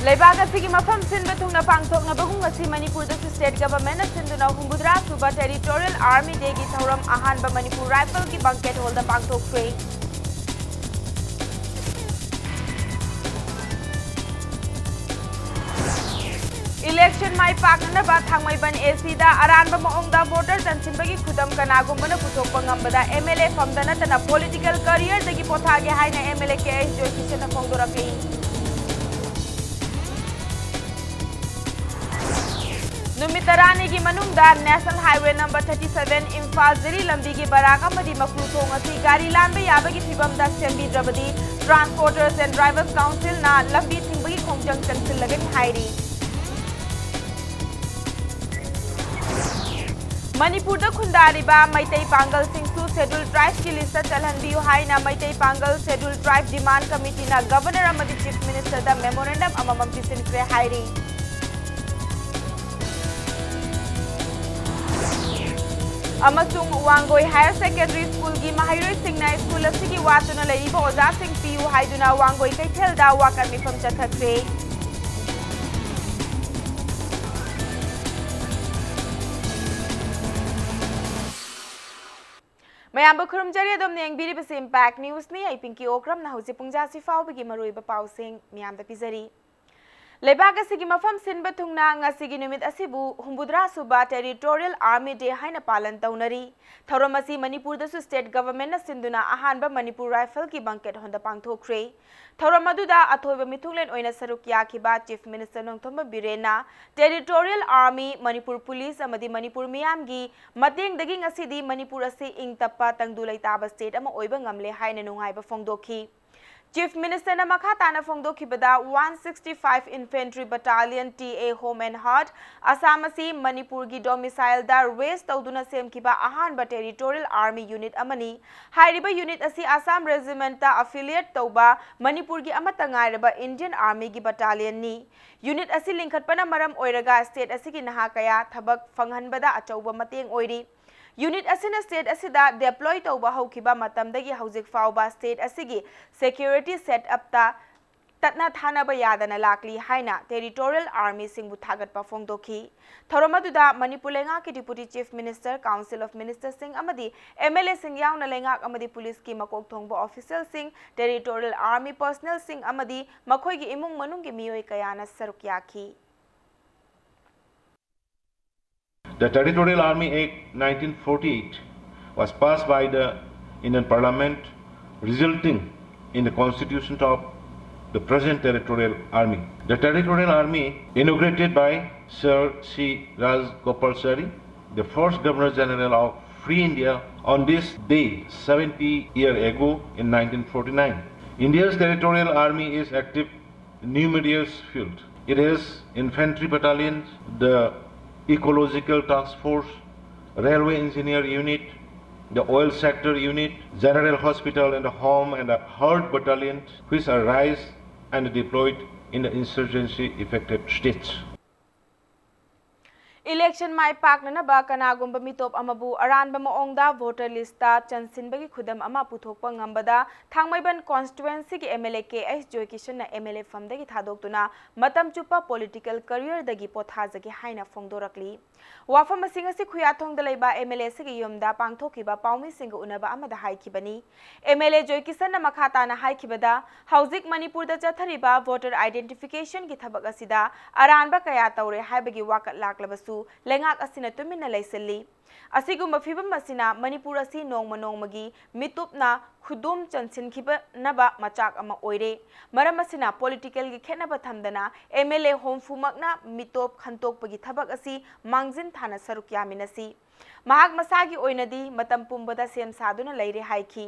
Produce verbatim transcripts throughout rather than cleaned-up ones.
ꯂꯩꯕꯥꯛ ꯑꯁꯤꯒꯤ ꯃꯐꯝ ꯁꯤꯟꯕ ꯊꯨꯡꯅ ꯄꯥꯡꯊꯣꯛꯅꯕꯒꯨꯝ ꯉꯁꯤ ꯃꯅꯤꯄꯨꯔꯗꯁꯨ state government ꯅ ꯁꯤꯟꯗꯨꯅ ꯍꯨꯝꯐꯨꯇꯔꯥ ꯁꯨꯕ Territorial Army Day ꯒꯤ ꯊꯧꯔꯝ ꯑꯍꯥꯟꯕ ꯃꯅꯤꯄꯨꯔ Rifle ꯒꯤ banquet hall the ꯄꯥꯡꯊꯣꯛꯈ꯭ꯔꯦ꯫ Election my ꯄꯥꯛꯅꯅꯕ Thangmeiband A C ꯗ ꯑꯔꯥꯟꯕ ꯃꯑꯣꯡꯗ voter ꯆꯟꯁꯤꯟꯕꯒꯤ ꯈꯨꯗꯝ ꯀꯅꯥꯒꯨꯝꯕꯅ ꯄꯨꯊꯣꯛꯄ ꯉꯝꯕꯗ M L A ꯐꯝꯗ ꯅꯠꯇꯅ political career ꯗꯒꯤ ꯄꯣꯊꯥꯒꯦ ꯍꯥꯏꯅ M L A K H ꯖꯣꯏꯀꯤꯁꯟꯅ ꯐꯣꯡꯗꯣꯔꯛꯂꯤ꯫ ꯅꯨꯃꯤꯠ ꯇꯔꯥꯅꯤꯒꯤ ꯃꯅꯨꯡꯗ National Highway number thirty seven Imphal ꯖꯤꯔꯤ ꯂꯝꯕꯤꯒꯤ ꯕꯔꯥꯛ ꯑꯃꯗꯤ ꯃꯀ꯭ꯔꯨ ꯊꯣꯡ ꯑꯁꯤ ꯒꯥꯔꯤ ꯂꯥꯟꯕ ꯌꯥꯕꯒꯤ ꯐꯤꯕꯝꯗ ꯁꯦꯝꯕꯤꯗ꯭ꯔꯕꯗꯤ Transporters and Drivers Council ꯅ ꯂꯝꯕꯤ ꯊꯤꯡꯕꯒꯤ ꯈꯣꯡꯖꯪ ꯆꯪꯁꯤꯜꯂꯒꯅꯤ ꯍꯥꯏꯔꯤ꯫ ꯃꯅꯤꯄꯨꯔꯗ ꯈꯨꯟꯗꯥꯔꯤꯕ ꯃꯩꯇꯩ ꯄꯥꯡꯒꯜꯁꯤꯡꯁꯨ Scheduled Tribes ꯀꯤ list ꯆꯜꯍꯟꯕꯤꯌꯨ ꯍꯥꯏꯅ ꯃꯩꯇꯩ ꯄꯥꯡꯒꯜ Scheduled Tribe Demand Committee ꯅ Governor ꯑꯃꯗꯤ Chief Minister ꯗ memorandum ꯑꯃꯃꯝ ꯄꯤꯁꯤꯟꯈ꯭ꯔꯦ ꯍꯥꯏꯔꯤ꯫ ꯑꯃꯁꯨꯡ ꯋꯥꯡꯒꯣꯏ Higher Secondary School ꯒꯤ ꯃꯍꯩꯔꯣꯏꯁꯤꯡꯅ school ꯑꯁꯤꯒꯤ ꯋꯥꯠꯇꯨꯅ ꯂꯩꯔꯤꯕ ꯑꯣꯖꯥꯁꯤꯡ ꯄꯤꯌꯨ ꯍꯥꯏꯗꯨꯅ ꯋꯥꯡꯒꯣꯏ ꯀꯩꯊꯦꯜꯗ ꯋꯥꯀꯠ ꯃꯤꯐꯝ ꯆꯠꯊꯈ꯭ꯔꯦ꯫ ꯃꯌꯥꯝꯕꯨ ꯈꯨꯔꯨꯝꯖꯔꯤ, ꯑꯗꯣꯝꯅ ꯌꯦꯡꯕꯤꯔꯤꯕꯁꯤ Impact News ꯅꯤ꯫ ꯑꯩ ꯄꯤꯡꯀꯤ ꯑꯣꯀ꯭ꯔꯝꯅ ꯍꯧꯖꯤꯛ ꯄꯨꯡꯖꯥꯁꯤ ꯐꯥꯎꯕꯒꯤ ꯃꯔꯨꯑꯣꯏꯕ ꯄꯥꯎꯁꯤꯡ ꯃꯌꯥꯝꯗ ꯄꯤꯖꯔꯤ꯫ ꯂꯩꯕꯥꯛ ꯑꯁꯤꯒꯤ ꯃꯐꯝ ꯁꯤꯟꯕ ꯊꯨꯡꯅ ꯉꯁꯤꯒꯤ ꯅꯨꯃꯤꯠ ꯑꯁꯤꯕꯨ ꯍꯨꯝꯐꯨꯇꯔꯥ ꯁꯨꯕ Territorial Army Day ꯍꯥꯏꯅ ꯄꯥꯂꯟ ꯇꯧꯅꯔꯤ꯫ ꯊꯧꯔꯝ ꯑꯁꯤ ꯃꯅꯤꯄꯨꯔꯗꯁꯨ state government ꯅ ꯁꯤꯟꯗꯨꯅ ꯑꯍꯥꯟꯕ ꯃꯅꯤꯄꯨꯔ Rifle ꯒꯤ banquet hall ꯗ ꯄꯥꯡꯊꯣꯛꯈ꯭ꯔꯦ꯫ ꯊꯧꯔꯝ ꯑꯗꯨꯗ ꯑꯊꯣꯏꯕ ꯃꯤꯊꯨꯡꯂꯦꯟ ꯑꯣꯏꯅ ꯁꯔꯨꯛ ꯌꯥꯈꯤꯕ Chief Minister Nongthombam ꯕꯤꯔꯦꯟꯅ Territorial Army, Manipur Police ꯑꯃꯗꯤ ꯃꯅꯤꯄꯨꯔ ꯃꯤꯌꯥꯝꯒꯤ ꯃꯇꯦꯡꯗꯒꯤ ꯉꯁꯤꯗꯤ ꯃꯅꯤꯄꯨꯔ ꯑꯁꯤ ꯏꯪ ꯇꯞꯄ ꯇꯪꯗꯨ ꯂꯩꯇꯥꯕ state ꯑꯃ ꯑꯣꯏꯕ ꯉꯝꯂꯦ ꯍꯥꯏꯅ ꯅꯨꯡꯉꯥꯏꯕ ꯐꯣꯡꯗꯣꯛꯈꯤ꯫ Chief Minister ꯅ ꯃꯈꯥ ꯇꯥꯅ ꯐꯣꯡꯗꯣꯛꯈꯤꯕꯗ, one sixty-five Infantry Battalion, T A Home and Heart, Assam ꯑꯁꯤ ꯃꯅꯤꯄꯨꯔꯒꯤ domicile ꯗ raise ꯇꯧꯗꯨꯅ ꯁꯦꯝꯈꯤꯕ ꯑꯍꯥꯟꯕ Territorial Army unit ꯑꯃꯅꯤ꯫ ꯍꯥꯏꯔꯤꯕ unit ꯑꯁꯤ Assam Regiment ꯇ affiliate ꯇꯧꯕ ꯃꯅꯤꯄꯨꯔꯒꯤ ꯑꯃꯠꯇ ꯉꯥꯏꯔꯕ Indian Army ꯒꯤ battalion ꯅꯤ꯫ Unit ꯑꯁꯤ ꯂꯤꯡꯈꯠꯄꯅ ꯃꯔꯝ ꯑꯣꯏꯔꯒ state ꯑꯁꯤꯒꯤ ꯅꯍꯥ ꯀꯌꯥ ꯊꯕꯛ ꯐꯪꯍꯟꯕꯗ ꯑꯆꯧꯕ ꯃꯇꯦꯡ ꯑꯣꯏꯔꯤ꯫ Unit ꯑꯁꯤꯅ state ꯑꯁꯤꯗ deploy ꯇꯧꯕ ꯍꯧꯈꯤꯕ ꯃꯇꯝꯗꯒꯤ ꯍꯧꯖꯤꯛ ꯐꯥꯎꯕ state ꯑꯁꯤꯒꯤ security setup ꯇ ꯇꯠꯅ ꯊꯥꯅꯕ ꯌꯥꯗꯅ ꯂꯥꯛꯂꯤ ꯍꯥꯏꯅ Territorial Armyꯁꯤꯡꯕꯨ ꯊꯥꯒꯠꯄ ꯐꯣꯡꯗꯣꯛꯈꯤ꯫ ꯊꯧꯔꯝ ꯑꯗꯨꯗ ꯃꯅꯤꯄꯨꯔ ꯂꯩꯉꯥꯛꯀꯤ Deputy Chief Minister, Council of Ministerꯁꯤꯡ ꯑꯃꯗꯤ MLAꯁꯤꯡ ꯌꯥꯎꯅ ꯂꯩꯉꯥꯛ ꯑꯃꯗꯤ ꯄꯨꯂꯤꯁꯀꯤ ꯃꯀꯣꯛ ꯊꯣꯡꯕ officialꯁꯤꯡ, Territorial Army personnelꯁꯤꯡ ꯑꯃꯗꯤ ꯃꯈꯣꯏꯒꯤ ꯏꯃꯨꯡ ꯃꯅꯨꯡꯒꯤ ꯃꯤꯑꯣꯏ ꯀꯌꯥꯅ ꯁꯔꯨꯛ ꯌꯥꯈꯤ꯫ The Territorial Army Act nineteen forty-eight was passed by the Indian Parliament, resulting in the constitution of the present Territorial Army. The Territorial Army, inaugurated by Sir C Rajagopalachari, the first Governor General of Free India, on this day seventy years ago in nineteen forty-nine. India's Territorial Army is active numerous field. It is infantry battalion, the ecological task force, railway engineer unit, the oil sector unit, general hospital and home and heart battalion, which are raised and deployed in the insurgency affected states. Election ꯃꯥꯏ ꯄꯥꯛꯅꯅꯕ ꯀꯅꯥꯒꯨꯝꯕ ꯃꯤꯇꯣꯞ ꯑꯃꯕꯨ ꯑꯔꯥꯟꯕ ꯃꯑꯣꯡꯗ voter listꯇ ꯆꯟꯁꯤꯟꯕꯒꯤ ꯈꯨꯗꯝ ꯑꯃ ꯄꯨꯊꯣꯛꯄ ꯉꯝꯕꯗ ꯊꯥꯡꯃꯩꯕꯟ constituencyꯒꯤ MLA ꯀꯦ H ꯖꯣꯏꯀꯤꯁꯟꯅ MLA ꯐꯝꯗꯒꯤ ꯊꯥꯗꯣꯛꯇꯨꯅ ꯃꯇꯝ ꯆꯨꯞꯄ political careerꯗꯒꯤ ꯄꯣꯊꯥꯖꯒꯦ ꯍꯥꯏꯅ ꯐꯣꯡꯗꯣꯔꯛꯂꯤ꯫ ꯋꯥꯐꯝ ꯑꯁꯤꯡ ꯑꯁꯤ ꯈꯨꯌꯥꯊꯣꯡꯗ ꯂꯩꯕ MLA ꯑꯁꯤꯒꯤ ꯌꯨꯝꯗ ꯄꯥꯡꯊꯣꯛꯈꯤꯕ ꯄꯥꯎꯃꯤꯁꯤꯡꯒ ꯎꯅꯕ ꯑꯃꯗ ꯍꯥꯏꯈꯤꯕꯅꯤ꯫ MLA ꯖꯣꯏꯀꯤꯁꯟꯅ ꯃꯈꯥ ꯇꯥꯅ ꯍꯥꯏꯈꯤꯕꯗ, ꯍꯧꯖꯤꯛ ꯃꯅꯤꯄꯨꯔꯗ ꯆꯠꯊꯔꯤꯕ voter identificationꯒꯤ ꯊꯕꯛ ꯑꯁꯤꯗ ꯑꯔꯥꯟꯕ ꯀꯌꯥ ꯇꯧꯔꯦ ꯍꯥꯏꯕꯒꯤ ꯋꯥꯀꯠ ꯂꯥꯛꯂꯕꯁꯨ ꯂꯩꯉꯥꯛ ꯑꯁꯤꯅ ꯇꯨꯃꯤꯟꯅ ꯂꯩꯁꯤꯜꯂꯤ꯫ ꯑꯁꯤꯒꯨꯝꯕ ꯐꯤꯚꯝ ꯑꯁꯤꯅ ꯃꯅꯤꯄꯨꯔ ꯑꯁꯤ ꯅꯣꯡꯃ ꯅꯣꯡꯃꯒꯤ ꯃꯤꯇꯣꯞꯅ ꯈꯨꯗꯨꯝ ꯆꯟꯁꯤꯟꯈꯤꯕꯅꯕ ꯃꯆꯥꯛ ꯑꯃ ꯑꯣꯏꯔꯦ꯫ ꯃꯔꯝ ꯑꯁꯤꯅ politicalꯒꯤ ꯈꯦꯠꯅꯕ ꯊꯝꯗꯅ MLA ꯍꯨꯝꯐꯨꯃꯛꯅ ꯃꯤꯇꯣꯞ ꯈꯟꯇꯣꯛꯄꯒꯤ ꯊꯕꯛ ꯑꯁꯤ ꯃꯥꯡꯖꯤꯟ ꯊꯥꯅ ꯁꯔꯨꯛ ꯌꯥꯃꯤꯟꯅꯁꯤ꯫ ꯃꯍꯥꯛ ꯃꯁꯥꯒꯤ ꯑꯣꯏꯅꯗꯤ ꯃꯇꯝ ꯄꯨꯝꯕꯗ ꯁꯦꯝ ꯁꯥꯗꯨꯅ ꯂꯩꯔꯦ ꯍꯥꯏꯈꯤ꯫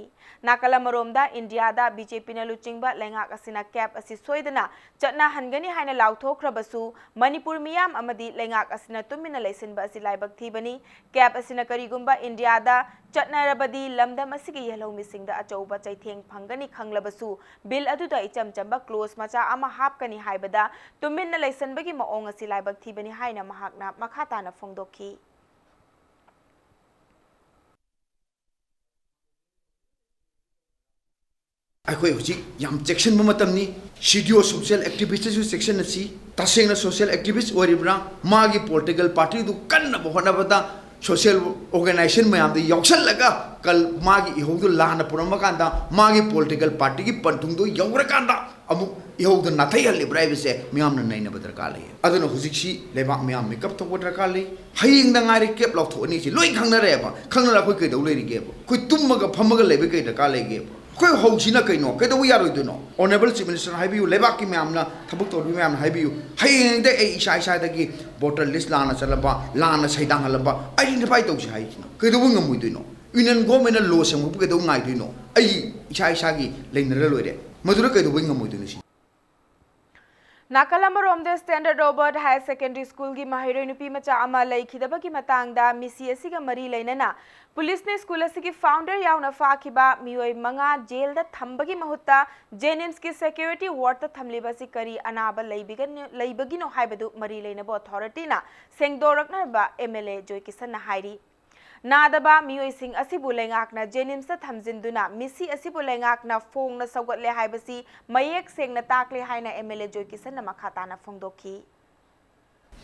ꯅꯥꯀꯜ ꯑꯃꯔꯣꯝꯗ ꯏꯟꯗꯤꯌꯥꯗ BJPꯅ ꯂꯨꯆꯤꯡꯕ ꯂꯩꯉꯥꯛ ꯑꯁꯤꯅ cap ꯑꯁꯤ ꯁꯣꯏꯗꯅ ꯆꯠꯅꯍꯟꯒꯅꯤ ꯍꯥꯏꯅ ꯂꯥꯎꯊꯣꯛꯈ꯭ꯔꯕꯁꯨ, ꯃꯅꯤꯄꯨꯔ ꯃꯤꯌꯥꯝ ꯑꯃꯗꯤ ꯂꯩꯉꯥꯛ ꯑꯁꯤꯅ ꯇꯨꯃꯤꯟꯅ ꯂꯩꯁꯤꯟꯕ ꯑꯁꯤ ꯂꯥꯏꯕꯛ ꯊꯤꯕꯅꯤ꯫ Cap ꯑꯁꯤꯅ ꯀꯔꯤꯒꯨꯝꯕ ꯏꯟꯗꯤꯌꯥꯗ ꯆꯠꯅꯔꯕꯗꯤ ꯂꯝꯗꯝ ꯑꯁꯤꯒꯤ ꯌꯦꯜꯍꯧꯃꯤꯁꯤꯡꯗ ꯑꯆꯧꯕ ꯆꯩꯊꯦꯡ ꯐꯪꯒꯅꯤ ꯈꯪꯂꯕꯁꯨ, bill ꯑꯗꯨꯗ ꯏꯆꯝ ꯆꯝꯕ clause ꯃꯆꯥ ꯑꯃ ꯍꯥꯞꯀꯅꯤ ꯍꯥꯏꯕꯗ ꯇꯨꯃꯤꯟꯅ ꯂꯩꯁꯤꯟꯕꯒꯤ ꯃꯑꯣꯡ ꯑꯁꯤ ꯂꯥꯏꯕꯛ ꯊꯤꯕꯅꯤ ꯍꯥꯏꯅ ꯃꯍꯥꯛꯅ ꯃꯈꯥ ꯇꯥꯅ ꯐꯣꯡꯗꯣꯛꯈꯤ꯫ ꯑꯩꯈꯣꯏ ꯍꯧꯖꯤꯛ ꯌꯥꯝ ꯆꯦꯛꯁꯤꯟꯕ ꯃꯇꯝꯅꯤ꯫ ꯁꯤ ꯗꯤ ꯑꯣ ꯁꯣꯁꯤꯌꯦꯜ ꯑꯦꯛꯇꯤꯚꯤꯁꯇꯁꯨ ꯆꯦꯛꯁꯤꯟꯅꯁꯤ꯫ ꯇꯁꯦꯡꯅ ꯁꯣꯁꯤꯌꯦꯜ ꯑꯦꯛꯇꯤꯚꯤꯁ ꯑꯣꯏꯔꯤꯕ꯭ꯔꯥ? ꯃꯥꯒꯤ ꯄꯣꯂꯤꯇꯤꯀꯦꯜ ꯄꯥꯔꯇꯤꯗꯨ ꯀꯟꯅꯕ ꯍꯣꯠꯅꯕꯗ ꯁꯣꯁꯤꯌꯦꯜ ꯑꯣꯔꯒꯅꯥꯏꯖꯦꯁꯟ ꯃꯌꯥꯝꯗ ꯌꯥꯎꯁꯜꯂꯒ ꯀꯜ-, ꯃꯥꯒꯤ ꯏꯍꯧꯗꯨ ꯂꯥꯟꯅ ꯄꯨꯔꯝꯕ ꯀꯥꯟꯗ, ꯃꯥꯒꯤ ꯄꯣꯂꯤꯇꯤꯀꯦꯜ ꯄꯥꯔꯇꯤꯒꯤ ꯄꯟꯊꯨꯡꯗꯣ ꯌꯧꯔꯀꯥꯟꯗ ꯑꯃꯨꯛ ꯏꯍꯧꯗꯨ ꯅꯥꯊꯩꯍꯜꯂꯤꯕ꯭ꯔꯥ ꯍꯥꯏꯕꯁꯦ ꯃꯤꯌꯥꯝꯅ ꯅꯩꯅꯕ ꯗꯔꯀꯥꯔ ꯂꯩ꯫ ꯑꯗꯨꯅ ꯍꯧꯖꯤꯛꯁꯤ ꯂꯩꯕꯥꯛ ꯃꯤꯌꯥꯝ ꯃꯤꯀꯞ ꯊꯣꯛꯄ ꯗꯔꯀꯥꯔ ꯂꯩ꯫ ꯍꯌꯦꯡꯗ ꯉꯥꯏꯔꯦ ꯀꯦꯞ ꯂꯥꯎꯊꯣꯛꯑꯅꯤ, ꯁꯤ ꯂꯣꯏ ꯈꯪꯅꯔꯦꯕ꯫ ꯈꯪꯅꯔ ꯑꯩꯈꯣꯏ ꯀꯩꯗꯧ ꯂꯩꯔꯤꯒꯦꯕ? ꯑꯩꯈꯣꯏ ꯇꯨꯝꯃꯒ ꯐꯝꯃꯒ ꯂꯩꯕ ꯀꯩ ꯗꯔꯀꯥꯔ ꯂꯩꯒꯦꯕ? ꯑꯩꯈꯣꯏ ꯍꯧꯁꯤꯅ ꯀꯩꯅꯣ? ꯀꯩꯗꯧꯕ ꯌꯥꯔꯣꯏꯗꯣꯏꯅꯣ? Honourable Chief Minister ꯍꯥꯏꯕꯤꯌꯨ, ꯂꯩꯕꯥꯛꯀꯤ ꯃꯌꯥꯝꯅ, ꯊꯕꯛ ꯇꯧꯔꯤꯕ ꯃꯌꯥꯝꯅ ꯍꯥꯏꯕꯤꯌꯨ, ꯍꯌꯦꯡꯗ ꯑꯩ ꯏꯁꯥ ꯏꯁꯥꯗꯒꯤ voter list ꯂꯥꯟꯅ ꯆꯠꯂꯝꯕ, ꯂꯥꯟꯅ ꯁꯩꯗꯥꯡꯍꯜꯂꯝꯕ identify ꯇꯧꯁꯤ ꯍꯥꯏꯁꯤꯅ ꯀꯩꯗꯧꯕ ꯉꯝꯃꯣꯏꯗꯣꯏꯅꯣ? Union Government ꯅ law ꯁꯦꯝꯃꯛꯄ ꯀꯩꯗꯧ ꯉꯥꯏꯗꯣꯏꯅꯣ? ꯑꯩ ꯏꯁꯥ ꯏꯁꯥꯒꯤ ꯂꯩꯅꯔ ꯂꯣꯏꯔꯦ꯫ ꯃꯗꯨꯗ ꯀꯩꯗꯧꯕꯩ ꯉꯝꯃꯣꯏꯗꯣꯏꯅꯣ ꯁꯤ? ꯅꯥꯀꯜ ꯑꯃꯔꯣꯝꯗ, Standard Robert Higher Secondary School ꯒꯤ ꯃꯍꯩꯔꯣꯏ ꯅꯨꯄꯤ ꯃꯆꯥ ꯑꯃ ꯂꯩꯈꯤꯗꯕꯒꯤ ꯃꯇꯥꯡꯗ ꯃꯤꯁꯤ ꯑꯁꯤꯒ ꯃꯔꯤ ꯂꯩꯅꯅ ꯄꯨꯂꯤꯁꯅ ꯁ꯭ꯀꯨꯜ ꯑꯁꯤꯒꯤ founder ꯌꯥꯎꯅ ꯐꯥꯈꯤꯕ ꯃꯤꯑꯣꯏ ꯃꯉꯥ ꯖꯦꯜꯗ ꯊꯝꯕꯒꯤ ꯃꯍꯨꯠꯇ JNIMS ꯀꯤ security ward ꯇ ꯊꯝꯂꯤꯕ ꯑꯁꯤ ꯀꯔꯤ ꯑꯅꯥꯕ ꯂꯩꯕꯤꯒꯅꯤ-, ꯂꯩꯕꯒꯤꯅꯣ ꯍꯥꯏꯕꯗꯨ ꯃꯔꯤ ꯂꯩꯅꯕ authority ꯅ ꯁꯦꯡꯗꯣꯔꯛꯅꯕ MLA ꯖꯣꯏꯀꯤꯁꯟꯅ ꯍꯥꯏꯔꯤ꯫ ꯅꯥꯗꯕ ꯃꯤꯑꯣꯏꯁꯤꯡ ꯑꯁꯤꯕꯨ ꯂꯩꯉꯥꯛꯅ JNIMS ꯇ ꯊꯝꯖꯤꯟꯗꯨꯅ ꯃꯤꯁꯤ ꯑꯁꯤꯕꯨ ꯂꯩꯉꯥꯛꯅ ꯐꯣꯡꯅ ꯁꯧꯒꯠꯂꯦ ꯍꯥꯏꯕꯁꯤ ꯃꯌꯦꯛ ꯁꯦꯡꯅ ꯇꯥꯛꯂꯦ ꯍꯥꯏꯅ MLA ꯖꯣꯏꯀꯤꯁꯟꯅ ꯃꯈꯥ ꯇꯥꯅ ꯐꯣꯡꯗꯣꯛꯈꯤ꯫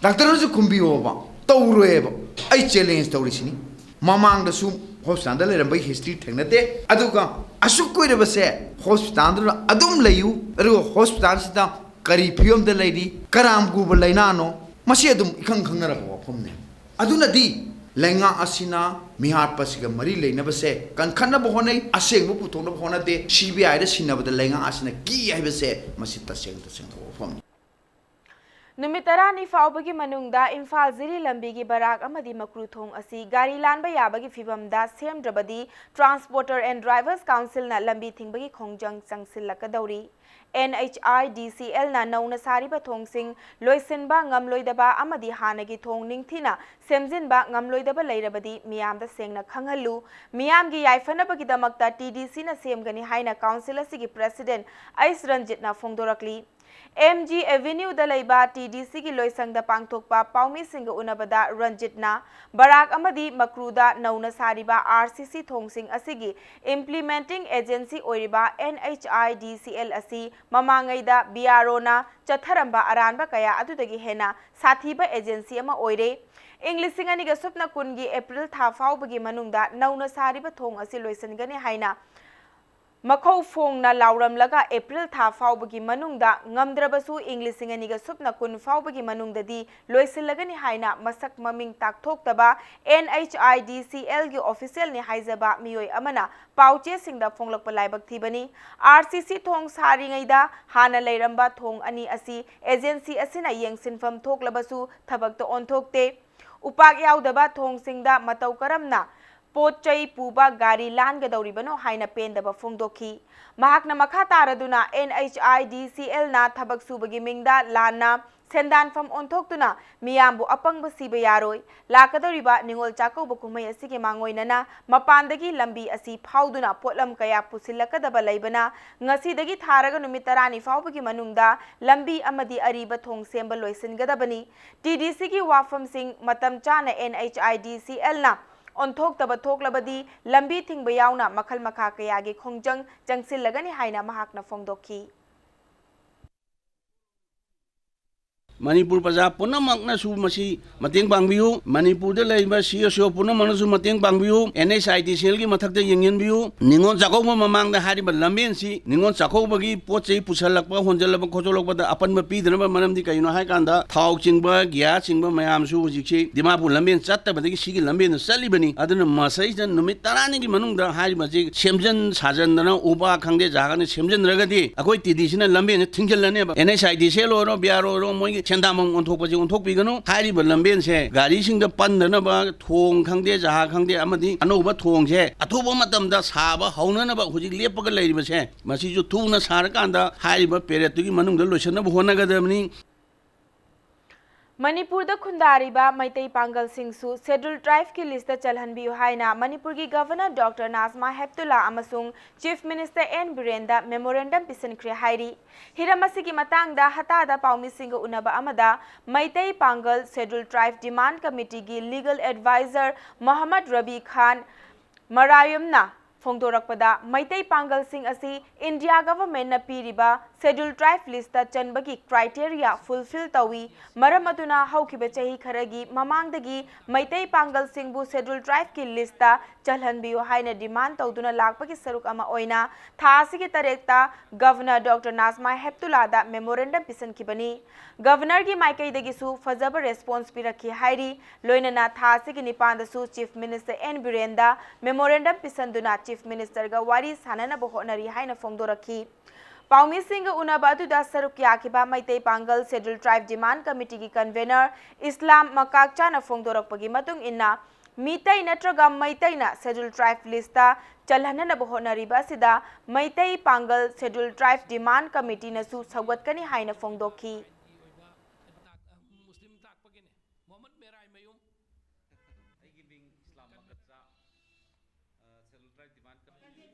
ꯗꯥꯛꯇꯔꯅꯁꯨ ꯈꯨꯝꯕꯤꯌꯣꯕ, ꯇꯧꯔꯣꯏꯕ꯫ ꯑꯩ challenge ꯇꯧꯔꯤꯁꯤꯅꯤ꯫ ꯃꯃꯥꯡꯗꯁꯨ hospital ꯗ ꯂꯩꯔꯝꯕꯒꯤ history ꯊꯦꯡꯅꯗꯦ꯫ ꯑꯗꯨꯒ ꯑꯁꯨꯛ ꯀꯨꯏꯔꯕꯁꯦ hospital ꯗꯨꯗ ꯑꯗꯨꯝ ꯂꯩꯌꯨ, ꯑꯗꯨꯒ hospital ꯁꯤꯗ ꯀꯔꯤ ꯐꯤꯕꯝꯗ ꯂꯩꯔꯤ, ꯀꯔꯥꯝ ꯀꯨꯕ ꯂꯥꯏꯅꯥꯅꯣ, ꯃꯁꯤ ꯑꯗꯨꯝ ꯏꯈꯪ ꯈꯪꯅꯔꯕ ꯋꯥꯐꯝꯅꯦ꯫ ꯑꯗꯨꯅꯗꯤ ꯂꯩꯉꯥꯛ ꯑꯁꯤꯅ ꯃꯤꯍꯥꯠꯄꯁꯤꯒ ꯃꯔꯤ ꯂꯩꯅꯕꯁꯦ ꯀꯟꯈꯠꯅꯕ ꯍꯣꯠꯅꯩ, ꯑꯁꯦꯡꯕ ꯄꯨꯊꯣꯛꯅꯕ ꯍꯣꯠꯅꯗꯦ꯫ CBI ꯗ ꯁꯤꯟꯅꯕꯗ ꯂꯩꯉꯥꯛ ꯑꯁꯤꯅ ꯀꯤ ꯍꯥꯏꯕꯁꯦ ꯃꯁꯤ ꯇꯁꯦꯡ ꯇꯁꯦꯡꯕ ꯋꯥꯐꯝꯅꯤ꯫ ꯅꯨꯃꯤꯠ ꯇꯔꯥꯅꯤ ꯐꯥꯎꯕꯒꯤ ꯃꯅꯨꯡꯗ ꯏꯝꯐꯥꯜ ꯖꯤꯔꯤ ꯂꯝꯕꯤꯒꯤ ꯕꯔꯥꯛ ꯑꯃꯗꯤ ꯃꯀ꯭ꯔꯨ ꯊꯣꯡ ꯑꯁꯤ ꯒꯥꯔꯤ ꯂꯥꯟꯕ ꯌꯥꯕꯒꯤ ꯐꯤꯚꯝꯗ ꯁꯦꯝꯗ꯭ꯔꯕꯗꯤ Transporter and Drivers Council ꯅ ꯂꯝꯕꯤ ꯊꯤꯡꯕꯒꯤ ꯈꯣꯡꯖꯪ ꯆꯪꯁꯤꯜꯂꯛꯀꯗꯧꯔꯤ꯫ NHIDCL ꯅ ꯅꯧꯅ ꯁꯥꯔꯤꯕ ꯊꯣꯡꯁꯤꯡ ꯂꯣꯏꯁꯤꯟꯕ ꯉꯝꯂꯣꯏꯗꯕ ꯑꯃꯗꯤ ꯍꯥꯟꯅꯒꯤ ꯊꯣꯡ ꯅꯤꯡꯊꯤꯅ ꯁꯦꯝꯖꯤꯟꯕ ꯉꯝꯂꯣꯏꯗꯕ ꯂꯩꯔꯕꯗꯤ ꯃꯤꯌꯥꯝꯗ ꯁꯦꯡꯅ ꯈꯪꯍꯜꯂꯨ꯫ ꯃꯤꯌꯥꯝꯒꯤ ꯌꯥꯏꯐꯅꯕꯒꯤꯗꯃꯛꯇ TDC ꯅ ꯁꯦꯝꯒꯅꯤ ꯍꯥꯏꯅ council ꯑꯁꯤꯒꯤ president ꯑꯩꯁ ꯔꯟꯖꯤꯠꯅ ꯐꯣꯡꯗꯣꯔꯛꯂꯤ꯫ ꯑꯦꯝ ꯖꯤ ꯑꯦꯚꯦꯅ꯭ꯌꯨꯗ ꯂꯩꯕ ꯇꯤ ꯗꯤ ꯁꯤꯒꯤ ꯂꯣꯏꯁꯪꯗ ꯄꯥꯡꯊꯣꯛꯄ ꯄꯥꯎꯃꯤꯁꯤꯡꯒ ꯎꯅꯕꯗ ꯔꯟꯖꯤꯠꯅ ꯕꯔꯥꯛ ꯑꯃꯗꯤ ꯃꯀ꯭ꯔꯨꯗ ꯅꯧꯅ ꯁꯥꯔꯤꯕ ꯑꯥꯔ ꯁꯤ ꯁꯤ ꯊꯣꯡꯁꯤꯡ ꯑꯁꯤꯒꯤ implementing agency ꯑꯣꯏꯔꯤꯕ N H I D C L ꯑꯁꯤ ꯃꯃꯥꯡꯉꯩꯗ ꯕꯤ ꯑꯥꯔ ꯑꯣꯅ ꯆꯠꯊꯔꯝꯕ ꯑꯔꯥꯟꯕ ꯀꯌꯥ ꯑꯗꯨꯗꯒꯤ ꯍꯦꯟꯅ ꯁꯥꯊꯤꯕ agency ꯑꯃ ꯑꯣꯏꯔꯦ꯫ ꯏꯪ ꯂꯤꯁꯤꯡ ꯑꯅꯤꯒ ꯁꯨꯞꯅ ꯀꯨꯟꯒꯤ ꯑꯦꯄ꯭ꯔꯤꯜ ꯊꯥ ꯐꯥꯎꯕꯒꯤ ꯃꯅꯨꯡꯗ ꯅꯧꯅ ꯁꯥꯔꯤꯕ ꯊꯣꯡ ꯑꯁꯤ ꯂꯣꯏꯁꯤꯟꯒꯅꯤ ꯍꯥꯏꯅ ꯃꯈꯧ ꯐꯣꯡꯅ ꯂꯥꯎꯔꯝꯂꯒ ꯑꯦꯄ꯭ꯔꯤꯜ ꯊꯥ ꯐꯥꯎꯕꯒꯤ ꯃꯅꯨꯡꯗ ꯉꯝꯗ꯭ꯔꯕꯁꯨ ꯏꯪ ꯂꯤꯁꯤꯡ ꯑꯅꯤꯒ ꯁꯨꯞꯅ ꯀꯨꯟ ꯐꯥꯎꯕꯒꯤ ꯃꯅꯨꯡꯗꯗꯤ ꯂꯣꯏꯁꯤꯜꯂꯒꯅꯤ ꯍꯥꯏꯅ ꯃꯁꯛ ꯃꯃꯤꯡ ꯇꯥꯛꯊꯣꯛꯇꯕ ꯑꯦꯟ ꯑꯩꯆ ꯑꯥꯏ ꯗꯤ ꯁꯤ ꯑꯦꯜꯒꯤ officialꯅꯤ ꯍꯥꯏꯖꯕ ꯃꯤꯑꯣꯏ ꯑꯃꯅ ꯄꯥꯎꯆꯦꯁꯤꯡꯗ ꯐꯣꯡꯂꯛꯄ ꯂꯥꯏꯕꯛ ꯊꯤꯕꯅꯤ꯫ ꯑꯥꯔ ꯁꯤ ꯁꯤ ꯊꯣꯡ ꯁꯥꯔꯤꯉꯩꯗ ꯍꯥꯟꯅ ꯂꯩꯔꯝꯕ ꯊꯣꯡ ꯑꯅꯤ ꯑꯁꯤ agency ꯑꯁꯤꯅ ꯌꯦꯡꯁꯤꯟꯐꯝ ꯊꯣꯛꯂꯕꯁꯨ ꯊꯕꯛꯇ ꯑꯣꯟꯊꯣꯛꯇꯦ꯫ ꯎꯄꯥꯛ ꯌꯥꯎꯗꯕ ꯊꯣꯡꯁꯤꯡꯗ ꯃꯇꯧ ꯀꯔꯝꯅ ꯄꯣꯠ ꯆꯩ ꯄꯨꯕ ꯒꯥꯔꯤ ꯂꯥꯟꯒꯗꯧꯔꯤꯕꯅꯣ ꯍꯥꯏꯅ ꯄꯦꯟꯗꯕ ꯐꯣꯡꯗꯣꯛꯈꯤ꯫ ꯃꯍꯥꯛꯅ ꯃꯈꯥ ꯇꯥꯔꯗꯨꯅ ꯑꯦꯟ ꯑꯩꯆ ꯑꯥꯏ ꯗꯤ ꯁꯤ ꯑꯦꯜꯅ ꯊꯕꯛ ꯁꯨꯕꯒꯤ ꯃꯤꯡꯗ ꯂꯥꯟꯅ ꯁꯦꯟꯗꯥꯟꯐꯝ ꯑꯣꯟꯊꯣꯛꯇꯨꯅ ꯃꯤꯌꯥꯝꯕꯨ ꯑꯄꯪꯕ ꯁꯤꯕ ꯌꯥꯔꯣꯏ꯫ ꯂꯥꯛꯀꯗꯧꯔꯤꯕ ꯅꯤꯉꯣꯜ ꯆꯥꯛꯀꯧꯕ ꯀꯨꯝꯍꯩ ꯑꯁꯤꯒꯤ ꯃꯥꯡꯑꯣꯏꯅꯅ ꯃꯄꯥꯟꯗꯒꯤ ꯂꯝꯕꯤ ꯑꯁꯤ ꯐꯥꯎꯗꯨꯅ ꯄꯣꯠꯂꯝ ꯀꯌꯥ ꯄꯨꯁꯤꯜꯂꯛꯀꯗꯕ ꯂꯩꯕꯅ ꯉꯁꯤꯗꯒꯤ ꯊꯥꯔꯒ ꯅꯨꯃꯤꯠ ꯇꯔꯥꯅꯤ ꯐꯥꯎꯕꯒꯤ ꯃꯅꯨꯡꯗ ꯂꯝꯕꯤ ꯑꯃꯗꯤ ꯑꯔꯤꯕ ꯊꯣꯡ ꯁꯦꯝꯕ ꯂꯣꯏꯁꯤꯟꯒꯗꯕꯅꯤ꯫ ꯇꯤ ꯗꯤ ꯁꯤꯒꯤ ꯋꯥꯐꯝꯁꯤꯡ ꯃꯇꯝ ꯆꯥꯅ ꯑꯦꯟ ꯑꯩꯆ ꯑꯥꯏ ꯗꯤ ꯁꯤ ꯑꯦꯜꯅ ꯑꯣꯟꯊꯣꯛꯇꯕ ꯊꯣꯛꯂꯕꯗꯤ ꯂꯝꯕꯤ ꯊꯤꯡꯕ ꯌꯥꯎꯅ ꯃꯈꯜ ꯃꯈꯥ ꯀꯌꯥꯒꯤ ꯈꯣꯡꯖꯪ ꯆꯪꯁꯤꯜꯂꯒꯅꯤ ꯍꯥꯏꯅ ꯃꯍꯥꯛꯅ ꯐꯣꯡꯗꯣꯛꯈꯤ꯫ ꯃꯅꯤꯄꯨꯔ ꯄ꯭ꯔꯖꯥ ꯄꯨꯝꯅꯃꯛꯅꯁꯨ ꯃꯁꯤ ꯃꯇꯦꯡ ꯄꯥꯡꯕꯤꯌꯨ꯫ ꯃꯅꯤꯄꯨꯔꯗ ꯂꯩꯔꯤꯕ ꯁꯤ ꯑꯦꯁ ꯑꯣ ꯄꯨꯝꯅꯃꯛꯅꯁꯨ ꯃꯇꯦꯡ ꯄꯥꯡꯕꯤꯌꯨ꯫ ꯑꯦꯟ ꯑꯩꯆ ꯑꯥꯏ ꯗꯤ ꯁꯤ ꯑꯦꯜꯒꯤ ꯃꯊꯛꯇ ꯌꯦꯡꯁꯤꯟꯕꯤꯌꯨ꯫ ꯅꯤꯉꯣꯜ ꯆꯥꯛꯀꯧꯕ ꯃꯃꯥꯡꯗ ꯍꯥꯏꯔꯤꯕ ꯂꯝꯕꯦꯟꯁꯤ ꯅꯤꯉꯣꯜ ꯆꯥꯛꯀꯧꯕꯒꯤ ꯄꯣꯠ ꯆꯩ ꯄꯨꯁꯜꯂꯛꯄ, ꯍꯣꯟꯖꯜꯂꯛꯄ, ꯈꯣꯠꯇꯣꯛꯂꯛꯄꯗ ꯑꯄꯟꯕ ꯄꯤꯗꯅꯕ꯫ ꯃꯔꯝꯗꯤ ꯀꯩꯅꯣ ꯍꯥꯏ ꯀꯥꯟꯗ ꯊꯥꯎ ꯆꯤꯡꯕ, ꯒ꯭ꯌꯥꯁ ꯆꯤꯡꯕ ꯃꯌꯥꯝꯁꯨ ꯍꯧꯖꯤꯛꯁꯤ ꯗꯤꯃꯥꯄꯨꯔ ꯂꯝꯕꯦꯟ ꯆꯠꯇꯕꯗꯒꯤ ꯁꯤꯒꯤ ꯂꯝꯕꯦꯟꯗ ꯆꯠꯂꯤꯕꯅꯤ꯫ ꯑꯗꯨꯅ ꯃꯁꯩꯁꯤꯗ ꯅꯨꯃꯤꯠ ꯇꯔꯥꯅꯤꯒꯤ ꯃꯅꯨꯡꯗ ꯍꯥꯏꯔꯤꯕꯁꯤ ꯁꯦꯝꯖꯤꯟ ꯁꯥꯖꯟꯗꯅ, ꯎꯕꯥꯛ ꯈꯪꯗꯦ, ꯖꯒꯥ ꯈꯪꯗꯦ ꯁꯦꯝꯖꯤꯟꯗ꯭ꯔꯒꯗꯤ ꯑꯩꯈꯣꯏ ꯇꯤ ꯗꯤ ꯁꯤꯅ ꯂꯝꯕꯦꯟꯁꯦ ꯊꯤꯡꯖꯤꯜꯂꯅꯦꯕ꯫ And H I D C L ꯑꯣꯏꯔꯣ, ꯕꯤ ꯑꯥꯔ ꯑꯣ ꯑꯣꯏꯔꯣ, ꯃꯣꯏꯒꯤ ꯁꯦꯟꯗꯥꯟꯐꯝ ꯑꯣꯟꯊꯣꯛꯄꯁꯦ ꯑꯣꯟꯊꯣꯛꯄꯤꯒꯅꯨ꯫ ꯍꯥꯏꯔꯤꯕ ꯂꯝꯕꯦꯟꯁꯦ ꯒꯥꯔꯤꯁꯤꯡꯗ ꯄꯟꯗꯅꯕ ꯊꯣꯡ ꯈꯪꯗꯦ, ꯖꯍꯥ ꯈꯪꯗꯦ, ꯑꯃꯗꯤ ꯑꯅꯧꯕ ꯊꯣꯡꯁꯦ ꯑꯊꯨꯕ ꯃꯇꯝꯗ ꯁꯥꯕ ꯍꯧꯅꯅꯕ ꯍꯧꯖꯤꯛ ꯂꯦꯞꯄꯒ ꯂꯩꯔꯤꯕꯁꯦ, ꯃꯁꯤꯁꯨ ꯊꯨꯅ ꯁꯥꯔꯀꯥꯟꯗ ꯍꯥꯏꯔꯤꯕ ꯄꯦꯔꯦꯠꯇꯨꯒꯤ ꯃꯅꯨꯡꯗ ꯂꯣꯏꯁꯤꯟꯅꯕ ꯍꯣꯠꯅꯒꯗꯕꯅꯤ꯫ ꯃꯅꯤꯄꯨꯔꯗ ꯈꯨꯟꯗꯥꯔꯤꯕ ꯃꯩꯇꯩ ꯄꯥꯡꯒꯜꯁꯤꯡꯁꯨ ꯁꯦꯗ꯭ꯌꯨꯜ ꯇ꯭ꯔꯥꯏꯕꯀꯤ ꯂꯤꯁꯇ ꯆꯜꯍꯟꯕꯤꯌꯨ ꯍꯥꯏꯅ ꯃꯅꯤꯄꯨꯔꯒꯤ ꯒꯚꯔꯅꯔ ꯗꯣꯛꯇꯔ ꯅꯥꯖꯃꯥ ꯍꯦꯞꯇꯨꯂꯥ ꯑꯃꯁꯨꯡ ꯆꯤꯐ ꯃꯤꯅꯤꯁꯇꯔ ꯑꯦꯟ ꯕꯤꯔꯦꯟꯗ ꯃꯦꯃꯣꯔꯦꯟꯗꯝ ꯄꯤꯁꯤꯟꯈ꯭ꯔꯦ ꯍꯥꯏꯔꯤ꯫ ꯍꯤꯔꯝ ꯑꯁꯤꯒꯤ ꯃꯇꯥꯡꯗ ꯍꯇꯥꯗ ꯄꯥꯎꯃꯤꯁꯤꯡꯒ ꯎꯅꯕ ꯑꯃꯗ Meitei Pangal schedule tribe demand ꯀꯃꯤꯇꯤꯒꯤ ꯂꯤꯒꯜ ꯑꯦꯗꯚꯥꯏꯖꯔ ꯃꯣꯍꯝꯃꯗ ꯔꯕꯤ ꯈꯥꯟ ꯃꯔꯥꯌꯝꯅ ꯐꯣꯡꯗꯣꯔꯛꯄꯗ, ꯃꯩꯇꯩ ꯄꯥꯡꯒꯜꯁꯤꯡ ꯑꯁꯤ ꯏꯟꯗꯤꯌꯥ ꯒꯚꯔꯟꯃꯦꯟꯠꯅ ꯄꯤꯔꯤꯕ ꯁꯦꯗ꯭ꯌꯨꯜ ꯇ꯭ꯔꯥꯏꯕ ꯂꯤꯁꯇ ꯆꯟꯕꯒꯤ ꯀ꯭ꯔꯥꯏꯇꯦꯔꯤꯌꯥ ꯐꯨꯜꯐꯤꯜ ꯇꯧꯏ꯫ ꯃꯔꯝ ꯑꯗꯨꯅ ꯍꯧꯈꯤꯕ ꯆꯍꯤ ꯈꯔꯒꯤ ꯃꯃꯥꯡꯗꯒꯤ ꯃꯩꯇꯩ ꯄꯥꯡꯒꯜꯁꯤꯡꯕꯨ ꯁꯦꯗ꯭ꯌꯨꯜ ꯇ꯭ꯔꯥꯏꯕꯀꯤ ꯂꯤꯁꯇ ꯆꯜꯍꯟꯕꯤꯌꯨ ꯍꯥꯏꯅ ꯗꯤꯃꯥꯟꯗ ꯇꯧꯗꯨꯅ ꯂꯥꯛꯄꯒꯤ ꯁꯔꯨꯛ ꯑꯃ ꯑꯣꯏꯅ ꯊꯥ ꯑꯁꯤꯒꯤ ꯇꯔꯦꯠꯇ ꯒꯚꯔꯅꯔ ꯗꯣꯛꯇꯔ ꯅꯥꯖꯃꯥ ꯍꯦꯞꯇꯨꯂꯥꯗ ꯃꯦꯃꯣꯔꯦꯟꯗꯝ ꯄꯤꯁꯤꯟꯈꯤꯕꯅꯤ꯫ ꯒꯚꯔꯅꯔꯒꯤ ꯃꯥꯏꯀꯩꯗꯒꯤꯁꯨ ꯐꯖꯕ ꯔꯦꯁꯄꯣꯟꯁ ꯄꯤꯔꯛꯈꯤ ꯍꯥꯏꯔꯤ꯫ ꯂꯣꯏꯅꯅ ꯊꯥ ꯑꯁꯤꯒꯤ ꯅꯤꯄꯥꯟꯗꯁꯨ ꯆꯤꯐ ꯃꯤꯅꯤꯁꯇꯔ ꯑꯦꯟ ꯕꯤꯔꯦꯟꯗ ꯃꯦꯃꯣꯔꯦꯟꯗꯝ ꯄꯤꯁꯟꯗꯨꯅ ꯆꯤꯐ ꯃꯤꯅꯤꯁꯇꯔꯒ ꯋꯥꯔꯤ ꯁꯥꯅꯅꯕ ꯍꯣꯠꯅꯔꯤ ꯍꯥꯏꯅ ꯐꯣꯡꯗꯣꯔꯛꯈꯤ꯫ ꯄꯥꯎꯃꯤꯁꯤꯡꯒ ꯎꯅꯕ ꯑꯗꯨꯗ ꯁꯔꯨꯛ ꯌꯥꯈꯤꯕ Meitei Pangal schedule tribe demand ꯀꯃꯤꯇꯤꯒꯤ convener ꯏꯁꯂꯥꯝ ꯃꯀꯥꯛꯆꯥꯅ ꯐꯣꯡꯗꯣꯔꯛꯄꯒꯤ ꯃꯇꯨꯡ ꯏꯟꯅ, ꯃꯤꯇꯩ ꯅꯠꯇ꯭ꯔꯒ ꯃꯩꯇꯩꯅ ꯁꯦꯗ꯭ꯌꯨꯜ ꯇ꯭ꯔꯥꯏꯕ ꯂꯤꯁꯇ ꯆꯜꯍꯟꯅꯅꯕ ꯍꯣꯠꯅꯔꯤꯕ ꯑꯁꯤꯗ Meitei Pangal schedule tribe demand ꯀꯃꯤꯇꯤꯅꯁꯨ ꯁꯧꯒꯠꯀꯅꯤ ꯍꯥꯏꯅ ꯐꯣꯡꯗꯣꯛꯈꯤ꯫ ꯃꯨꯁꯂꯤꯝ ꯇꯥꯛꯄꯒꯤꯅꯦ꯫ ꯃꯣꯍꯝꯃꯗ ꯃꯦꯔꯥꯏꯃꯌꯨꯝ꯫ ꯑꯩꯒꯤ ꯃꯤꯡ ꯏꯁꯂꯥꯝ ꯃꯀꯠꯆꯥ, ꯑ, ꯁꯦꯗ꯭ꯌꯨꯜ ꯇ꯭ꯔꯥꯏꯕ ꯗꯤꯃꯥꯟ ꯀꯃꯤꯇꯤ꯫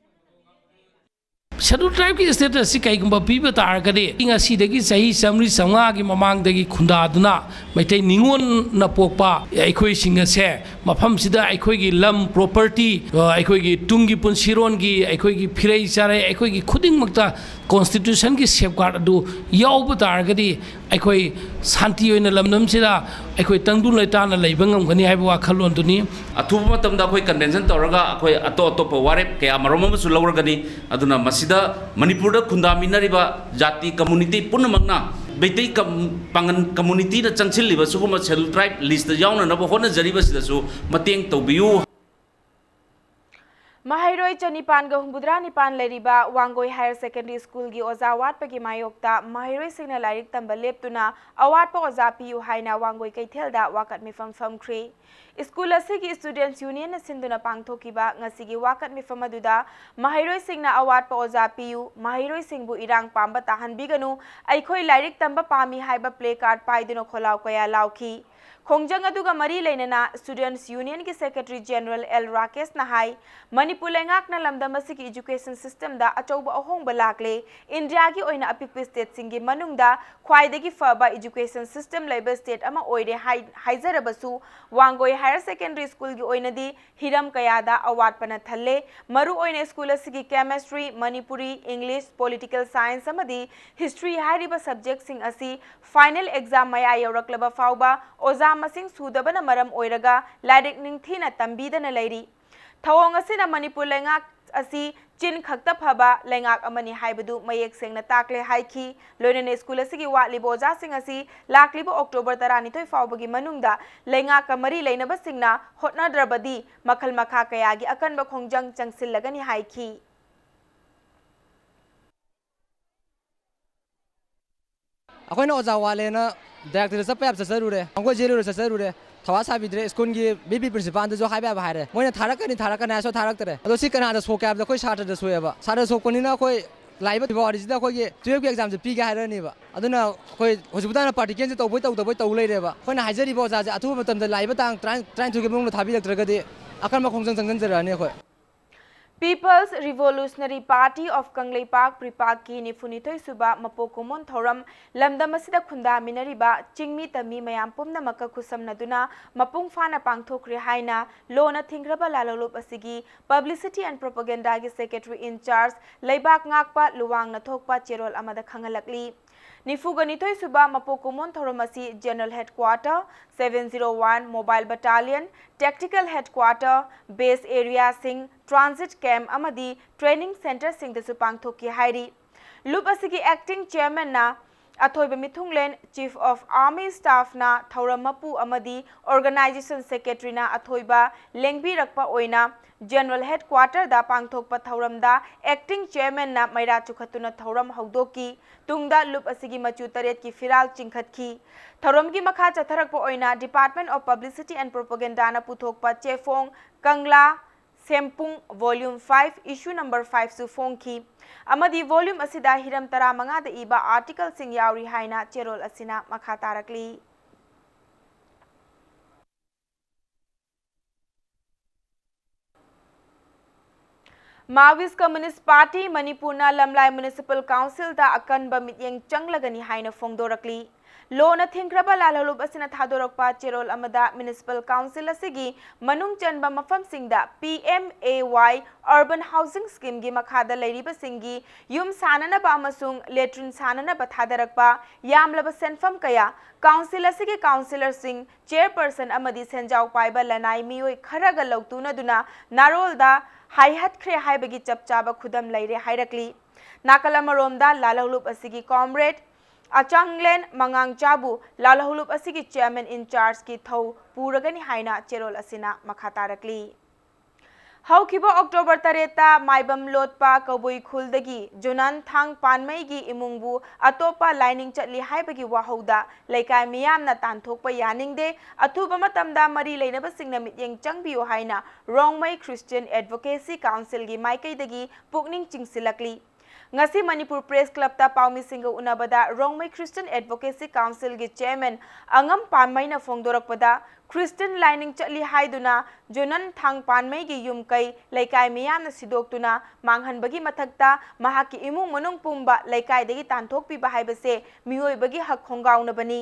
ꯁꯦꯗ꯭ꯌꯨꯜ ꯇ꯭ꯔꯥꯏꯕꯀꯤ ꯁ꯭ꯇꯦꯇꯁꯁꯤ ꯀꯩꯒꯨꯝꯕ ꯄꯤꯕ ꯇꯥꯔꯒꯗꯤ, ꯉꯁꯤꯗꯒꯤ ꯆꯍꯤ ꯆꯥꯃꯔꯤ ꯆꯥꯃꯉꯥꯒꯤ ꯃꯃꯥꯡꯗꯒꯤ ꯈꯨꯟꯗꯥꯗꯨꯅ ꯃꯩꯇꯩ ꯅꯤꯉꯣꯜꯅ ꯄꯣꯛꯄ ꯑꯩꯈꯣꯏꯁꯤꯡ ꯑꯁꯦ ꯃꯐꯝꯁꯤꯗ ꯑꯩꯈꯣꯏꯒꯤ ꯂꯝ, ꯄ꯭ꯔꯣꯄꯔꯇꯤ, ꯑ, ꯑꯩꯈꯣꯏꯒꯤ ꯇꯨꯡꯒꯤ ꯄꯨꯟꯁꯤꯔꯣꯟꯒꯤ, ꯑꯩꯈꯣꯏꯒꯤ ꯐꯤꯔꯩ ꯆꯥꯔꯩ, ꯑꯩꯈꯣꯏꯒꯤ ꯈꯨꯗꯤꯡꯃꯛꯇ ꯀꯣꯟꯁꯇꯤꯇ꯭ꯌꯨꯁꯟꯒꯤ ꯁꯦꯐꯒꯥꯔꯗ ꯑꯗꯨ ꯌꯥꯎꯕ ꯇꯥꯔꯒꯗꯤ, ꯑꯩꯈꯣꯏ ꯁꯥꯟꯇꯤ ꯑꯣꯏꯅ ꯂꯝꯗꯝꯁꯤꯗ ꯑꯩꯈꯣꯏ ꯇꯪꯗꯨ ꯂꯩꯇꯥꯅ ꯂꯩꯕ ꯉꯝꯒꯅꯤ ꯍꯥꯏꯕ ꯋꯥꯈꯜꯂꯣꯟꯗꯨꯅꯤ꯫ ꯑꯊꯨꯕ ꯃꯇꯝꯗ ꯑꯩꯈꯣꯏ ꯀꯟꯚꯦꯟꯁꯟ ꯇꯧꯔꯒ ꯑꯩꯈꯣꯏ ꯑꯇꯣꯞ ꯑꯇꯣꯞꯄ ꯋꯥꯔꯦꯞ ꯀꯌꯥ ꯃꯔꯨꯝ ꯑꯃꯁꯨ ꯂꯧꯔꯒꯅꯤ꯫ ꯑꯗꯨꯅ ꯃꯁꯤꯗ ꯃꯅꯤꯄꯨꯔꯗ ꯈꯨꯟꯗꯥꯃꯤꯟꯅꯔꯤꯕ ꯖꯥꯇꯤ ꯀꯝꯃꯨꯅꯤꯇꯤ ꯄꯨꯝꯅꯃꯛꯅ ꯃꯩꯇꯩ ꯀꯝ-, ꯄꯥꯉꯜ ꯀꯝꯃꯨꯅꯤꯇꯤꯗ ꯆꯪꯁꯤꯜꯂꯤꯕ ꯁꯤꯒꯨꯝꯕ ꯁꯦꯗ꯭ꯌꯨꯜ ꯇ꯭ꯔꯥꯏꯕ ꯂꯤꯁꯇ ꯌꯥꯎꯅꯅꯕ ꯍꯣꯠꯅꯖꯔꯤꯕꯁꯤꯗꯁꯨ ꯃꯇꯦꯡ ꯇꯧꯕꯤꯌꯨ꯫ ꯃꯍꯩꯔꯣꯏ ꯆꯅꯤꯄꯥꯟꯒ ꯍꯨꯝꯐꯨꯇꯔꯥ ꯅꯤꯄꯥꯟ ꯂꯩꯔꯤꯕ ꯋꯥꯡꯒꯣꯏ ꯍꯥꯌꯔ ꯁꯦꯀꯦꯟꯗꯔꯤ ꯁ꯭ꯀꯨꯜꯒꯤ ꯑꯣꯖꯥ ꯋꯥꯠꯄꯒꯤ ꯃꯥꯌꯣꯛꯇ ꯃꯍꯩꯔꯣꯏꯁꯤꯡꯅ ꯂꯥꯏꯔꯤꯛ ꯇꯝꯕ ꯂꯦꯞꯇꯨꯅ ꯑꯋꯥꯠꯄ ꯑꯣꯖꯥ ꯄꯤꯌꯨ ꯍꯥꯏꯅ ꯋꯥꯡꯒꯣꯏ ꯀꯩꯊꯦꯜꯗ ꯋꯥꯀꯠ ꯃꯤꯐꯝ ꯐꯝꯈ꯭ꯔꯤ꯫ ꯁ꯭ꯀꯨꯜ ꯑꯁꯤꯒꯤ ꯁ꯭ꯇꯨꯗꯦꯟꯠꯁ ꯌꯨꯅꯤꯌꯟꯅ ꯁꯤꯟꯗꯨꯅ ꯄꯥꯡꯊꯣꯛꯈꯤꯕ ꯉꯁꯤꯒꯤ ꯋꯥꯀꯠ ꯃꯤꯐꯝ ꯑꯗꯨꯗ ꯃꯍꯩꯔꯣꯏꯁꯤꯡꯅ ꯑꯋꯥꯠꯄ ꯑꯣꯖꯥ ꯄꯤꯌꯨ, ꯃꯍꯩꯔꯣꯏꯁꯤꯡꯕꯨ ꯏꯔꯥꯡ ꯄꯥꯝꯕ ꯇꯥꯍꯟꯕꯤꯒꯅꯨ, ꯑꯩꯈꯣꯏ ꯂꯥꯏꯔꯤꯛ ꯇꯝꯕ ꯄꯥꯝꯃꯤ ꯍꯥꯏꯕ ꯄ꯭ꯂꯦ ꯀꯥꯔꯗ ꯄꯥꯏꯗꯨꯅ ꯈꯣꯜꯂꯥꯎ ꯀꯌꯥ ꯂꯥꯎꯈꯤ꯫ ꯈꯣꯡꯖꯪ ꯑꯗꯨꯒ ꯃꯔꯤ ꯂꯩꯅꯅ ꯁ꯭ꯇꯨꯗꯦꯟꯠꯁ ꯌꯨꯅꯤꯌꯟꯒꯤ ꯁꯦꯀ꯭ꯔꯦꯇꯔꯤ ꯖꯦꯅꯔꯦꯜ ꯑꯦꯜ ꯔꯥꯀꯦꯁꯅ ꯍꯥꯏ, ꯃꯅꯤꯄꯨꯔ ꯂꯩꯉꯥꯛꯅ ꯂꯝꯗꯝ ꯑꯁꯤꯒꯤ ꯏꯖꯨꯀꯦꯁꯟ ꯁꯤꯁꯇꯦꯝꯗ ꯑꯆꯧꯕ ꯑꯍꯣꯡꯕ ꯂꯥꯛꯂꯦ꯫ ꯏꯟꯗꯤꯌꯥꯒꯤ ꯑꯣꯏꯅ ꯑꯄꯤꯛꯄ ꯁ꯭ꯇꯦꯠꯁꯤꯡꯒꯤ ꯃꯅꯨꯡꯗ ꯈ꯭ꯋꯥꯏꯗꯒꯤ ꯐꯕ ꯏꯖꯨꯀꯦꯁꯟ ꯁꯤꯁꯇꯦꯝ ꯂꯩꯕ ꯁ꯭ꯇꯦꯠ ꯑꯃ ꯑꯣꯏꯔꯦ ꯍꯥꯏ-, ꯍꯥꯏꯖꯔꯕꯁꯨ, ꯋꯥꯡꯒꯣꯏ ꯍꯥꯌꯔ ꯁꯦꯀꯦꯟꯗꯔꯤ ꯁ꯭ꯀꯨꯜꯒꯤ ꯑꯣꯏꯅꯗꯤ ꯍꯤꯔꯝ ꯀꯌꯥꯗ ꯑꯋꯥꯠꯄꯅ ꯊꯜꯂꯦ꯫ ꯃꯔꯨꯑꯣꯏꯅ ꯁ꯭ꯀꯨꯜ ꯑꯁꯤꯒꯤ chemistry, Manipuri, English, political science ꯑꯃꯗꯤ ꯍꯤꯁꯇ꯭ꯔꯤ ꯍꯥꯏꯔꯤꯕ ꯁꯕꯖꯦꯛꯁꯤꯡ ꯑꯁꯤ ꯐꯥꯏꯅꯦꯜ ꯑꯦꯛꯖꯥꯝ ꯃꯌꯥ ꯌꯧꯔꯛꯂꯕ ꯐꯥꯎꯕ ꯑꯣꯖꯥ ꯃꯁꯤꯡ ꯁꯨꯗꯕꯅ ꯃꯔꯝ ꯑꯣꯏꯔꯒ ꯂꯥꯏꯔꯤꯛ ꯅꯤꯡꯊꯤꯅ ꯇꯝꯕꯤꯗꯅ ꯂꯩꯔꯤ꯫ ꯊꯧꯑꯣꯡ ꯑꯁꯤꯅ ꯃꯅꯤꯄꯨꯔ ꯂꯩꯉꯥꯛ ꯑꯁꯤ ꯆꯤꯟ ꯈꯛꯇ ꯐꯕ ꯂꯩꯉꯥꯛ ꯑꯃꯅꯤ ꯍꯥꯏꯕꯗꯨ ꯃꯌꯦꯛ ꯁꯦꯡꯅ ꯇꯥꯛꯂꯦ ꯍꯥꯏꯈꯤ꯫ ꯂꯣꯏꯅꯅ ꯁ꯭ꯀꯨꯜ ꯑꯁꯤꯒꯤ ꯋꯥꯠꯂꯤꯕ ꯑꯣꯖꯥꯁꯤꯡ ꯑꯁꯤ ꯂꯥꯛꯂꯤꯕ ꯑꯣꯛꯇꯣꯕꯔ ꯇꯔꯥꯅꯤꯊꯣꯏ ꯐꯥꯎꯕꯒꯤ ꯃꯅꯨꯡꯗ ꯂꯩꯉꯥꯛꯀ ꯃꯔꯤ ꯂꯩꯅꯕꯁꯤꯡꯅ ꯍꯣꯠꯅꯗ꯭ꯔꯕꯗꯤ ꯃꯈꯜ ꯃꯈꯥ ꯀꯌꯥꯒꯤ ꯑꯀꯟꯕ ꯈꯣꯡꯖꯪ ꯆꯪꯁꯤꯜꯂꯒꯅꯤ ꯍꯥꯏꯈꯤ꯫ ꯑꯩꯈꯣꯏꯅ ꯑꯣꯖꯥ ꯋꯥꯠꯂꯦꯅ ꯗꯥꯏꯔꯦꯛꯇꯔꯗ ꯆꯠꯄ ꯌꯥꯕ ꯆꯠꯆꯔꯨꯔꯦ, ꯋꯥꯡꯒꯣꯏ ꯖꯦꯜ ꯑꯣꯏꯔ ꯆꯠꯆꯔꯨꯔꯦ, ꯊꯧꯋꯥ ꯁꯥꯕꯤꯗ꯭ꯔꯦ꯫ ꯁ꯭ꯀꯨꯜꯒꯤ ꯚꯤ ꯄꯤ ꯄ꯭ꯔꯤꯟꯁꯤꯄꯥꯜꯗꯁꯨ ꯍꯥꯏꯕ ꯌꯥꯕ ꯍꯥꯏꯔꯦ, ꯃꯣꯏꯅ ꯊꯥꯔꯛꯀꯅꯤ ꯊꯥꯔꯛꯀꯅꯤ ꯍꯥꯏꯁꯨ ꯊꯥꯔꯛꯇ꯭ꯔꯦ꯫ ꯑꯗꯣ ꯁꯤ ꯀꯅꯥꯗ ꯁꯣꯛꯀꯦ ꯍꯥꯏꯕꯗ ꯑꯩꯈꯣꯏ ꯁꯥꯇ꯭ꯔꯗ ꯁꯣꯛꯑꯦꯕ꯫ ꯁꯥꯇ꯭ꯔ ꯁꯣꯛꯄꯅꯤꯅ ꯑꯩꯈꯣꯏ ꯂꯥꯛꯏꯕ ꯐꯦꯕ꯭ꯔꯨꯋꯥꯔꯤꯁꯤꯗ ꯑꯩꯈꯣꯏꯒꯤ ꯇꯨꯌꯦꯜꯞꯀꯤ ꯑꯦꯛꯖꯥꯝꯁꯦ ꯄꯤꯒꯦ ꯍꯥꯏꯔꯅꯦꯕ꯫ ꯑꯗꯨꯅ ꯑꯩꯈꯣꯏ ꯍꯧꯖꯤꯛ ꯃꯇꯥꯡꯗ ꯄ꯭ꯔꯥꯛꯇꯤꯀꯦꯜꯁꯦ ꯇꯧꯕꯩ ꯇꯧꯗꯕꯩ ꯇꯧ ꯂꯩꯔꯦꯕ꯫ ꯑꯩꯈꯣꯏꯅ ꯍꯥꯏꯖꯔꯤꯕ ꯑꯣꯖꯥꯁꯦ ꯑꯊꯨꯕ ꯃꯇꯝꯗ ꯂꯥꯛꯏꯕ ꯇꯥꯡ ꯇꯔꯥ-, ꯇꯔꯥꯅꯤꯊꯣꯏꯒꯤ ꯃꯅꯨꯡꯗ ꯊꯥꯕꯤꯔꯛꯇ꯭ꯔꯒꯗꯤ ꯑꯀꯟꯕ ꯈꯣꯡꯖꯪ ꯆꯪꯁꯤꯟꯖꯔꯛꯑꯅꯤ ꯑꯩꯈꯣꯏ꯫ People's Revolutionary Party of Kangleipak, ꯄ꯭ꯔꯤꯄꯥꯛꯀꯤ ꯅꯤꯐꯨꯅꯤꯊꯣꯏ ꯁꯨꯕ ꯃꯄꯣꯛ ꯀꯨꯝꯑꯣꯟ ꯊꯧꯔꯝ ꯂꯝꯗꯝ ꯑꯁꯤꯗ ꯈꯨꯟꯗꯥꯃꯤꯟꯅꯔꯤꯕ ꯆꯤꯡꯃꯤ ꯇꯝꯃꯤ ꯃꯌꯥꯝ ꯄꯨꯝꯅꯃꯛꯀ ꯈꯨꯠꯁꯝꯅꯗꯨꯅ ꯃꯄꯨꯡ ꯐꯥꯅ ꯄꯥꯡꯊꯣꯛꯈ꯭ꯔꯦ ꯍꯥꯏꯅ ꯂꯣꯅ ꯊꯤꯡꯈ꯭ꯔꯕ ꯂꯥꯂꯣꯡꯂꯨꯞ ꯑꯁꯤꯒꯤ Publicity and Propagandaꯒꯤ Secretary in Charge ꯂꯩꯕꯥꯛ ꯉꯥꯛꯄ ꯂꯨꯋꯥꯡꯅ ꯊꯣꯛꯄ ꯆꯦꯔꯣꯜ ꯑꯃꯗ ꯈꯪꯍꯜꯂꯛꯂꯤ꯫ ꯅꯤꯐꯨꯒ ꯅꯤꯊꯣꯏ ꯁꯨꯕ ꯃꯄꯣꯛ ꯀꯨꯝꯑꯣꯟ ꯊꯧꯔꯝ ꯑꯁꯤ General Headquarter, seven zero one Mobile Battalion, Tactical Headquarter, Base Areaꯁꯤꯡ, Transit Camp ꯑꯃꯗꯤ Training Centreꯁꯤꯡꯗꯁꯨ ꯄꯥꯡꯊꯣꯛꯈꯤ ꯍꯥꯏꯔꯤ꯫ ꯂꯨꯞ ꯑꯁꯤꯒꯤ Acting Chairmanꯅ ꯑꯊꯣꯏꯕ ꯃꯤꯊꯨꯡꯂꯦꯟ, Chief of Army Staffꯅ ꯊꯧꯔꯝ ꯃꯄꯨ ꯑꯃꯗꯤ Organization Secretaryꯅ ꯑꯊꯣꯏꯕ ꯂꯦꯡꯕꯤꯔꯛꯄ ꯑꯣꯏꯅ General Headquarter ꯗ ꯄꯥꯡꯊꯣꯛꯄ ꯊꯧꯔꯝꯗ Acting Chairman ꯅ ꯃꯩꯔꯥ ꯆꯨꯈꯠꯇꯨꯅ ꯊꯧꯔꯝ ꯍꯧꯗꯣꯛꯈꯤ꯫ ꯇꯨꯡꯗ ꯂꯨꯞ ꯑꯁꯤꯒꯤ ꯃꯆꯨ ꯇꯔꯦꯠꯀꯤ ꯐꯤꯔꯥꯜ ꯆꯤꯡꯈꯠꯈꯤ꯫ ꯊꯧꯔꯝꯒꯤ ꯃꯈꯥ ꯆꯠꯊꯔꯛꯄ ꯑꯣꯏꯅ Department of Publicity and Propaganda ꯅ ꯄꯨꯊꯣꯛꯄ ꯆꯦꯐꯣꯡ ꯀꯪꯂꯥ ꯁꯦꯝꯄꯨꯡ Volume five, Issue number five ꯁꯨ ꯐꯣꯡꯈꯤ꯫ ꯑꯃꯗꯤ volume ꯑꯁꯤꯗ ꯍꯤꯔꯝ ꯇꯔꯥꯃꯉꯥꯗ ꯏꯕ article ꯁꯤꯡ ꯌꯥꯎꯔꯤ ꯍꯥꯏꯅ ꯆꯦꯔꯣꯜ ꯑꯁꯤꯅ ꯃꯈꯥ ꯇꯥꯔꯛꯂꯤ꯫ Maoist Communist Party ꯃꯅꯤꯄꯨꯔꯅ ꯂꯝꯂꯥꯏ Municipal Council ꯗ ꯑꯀꯟꯕ ꯃꯤꯠꯌꯦꯡ ꯆꯪꯂꯒꯅꯤ ꯍꯥꯏꯅ ꯐꯣꯡꯗꯣꯔꯛꯂꯤ꯫ ꯂꯣꯅ ꯊꯤꯡꯈ꯭ꯔꯕ ꯂꯥꯜꯍꯧꯂꯨꯞ ꯑꯁꯤꯅ ꯊꯥꯗꯣꯔꯛꯄ ꯆꯦꯔꯣꯜ ꯑꯃꯗ Municipal Council ꯑꯁꯤꯒꯤ ꯃꯅꯨꯡ ꯆꯟꯕ ꯃꯐꯝꯁꯤꯡꯗ P M A Y Urban Housing Scheme ꯒꯤ ꯃꯈꯥꯗ ꯂꯩꯔꯤꯕꯁꯤꯡꯒꯤ ꯌꯨꯝ ꯁꯥꯅꯅꯕ ꯑꯃꯁꯨꯡ latrine ꯁꯥꯅꯅꯕ ꯊꯥꯗꯔꯛꯄ ꯌꯥꯝꯂꯕ ꯁꯦꯟꯐꯝ ꯀꯌꯥ Council ꯑꯁꯤꯒꯤ councillor ꯁꯤꯡ, chairperson ꯑꯃꯗꯤ ꯁꯦꯟꯖꯥꯎ ꯄꯥꯏꯕ ꯂꯅꯥꯏ ꯃꯤꯑꯣꯏ ꯈꯔꯒ ꯂꯧꯇꯨꯅꯗꯨꯅ ꯅꯥꯔꯣꯜꯗ ꯍꯥꯏꯍꯠꯈ꯭ꯔꯦ ꯍꯥꯏꯕꯒꯤ ꯆꯞ ꯆꯥꯕ ꯈꯨꯗꯝ ꯂꯩꯔꯦ ꯍꯥꯏꯔꯛꯂꯤ꯫ ꯅꯥꯀꯜ ꯑꯃꯔꯣꯝꯗ ꯂꯥꯜꯍꯧꯂꯨꯞ ꯑꯁꯤꯒꯤ comrade ꯑꯆꯥꯡꯂꯦꯟ ꯃꯉꯥꯡꯆꯥꯕꯨ ꯂꯥꯜꯍꯧꯂꯨꯞ ꯑꯁꯤꯒꯤ chairman in charge ꯀꯤ ꯊꯧ ꯄꯨꯔꯒꯅꯤ ꯍꯥꯏꯅ ꯆꯦꯔꯣꯜ ꯑꯁꯤꯅ ꯃꯈꯥ ꯇꯥꯔꯛꯂꯤ꯫ ꯍꯧꯈꯤꯕ October ꯇꯔꯦꯠꯇ ꯃꯥꯏꯕꯝ ꯂꯣꯠꯄ ꯀꯕꯨꯏ ꯈꯨꯜꯗꯒꯤ ꯖꯣꯅꯥꯟ ꯊꯥꯡ ꯄꯥꯟꯃꯩꯒꯤ ꯏꯃꯨꯡꯕꯨ ꯑꯇꯣꯞꯄ ꯂꯥꯏꯅꯤꯡ ꯆꯠꯂꯤ ꯍꯥꯏꯕꯒꯤ ꯋꯥꯍꯧꯗ ꯂꯩꯀꯥꯏ ꯃꯤꯌꯥꯝꯅ ꯇꯥꯟꯊꯣꯛꯄ ꯌꯥꯅꯤꯡꯗꯦ, ꯑꯊꯨꯕ ꯃꯇꯝꯗ ꯃꯔꯤ ꯂꯩꯅꯕꯁꯤꯡꯅ ꯃꯤꯠꯌꯦꯡ ꯆꯪꯕꯤꯌꯨ ꯍꯥꯏꯅ ꯔꯣꯡꯃꯩ Christian Advocacy Council ꯒꯤ ꯃꯥꯏꯀꯩꯗꯒꯤ ꯄꯨꯛꯅꯤꯡ ꯆꯤꯡꯁꯤꯜꯂꯛꯂꯤ꯫ ꯉꯁꯤ ꯃꯅꯤꯄꯨꯔ Press Club ꯇ ꯄꯥꯎꯃꯤꯁꯤꯡꯒ ꯎꯅꯕꯗ ꯔꯣꯡꯃꯩ Christian Advocacy Council ꯒꯤ chairman ꯑꯉꯝ ꯄꯥꯟꯃꯩꯅ ꯐꯣꯡꯗꯣꯔꯛꯄꯗ, Christian ꯂꯥꯏꯅꯤꯡ ꯆꯠꯂꯤ ꯍꯥꯏꯗꯨꯅ ꯖꯣꯅꯟ ꯊꯥꯡ ꯄꯥꯟꯃꯩꯒꯤ ꯌꯨꯝ ꯀꯩ ꯂꯩꯀꯥꯏ ꯃꯤꯌꯥꯝꯅ ꯁꯤꯗꯣꯛꯇꯨꯅ ꯃꯥꯡꯍꯟꯕꯒꯤ ꯃꯊꯛꯇ ꯃꯍꯥꯛꯀꯤ ꯏꯃꯨꯡ ꯃꯅꯨꯡ ꯄꯨꯝꯕ ꯂꯩꯀꯥꯏꯗꯒꯤ ꯇꯥꯟꯊꯣꯛꯄꯤꯕ ꯍꯥꯏꯕꯁꯦ ꯃꯤꯑꯣꯏꯕꯒꯤ ꯍꯛ ꯈꯣꯡꯒꯥꯎꯅꯕꯅꯤ꯫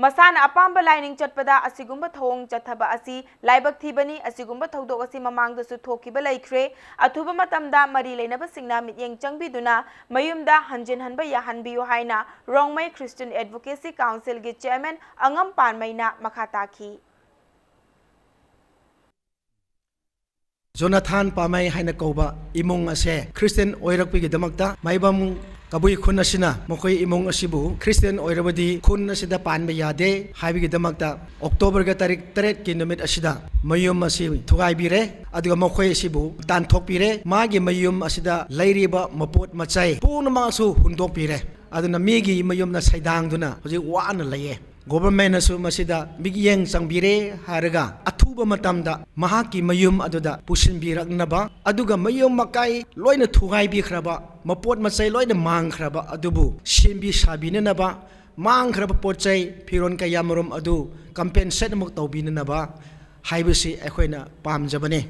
ꯃꯁꯥꯅ ꯑꯄꯥꯝꯕ ꯂꯥꯏꯅꯤꯡ ꯆꯠꯄꯗ ꯑꯁꯤꯒꯨꯝꯕ ꯊꯧꯑꯣꯡ ꯆꯠꯊꯕ ꯑꯁꯤ ꯂꯥꯏꯕꯛ ꯊꯤꯕꯅꯤ꯫ ꯑꯁꯤꯒꯨꯝꯕ ꯊꯧꯗꯣꯛ ꯑꯁꯤ ꯃꯃꯥꯡꯗꯁꯨ ꯊꯣꯛꯈꯤꯕ ꯂꯩꯈ꯭ꯔꯦ꯫ ꯑꯊꯨꯕ ꯃꯇꯝꯗ ꯃꯔꯤ ꯂꯩꯅꯕꯁꯤꯡꯅ ꯃꯤꯠꯌꯦꯡ ꯆꯪꯕꯤꯗꯨꯅ ꯃꯌꯨꯝꯗ ꯍꯟꯖꯤꯟꯍꯟꯕ ꯌꯥꯍꯟꯕꯤꯌꯨ ꯍꯥꯏꯅ ꯔꯣꯡꯃꯩ Christian Advocacy Council ꯒꯤ chairman ꯑꯉꯝ ꯄꯥꯟꯃꯩꯅ ꯃꯈꯥ ꯇꯥꯈꯤ꯫ ꯖꯣꯅꯥꯊꯥꯟ ꯄꯥꯃꯩ ꯍꯥꯏꯅ ꯀꯧꯕ ꯏꯃꯨꯡ ꯑꯁꯦ Christian ꯑꯣꯏꯔꯛꯄꯒꯤꯗꯃꯛꯇ ꯃꯥꯏꯕꯝ ꯀꯕꯨꯏ ꯈꯨꯟ ꯑꯁꯤꯅ ꯃꯈꯣꯏ ꯏꯃꯨꯡ ꯑꯁꯤꯕꯨ ꯈ꯭ꯔꯤꯁꯇꯤꯌꯥꯟ ꯑꯣꯏꯔꯕꯗꯤ ꯈꯨꯟ ꯑꯁꯤꯗ ꯄꯥꯟꯕ ꯌꯥꯗꯦ ꯍꯥꯏꯕꯒꯤꯗꯃꯛꯇ ꯑꯣꯛꯇꯣꯕꯔꯒ ꯇꯥꯔꯤꯛ ꯇꯔꯦꯠꯀꯤ ꯅꯨꯃꯤꯠ ꯑꯁꯤꯗ ꯃꯌꯨꯝ ꯑꯁꯤ ꯊꯨꯒꯥꯏꯕꯤꯔꯦ꯫ ꯑꯗꯨꯒ ꯃꯈꯣꯏ ꯑꯁꯤꯕꯨ ꯇꯥꯟꯊꯣꯛꯄꯤꯔꯦ꯫ ꯃꯥꯒꯤ ꯃꯌꯨꯝ ꯑꯁꯤꯗ ꯂꯩꯔꯤꯕ ꯃꯄꯣꯠ ꯃꯆꯩ ꯄꯨꯝꯅꯃꯛꯁꯨ ꯍꯨꯟꯗꯣꯛꯄꯤꯔꯦ꯫ ꯑꯗꯨꯅ ꯃꯤꯒꯤ ꯃꯌꯨꯝꯗ ꯁꯩꯗꯥꯡꯗꯨꯅ ꯍꯧꯖꯤꯛ ꯋꯥꯅ ꯂꯩꯌꯦ꯫ ꯒꯣꯚꯔꯟꯃꯦꯟꯅꯁꯨ ꯃꯁꯤꯗ ꯃꯤꯠꯌꯦꯡ ꯆꯪꯕꯤꯔꯦ ꯍꯥꯏꯔꯒ ꯑꯊꯨꯕ ꯃꯇꯝꯗ ꯃꯍꯥꯛꯀꯤ ꯃꯌꯨꯝ ꯑꯗꯨꯗ ꯄꯨꯁꯤꯟꯕꯤꯔꯛꯅꯕ, ꯑꯗꯨꯒ ꯃꯌꯨꯝ ꯃꯀꯥꯏ ꯂꯣꯏꯅ ꯊꯨꯒꯥꯏꯕꯤꯈ꯭ꯔꯕ, ꯃꯄꯣꯠ ꯃꯆꯩ ꯂꯣꯏꯅ ꯃꯥꯡꯈ꯭ꯔꯕ ꯑꯗꯨꯕꯨ ꯁꯦꯝꯕꯤ ꯁꯥꯕꯤꯅꯅꯕ, ꯃꯥꯡꯈ꯭ꯔꯕ ꯄꯣꯠ ꯆꯩ, ꯐꯤꯔꯣꯜ ꯀꯌꯥꯃꯔꯨꯝ ꯑꯗꯨ ꯀꯝꯄꯦꯟꯁꯦꯠ ꯑꯃꯨꯛ ꯇꯧꯕꯤꯅꯅꯕ ꯍꯥꯏꯕꯁꯤ ꯑꯩꯈꯣꯏꯅ ꯄꯥꯝꯖꯕꯅꯤ꯫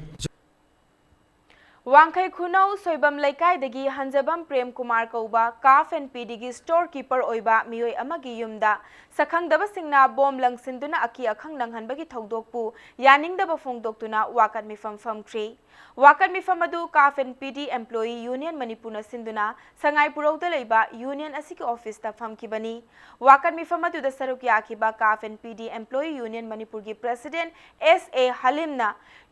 ꯋꯥꯡꯈꯩ ꯈꯨꯅꯧ ꯁꯣꯏꯕꯝ ꯂꯩꯀꯥꯏꯗꯒꯤ ꯍꯟꯖꯕꯝ ꯄ꯭ꯔꯦꯝ ꯀꯨꯃꯥꯔ ꯀꯧꯕ ꯀꯥꯐ ꯑꯦꯟ ꯄꯤꯗꯤꯒꯤ ꯁ꯭ꯇꯣꯔ ꯀꯤꯄꯔ ꯑꯣꯏꯕ ꯃꯤꯑꯣꯏ ꯑꯃꯒꯤ ꯌꯨꯝꯗ ꯁꯛꯈꯪꯗꯕꯁꯤꯡꯅ ꯕꯣꯝ ꯂꯪꯁꯤꯟꯗꯨꯅ ꯑꯀꯤ ꯑꯈꯪ ꯅꯪꯍꯟꯕꯒꯤ ꯊꯧꯗꯣꯛꯄꯨ ꯌꯥꯅꯤꯡꯗꯕ ꯐꯣꯡꯗꯣꯛꯇꯨꯅ ꯋꯥꯀꯠ ꯃꯤꯐꯝ ꯐꯝꯈ꯭ꯔꯤ꯫ ꯋꯥꯀꯠ ꯃꯤꯐꯝ ꯑꯗꯨ ꯀꯥꯐ ꯑꯦꯟ ꯄꯤꯗꯤ ꯑꯦꯝꯄ꯭ꯂꯣꯌꯤ ꯌꯨꯅꯤꯌꯟ ꯃꯅꯤꯄꯨꯔꯅ ꯁꯤꯟꯗꯨꯅ ꯁꯉꯥꯏꯄꯨꯔꯧꯗ ꯂꯩꯕ ꯌꯨꯅꯤꯌꯟ ꯑꯁꯤꯒꯤ ꯑꯣꯐꯤꯁꯇ ꯐꯝꯈꯤꯕꯅꯤ꯫ ꯋꯥꯀꯠ ꯃꯤꯐꯝ ꯑꯗꯨꯗ ꯁꯔꯨꯛ ꯌꯥꯈꯤꯕ ꯀꯥꯐ ꯑꯦꯟ ꯄꯤꯗꯤ ꯑꯦꯝꯄ꯭ꯂꯣꯌꯤ ꯌꯨꯅꯤꯌꯟ ꯃꯅꯤꯄꯨꯔꯒꯤ ꯄ꯭ꯔꯦꯁꯤꯗꯦꯟꯠ ꯑꯦꯁ ꯑꯦ ꯍꯂꯤꯝꯅ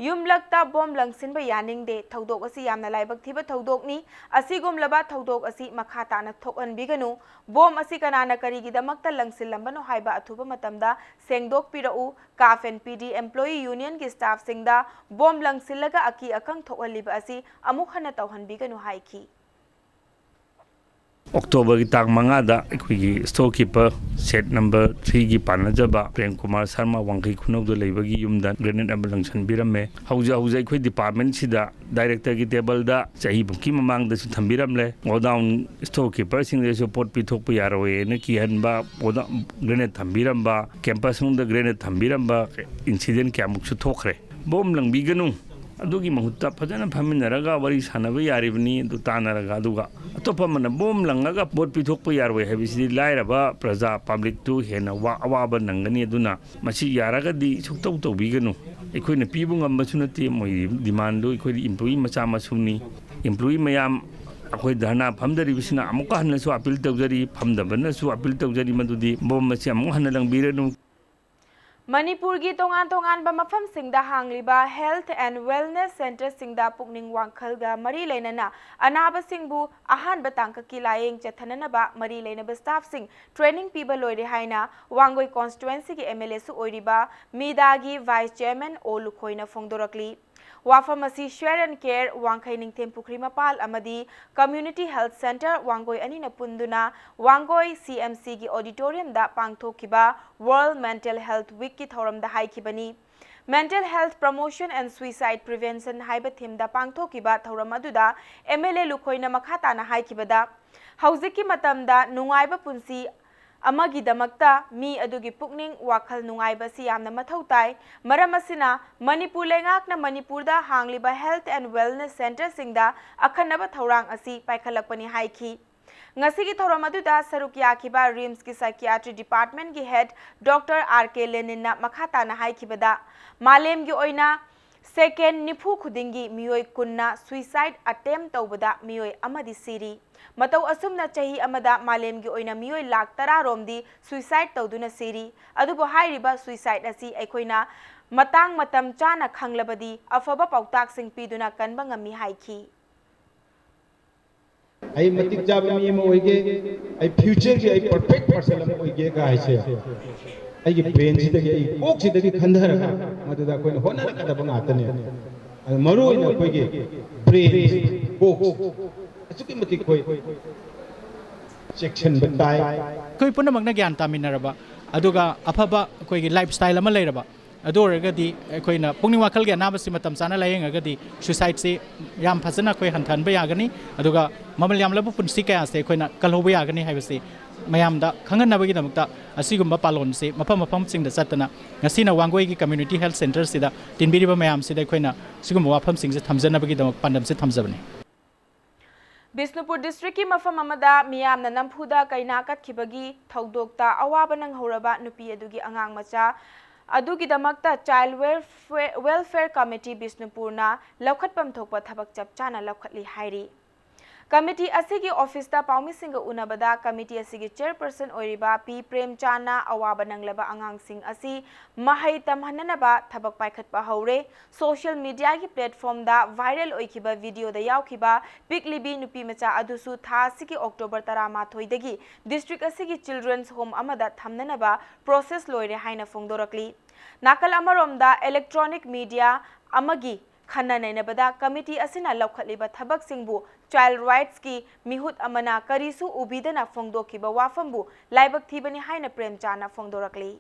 ꯌꯨꯝꯂꯛꯇ ꯕꯣꯝ ꯂꯪꯁꯤꯟꯕ ꯌꯥꯅꯤꯡꯗꯦ꯫ ꯊꯧꯗꯣꯛ ꯑꯁꯤ ꯌꯥꯝꯅ ꯂꯥꯏꯕꯛ ꯊꯤꯕ ꯊꯧꯗꯣꯛꯅꯤ꯫ ꯑꯁꯤꯒꯨꯝꯂꯕ ꯊꯧꯗꯣꯛ ꯑꯁꯤ ꯃꯈꯥ ꯇꯥꯅ ꯊꯣꯛꯍꯟꯕꯤꯒꯅꯨ꯫ ꯕꯣꯝ ꯑꯁꯤ ꯀꯅꯥꯅ ꯀꯔꯤꯒꯤꯗꯃꯛꯇ ꯂꯪꯁꯤꯜꯂꯝꯕꯅꯣ ꯍꯥꯏꯕ ꯑꯊꯨꯕ ꯃꯇꯝꯗ ꯁꯦꯡꯗꯣꯛꯄꯤꯔꯛꯎ꯫ ꯀꯥꯐ ꯑꯦꯟ ꯄꯤꯗꯤ ꯑꯦꯝꯄ꯭ꯂꯣꯌꯤ ꯌꯨꯅꯤꯌꯟꯒꯤ ꯁ꯭ꯇꯥꯐꯁꯤꯡꯗ ꯕꯣꯝ ꯂꯪꯁꯤꯜꯂꯒ ꯑꯀꯤ ꯑꯈꯪ ꯊꯣꯛꯍꯜꯂꯤꯕ ꯑꯁꯤ ꯑꯃꯨꯛ ꯍꯟꯅ ꯇꯧꯍꯟꯕꯤꯒꯅꯨ ꯍꯥꯏꯈꯤ꯫ ꯑꯣꯛꯇꯣꯕꯔꯒꯤ ꯇꯥꯡ ꯃꯉꯥꯗ ꯑꯩꯈꯣꯏꯒꯤ ꯁ꯭ꯇꯣꯔ ꯀꯤꯄꯔ ꯁꯦꯠ ꯅꯝꯕꯔ ꯊ꯭ꯔꯤꯒꯤ ꯄꯥꯟꯅꯖꯕ ꯄ꯭ꯔꯦꯝ ꯀꯨꯃꯥꯔ ꯁꯔꯃ ꯋꯥꯡꯈꯩ ꯈꯨꯅꯧꯗ ꯂꯩꯕꯒꯤ ꯌꯨꯝꯗ ꯒ꯭ꯔꯦꯅꯦꯗ ꯑꯃ ꯂꯪꯁꯟꯕꯤꯔꯝꯃꯦ꯫ ꯍꯧꯖꯤꯛ ꯍꯧꯖꯤꯛ ꯑꯩꯈꯣꯏ ꯗꯤꯄꯥꯔꯠꯃꯦꯟꯁꯤꯗ ꯗꯥꯏꯔꯦꯛꯇꯔꯒꯤ ꯇꯦꯕꯜꯗ ꯆꯍꯤꯃꯨꯛꯀꯤ ꯃꯃꯥꯡꯗꯁꯨ ꯊꯝꯕꯤꯔꯝꯂꯦ꯫ ꯒꯣꯗꯥꯎꯟ ꯁ꯭ꯇꯣꯔ ꯀꯤꯄꯔꯁꯤꯡꯗꯁꯨ ꯄꯣꯠ ꯄꯤꯊꯣꯛꯄ ꯌꯥꯔꯣꯏꯅ ꯀꯤꯍꯟꯕ, ꯒꯣꯗꯥꯎꯟ ꯒ꯭ꯔꯦꯅꯦꯗ ꯊꯝꯕꯤꯔꯝꯕ, ꯀꯦꯝꯄꯁ ꯃꯅꯨꯡꯗ ꯒ꯭ꯔꯦꯅꯦꯗ ꯊꯝꯕꯤꯔꯝꯕ ꯏꯟꯁꯤꯗꯦꯟ ꯀꯌꯥꯃꯨꯛꯁꯨ ꯊꯣꯛꯈ꯭ꯔꯦ꯫ ꯕꯣꯝ ꯂꯪꯕꯤꯒꯅꯨ꯫ ꯑꯗꯨꯒꯤ ꯃꯍꯨꯠꯇ ꯐꯖꯅ ꯐꯝꯃꯤꯟꯅꯔꯒ ꯋꯥꯔꯤ ꯁꯥꯟꯅꯕ ꯌꯥꯔꯤꯕꯅꯤ, ꯑꯗꯨ ꯇꯥꯟꯅꯔꯒ꯫ ꯑꯗꯨꯒ ꯑꯇꯣꯞꯄ ꯑꯃꯅ ꯕꯣꯝ ꯂꯪꯉꯒ ꯄꯣꯠ ꯄꯤꯊꯣꯛꯄ ꯌꯥꯔꯣꯏ ꯍꯥꯏꯕꯁꯤꯗꯤ ꯂꯥꯏꯔꯕ ꯄ꯭ꯔꯖꯥ ꯄꯕ꯭ꯂꯤꯛꯇꯨ ꯍꯦꯟꯅ ꯋꯥ-, ꯑꯋꯥꯕ ꯅꯪꯒꯅꯤ꯫ ꯑꯗꯨꯅ ꯃꯁꯤ ꯌꯥꯔꯒꯗꯤ ꯁꯨꯛꯇꯧ ꯇꯧꯕꯤꯒꯅꯨ꯫ ꯑꯩꯈꯣꯏꯅ ꯄꯤꯕ ꯉꯝꯕꯁꯨ ꯅꯠꯇꯦ, ꯃꯣꯏ ꯗꯤꯃꯥꯟꯗꯨ꯫ ꯑꯩꯈꯣꯏꯗꯤ ꯏꯝꯄ꯭ꯂꯣꯌꯤ ꯃꯆꯥ ꯃꯁꯨꯅꯤ꯫ ꯏꯝꯄ꯭ꯂꯣꯌꯤ ꯃꯌꯥꯝ ꯑꯩꯈꯣꯏ ꯙꯔꯅꯥ ꯐꯝꯗꯔꯤꯕꯁꯤꯅ ꯑꯃꯨꯛꯀ ꯍꯟꯅꯁꯨ ꯑꯄꯤꯜ ꯇꯧꯖꯔꯤ, ꯐꯝꯗꯕꯅꯁꯨ ꯑꯄꯤꯜ ꯇꯧꯖꯔꯤ, ꯃꯗꯨꯗꯤ ꯕꯣꯝ ꯑꯁꯤ ꯑꯃꯨꯛ ꯍꯟꯅ ꯂꯪꯕꯤꯔꯅꯨ꯫ ꯃꯅꯤꯄꯨꯔꯒꯤ ꯇꯣꯉꯥꯟ ꯇꯣꯉꯥꯟꯕ ꯃꯐꯝꯁꯤꯡꯗ ꯍꯥꯡꯂꯤꯕ Health and Wellness Centreꯁꯤꯡꯗ ꯄꯨꯛꯅꯤꯡ ꯋꯥꯈꯜꯒ ꯃꯔꯤ ꯂꯩꯅꯅ ꯑꯅꯥꯕꯁꯤꯡꯕꯨ ꯑꯍꯥꯟꯕ ꯇꯥꯡꯀꯛꯀꯤ ꯂꯥꯌꯦꯡ ꯆꯠꯊꯅꯅꯕ ꯃꯔꯤ ꯂꯩꯅꯕ staffꯁꯤꯡ training ꯄꯤꯕ ꯂꯣꯏꯔꯦ ꯍꯥꯏꯅ ꯋꯥꯡꯒꯣꯏ constituencyꯒꯤ MLAꯁꯨ ꯑꯣꯏꯔꯤꯕ ꯃꯤꯗꯥꯒꯤ Vice Chairman ꯑꯣ ꯂꯨꯈꯣꯏꯅ ꯐꯣꯡꯗꯣꯔꯛꯂꯤ꯫ ꯋꯥꯐꯝ ꯑꯁꯤ Share and Care ꯋꯥꯡꯈꯩ ꯅꯤꯡꯊꯦꯝ ꯄꯨꯈ꯭ꯔꯤ ꯃꯄꯥꯜ ꯑꯃꯗꯤ Community Health Centre ꯋꯥꯡꯒꯣꯏ ꯑꯅꯤꯅ ꯄꯨꯟꯗꯨꯅ ꯋꯥꯡꯒꯣꯏ CMCꯒꯤ auditoriumꯗ ꯄꯥꯡꯊꯣꯛꯈꯤꯕ World Mental Health Weekꯀꯤ ꯊꯧꯔꯝꯗ ꯍꯥꯏꯈꯤꯕꯅꯤ꯫ Mental Health Promotion and Suicide Prevention ꯍꯥꯏꯕ themeꯗ ꯄꯥꯡꯊꯣꯛꯈꯤꯕ ꯊꯧꯔꯝ ꯑꯗꯨꯗ MLA ꯂꯨꯈꯣꯏꯅ ꯃꯈꯥ ꯇꯥꯅ ꯍꯥꯏꯈꯤꯕꯗ, ꯍꯧꯖꯤꯛꯀꯤ ꯃꯇꯝꯗ ꯅꯨꯡꯉꯥꯏꯕ ꯄꯨꯟꯁꯤ ꯑꯃꯒꯤꯗꯃꯛꯇ ꯃꯤ ꯑꯗꯨꯒꯤ ꯄꯨꯛꯅꯤꯡ ꯋꯥꯈꯜ ꯅꯨꯡꯉꯥꯏꯕ ꯑꯁꯤ ꯌꯥꯝꯅ ꯃꯊꯧ ꯇꯥꯏ꯫ ꯃꯔꯝ ꯑꯁꯤꯅ ꯃꯅꯤꯄꯨꯔ ꯂꯩꯉꯥꯛꯅ ꯃꯅꯤꯄꯨꯔꯗ ꯍꯥꯡꯂꯤꯕ Health and Wellness Centreꯁꯤꯡꯗ ꯑꯈꯟꯅꯕ ꯊꯧꯔꯥꯡ ꯑꯁꯤ ꯄꯥꯏꯈꯠꯂꯛꯄꯅꯤ ꯍꯥꯏꯈꯤ꯫ ꯉꯁꯤꯒꯤ ꯊꯧꯔꯝ ꯑꯗꯨꯗ ꯁꯔꯨꯛ ꯌꯥꯈꯤꯕ RIMSꯀꯤ Psychiatry Departmentꯀꯤ Head Doctor R K Leninꯅ ꯃꯈꯥ ꯇꯥꯅ ꯍꯥꯏꯈꯤꯕꯗ, ꯃꯥꯂꯦꯝꯒꯤ ꯑꯣꯏꯅ second ꯅꯤꯐꯨ ꯈꯨꯗꯤꯡꯒꯤ ꯃꯤꯑꯣꯏ ꯀꯨꯟꯅ suicide attempt ꯇꯧꯕꯗ ꯃꯤꯑꯣꯏ ꯑꯃꯗꯤ ꯁꯤꯔꯤ꯫ ꯃꯇꯧ ꯑꯁꯨꯝꯅ ꯆꯍꯤ ꯑꯃꯗ ꯃꯥꯂꯦꯝꯒꯤ ꯑꯣꯏꯅ ꯃꯤꯑꯣꯏ ꯂꯥꯈ ꯇꯔꯥ ꯔꯣꯝꯗꯤ suicide ꯇꯧꯗꯨꯅ ꯁꯤꯔꯤ꯫ ꯑꯗꯨꯕꯨ ꯍꯥꯏꯔꯤꯕ suicide ꯑꯁꯤ ꯑꯩꯈꯣꯏꯅ ꯃꯇꯥꯡ ꯃꯇꯝ ꯆꯥꯅ ꯈꯪꯂꯕꯗꯤ ꯑꯐꯕ ꯄꯥꯎꯇꯥꯛꯁꯤꯡ ꯄꯤꯗꯨꯅ ꯀꯟꯕ ꯉꯝꯃꯤ ꯍꯥꯏꯈꯤ꯫ ꯑꯩ ꯃꯇꯤꯛ ꯆꯥꯕ ꯃꯤ ꯑꯃ ꯑꯣꯏꯒꯦ, ꯑꯩ futureꯒꯤ ꯑꯩ perfect person ꯑꯃ ꯑꯣꯏꯒꯦꯒ ꯍꯥꯏꯁꯦ ꯑꯩꯒꯤ brainꯁꯤꯗꯒꯤ, ꯑꯩ ꯀꯣꯛꯁꯤꯗꯒꯤ ꯈꯟꯊꯔꯒ ꯃꯗꯨꯗ ꯑꯩꯈꯣꯏꯅ ꯍꯣꯠꯅꯔꯛꯀꯗꯕ ꯉꯥꯛꯇꯅꯦ꯫ ꯑꯗꯨ ꯃꯔꯨ ꯑꯣꯏꯅ ꯑꯩꯈꯣꯏꯒꯤ brain, ꯀꯣꯛ ꯑꯁꯨꯛꯀꯤ ꯃꯇꯤꯛ ꯑꯩꯈꯣꯏ ꯆꯦꯛꯁꯤꯟꯕ ꯇꯥꯏ꯫ ꯑꯩꯈꯣꯏ ꯄꯨꯝꯅꯃꯛꯅ ꯒ꯭ꯌꯥꯟ ꯇꯥꯃꯤꯟꯅꯔꯕ, ꯑꯗꯨꯒ ꯑꯐꯕ ꯑꯩꯈꯣꯏꯒꯤ lifestyle ꯑꯃ ꯂꯩꯔꯕ, ꯑꯗꯨ ꯑꯣꯏꯔꯒꯗꯤ ꯑꯩꯈꯣꯏꯅ ꯄꯨꯛꯅꯤꯡ ꯋꯥꯈꯜꯒꯤ ꯑꯅꯥꯕꯁꯤ ꯃꯇꯝ ꯆꯥꯅ ꯂꯥꯌꯦꯡꯉꯒꯗꯤ suicideꯁꯤ ꯌꯥꯝ ꯐꯖꯅ ꯑꯩꯈꯣꯏ ꯍꯟꯊꯍꯟꯕ ꯌꯥꯒꯅꯤ꯫ ꯑꯗꯨꯒ ꯃꯃꯜ ꯌꯥꯝꯂꯕ ꯄꯨꯟꯁꯤ ꯀꯌꯥꯁꯦ ꯑꯩꯈꯣꯏꯅ ꯀꯜꯍꯧꯕ ꯌꯥꯒꯅꯤ ꯍꯥꯏꯕꯁꯤ ꯃꯌꯥꯝꯗ ꯈꯪꯍꯟꯅꯕꯒꯤꯗꯃꯛꯇ ꯑꯁꯤꯒꯨꯝꯕ ꯄꯥꯂꯣꯟꯁꯤ ꯃꯐꯝ ꯃꯐꯝꯁꯤꯡꯗ ꯆꯠꯇꯅ ꯉꯁꯤꯅ ꯋꯥꯡꯒꯣꯏꯒꯤ Community Health Centreꯁꯤꯗ ꯇꯤꯟꯕꯤꯔꯤꯕ ꯃꯌꯥꯝꯁꯤꯗ ꯑꯩꯈꯣꯏꯅ ꯁꯤꯒꯨꯝꯕ ꯋꯥꯐꯝꯁꯤꯡꯁꯦ ꯊꯝꯖꯅꯕꯒꯤꯗꯃꯛ ꯄꯥꯟꯗꯝꯁꯦ ꯊꯝꯖꯕꯅꯤ꯫ ꯕꯤꯁꯅꯨꯄꯨꯔ districtꯀꯤ ꯃꯐꯝ ꯑꯃꯗ ꯃꯤꯌꯥꯝꯅ ꯅꯝꯐꯨꯗ ꯀꯩꯅꯥ ꯀꯠꯈꯤꯕꯒꯤ ꯊꯧꯗꯣꯛꯇ ꯑꯋꯥꯕ ꯅꯪꯍꯧꯔꯕ ꯅꯨꯄꯤ ꯑꯗꯨꯒꯤ ꯑꯉꯥꯡ ꯃꯆꯥ ꯑꯗꯨꯒꯤꯗꯃꯛꯇ Child Welfare, Welfare Committee ꯕꯤꯁꯅꯨꯄꯨꯔꯅ ꯂꯧꯈꯠꯐꯝ ꯊꯣꯛꯄ ꯊꯕꯛ ꯆꯞ ꯆꯥꯅ ꯂꯧꯈꯠꯂꯤ ꯍꯥꯏꯔꯤ꯫ ꯀꯃꯤꯇꯤ ꯑꯁꯤꯒꯤ ꯑꯣꯐꯤꯁꯇ ꯄꯥꯎꯃꯤꯁꯤꯡꯒ ꯎꯅꯕꯗ ꯀꯃꯤꯇꯤ ꯑꯁꯤꯒꯤ ꯆꯦꯌꯔꯄꯔꯁꯟ ꯑꯣꯏꯔꯤꯕ ꯄꯤ ꯄ꯭ꯔꯦꯝꯆꯥꯟꯅ ꯑꯋꯥꯕ ꯅꯪꯂꯕ ꯑꯉꯥꯡꯁꯤꯡ ꯑꯁꯤ ꯃꯍꯩ ꯇꯝꯍꯟꯅꯅꯕ ꯊꯕꯛ ꯄꯥꯏꯈꯠꯄ ꯍꯧꯔꯦ꯫ ꯁꯣꯁꯤꯌꯦꯜ ꯃꯤꯗꯤꯌꯥꯒꯤ ꯄ꯭ꯂꯦꯠꯐꯣꯔꯝꯗ ꯚꯥꯏꯔꯦꯜ ꯑꯣꯏꯈꯤꯕ ꯚꯤꯗꯤꯑꯣꯗ ꯌꯥꯎꯈꯤꯕ ꯄꯤꯛꯂꯤꯕꯤ ꯅꯨꯄꯤ ꯃꯆꯥ ꯑꯗꯨꯁꯨ ꯊꯥ ꯑꯁꯤꯒꯤ ꯑꯣꯛꯇꯣꯕꯔ ꯇꯔꯥꯃꯥꯊꯣꯏꯗꯒꯤ ꯗꯤꯁꯇ꯭ꯔꯤꯛ ꯑꯁꯤꯒꯤ ꯆꯤꯜꯗ꯭ꯔꯦꯟꯁ ꯍꯣꯝ ꯑꯃꯗ ꯊꯝꯅꯅꯕ ꯄ꯭ꯔꯣꯁꯦꯁ ꯂꯣꯏꯔꯦ ꯍꯥꯏꯅ ꯐꯣꯡꯗꯣꯔꯛꯂꯤ꯫ ꯅꯥꯀꯜ ꯑꯃꯔꯣꯝꯗ, ꯏꯂꯦꯛꯇ꯭ꯔꯣꯅꯤꯛ ꯃꯤꯗꯤꯌꯥ ꯑꯃꯒꯤ ꯈꯟꯅ ꯅꯩꯅꯕꯗ ꯀꯃꯤꯇꯤ ꯑꯁꯤꯅ ꯂꯧꯈꯠꯂꯤꯕ ꯊꯕꯛꯁꯤꯡꯕꯨ ꯆꯥꯏꯜ ꯔꯥꯏꯠꯁꯀꯤ ꯃꯤꯍꯨꯠ ꯑꯃꯅ ꯀꯔꯤꯁꯨ ꯎꯕꯤꯗꯅ ꯐꯣꯡꯗꯣꯛꯈꯤꯕ ꯋꯥꯐꯝꯕꯨ ꯂꯥꯏꯕꯛ ꯊꯤꯕꯅꯤ ꯍꯥꯏꯅ ꯄ꯭ꯔꯦꯝꯆꯥꯟꯅ ꯐꯣꯡꯗꯣꯔꯛꯂꯤ꯫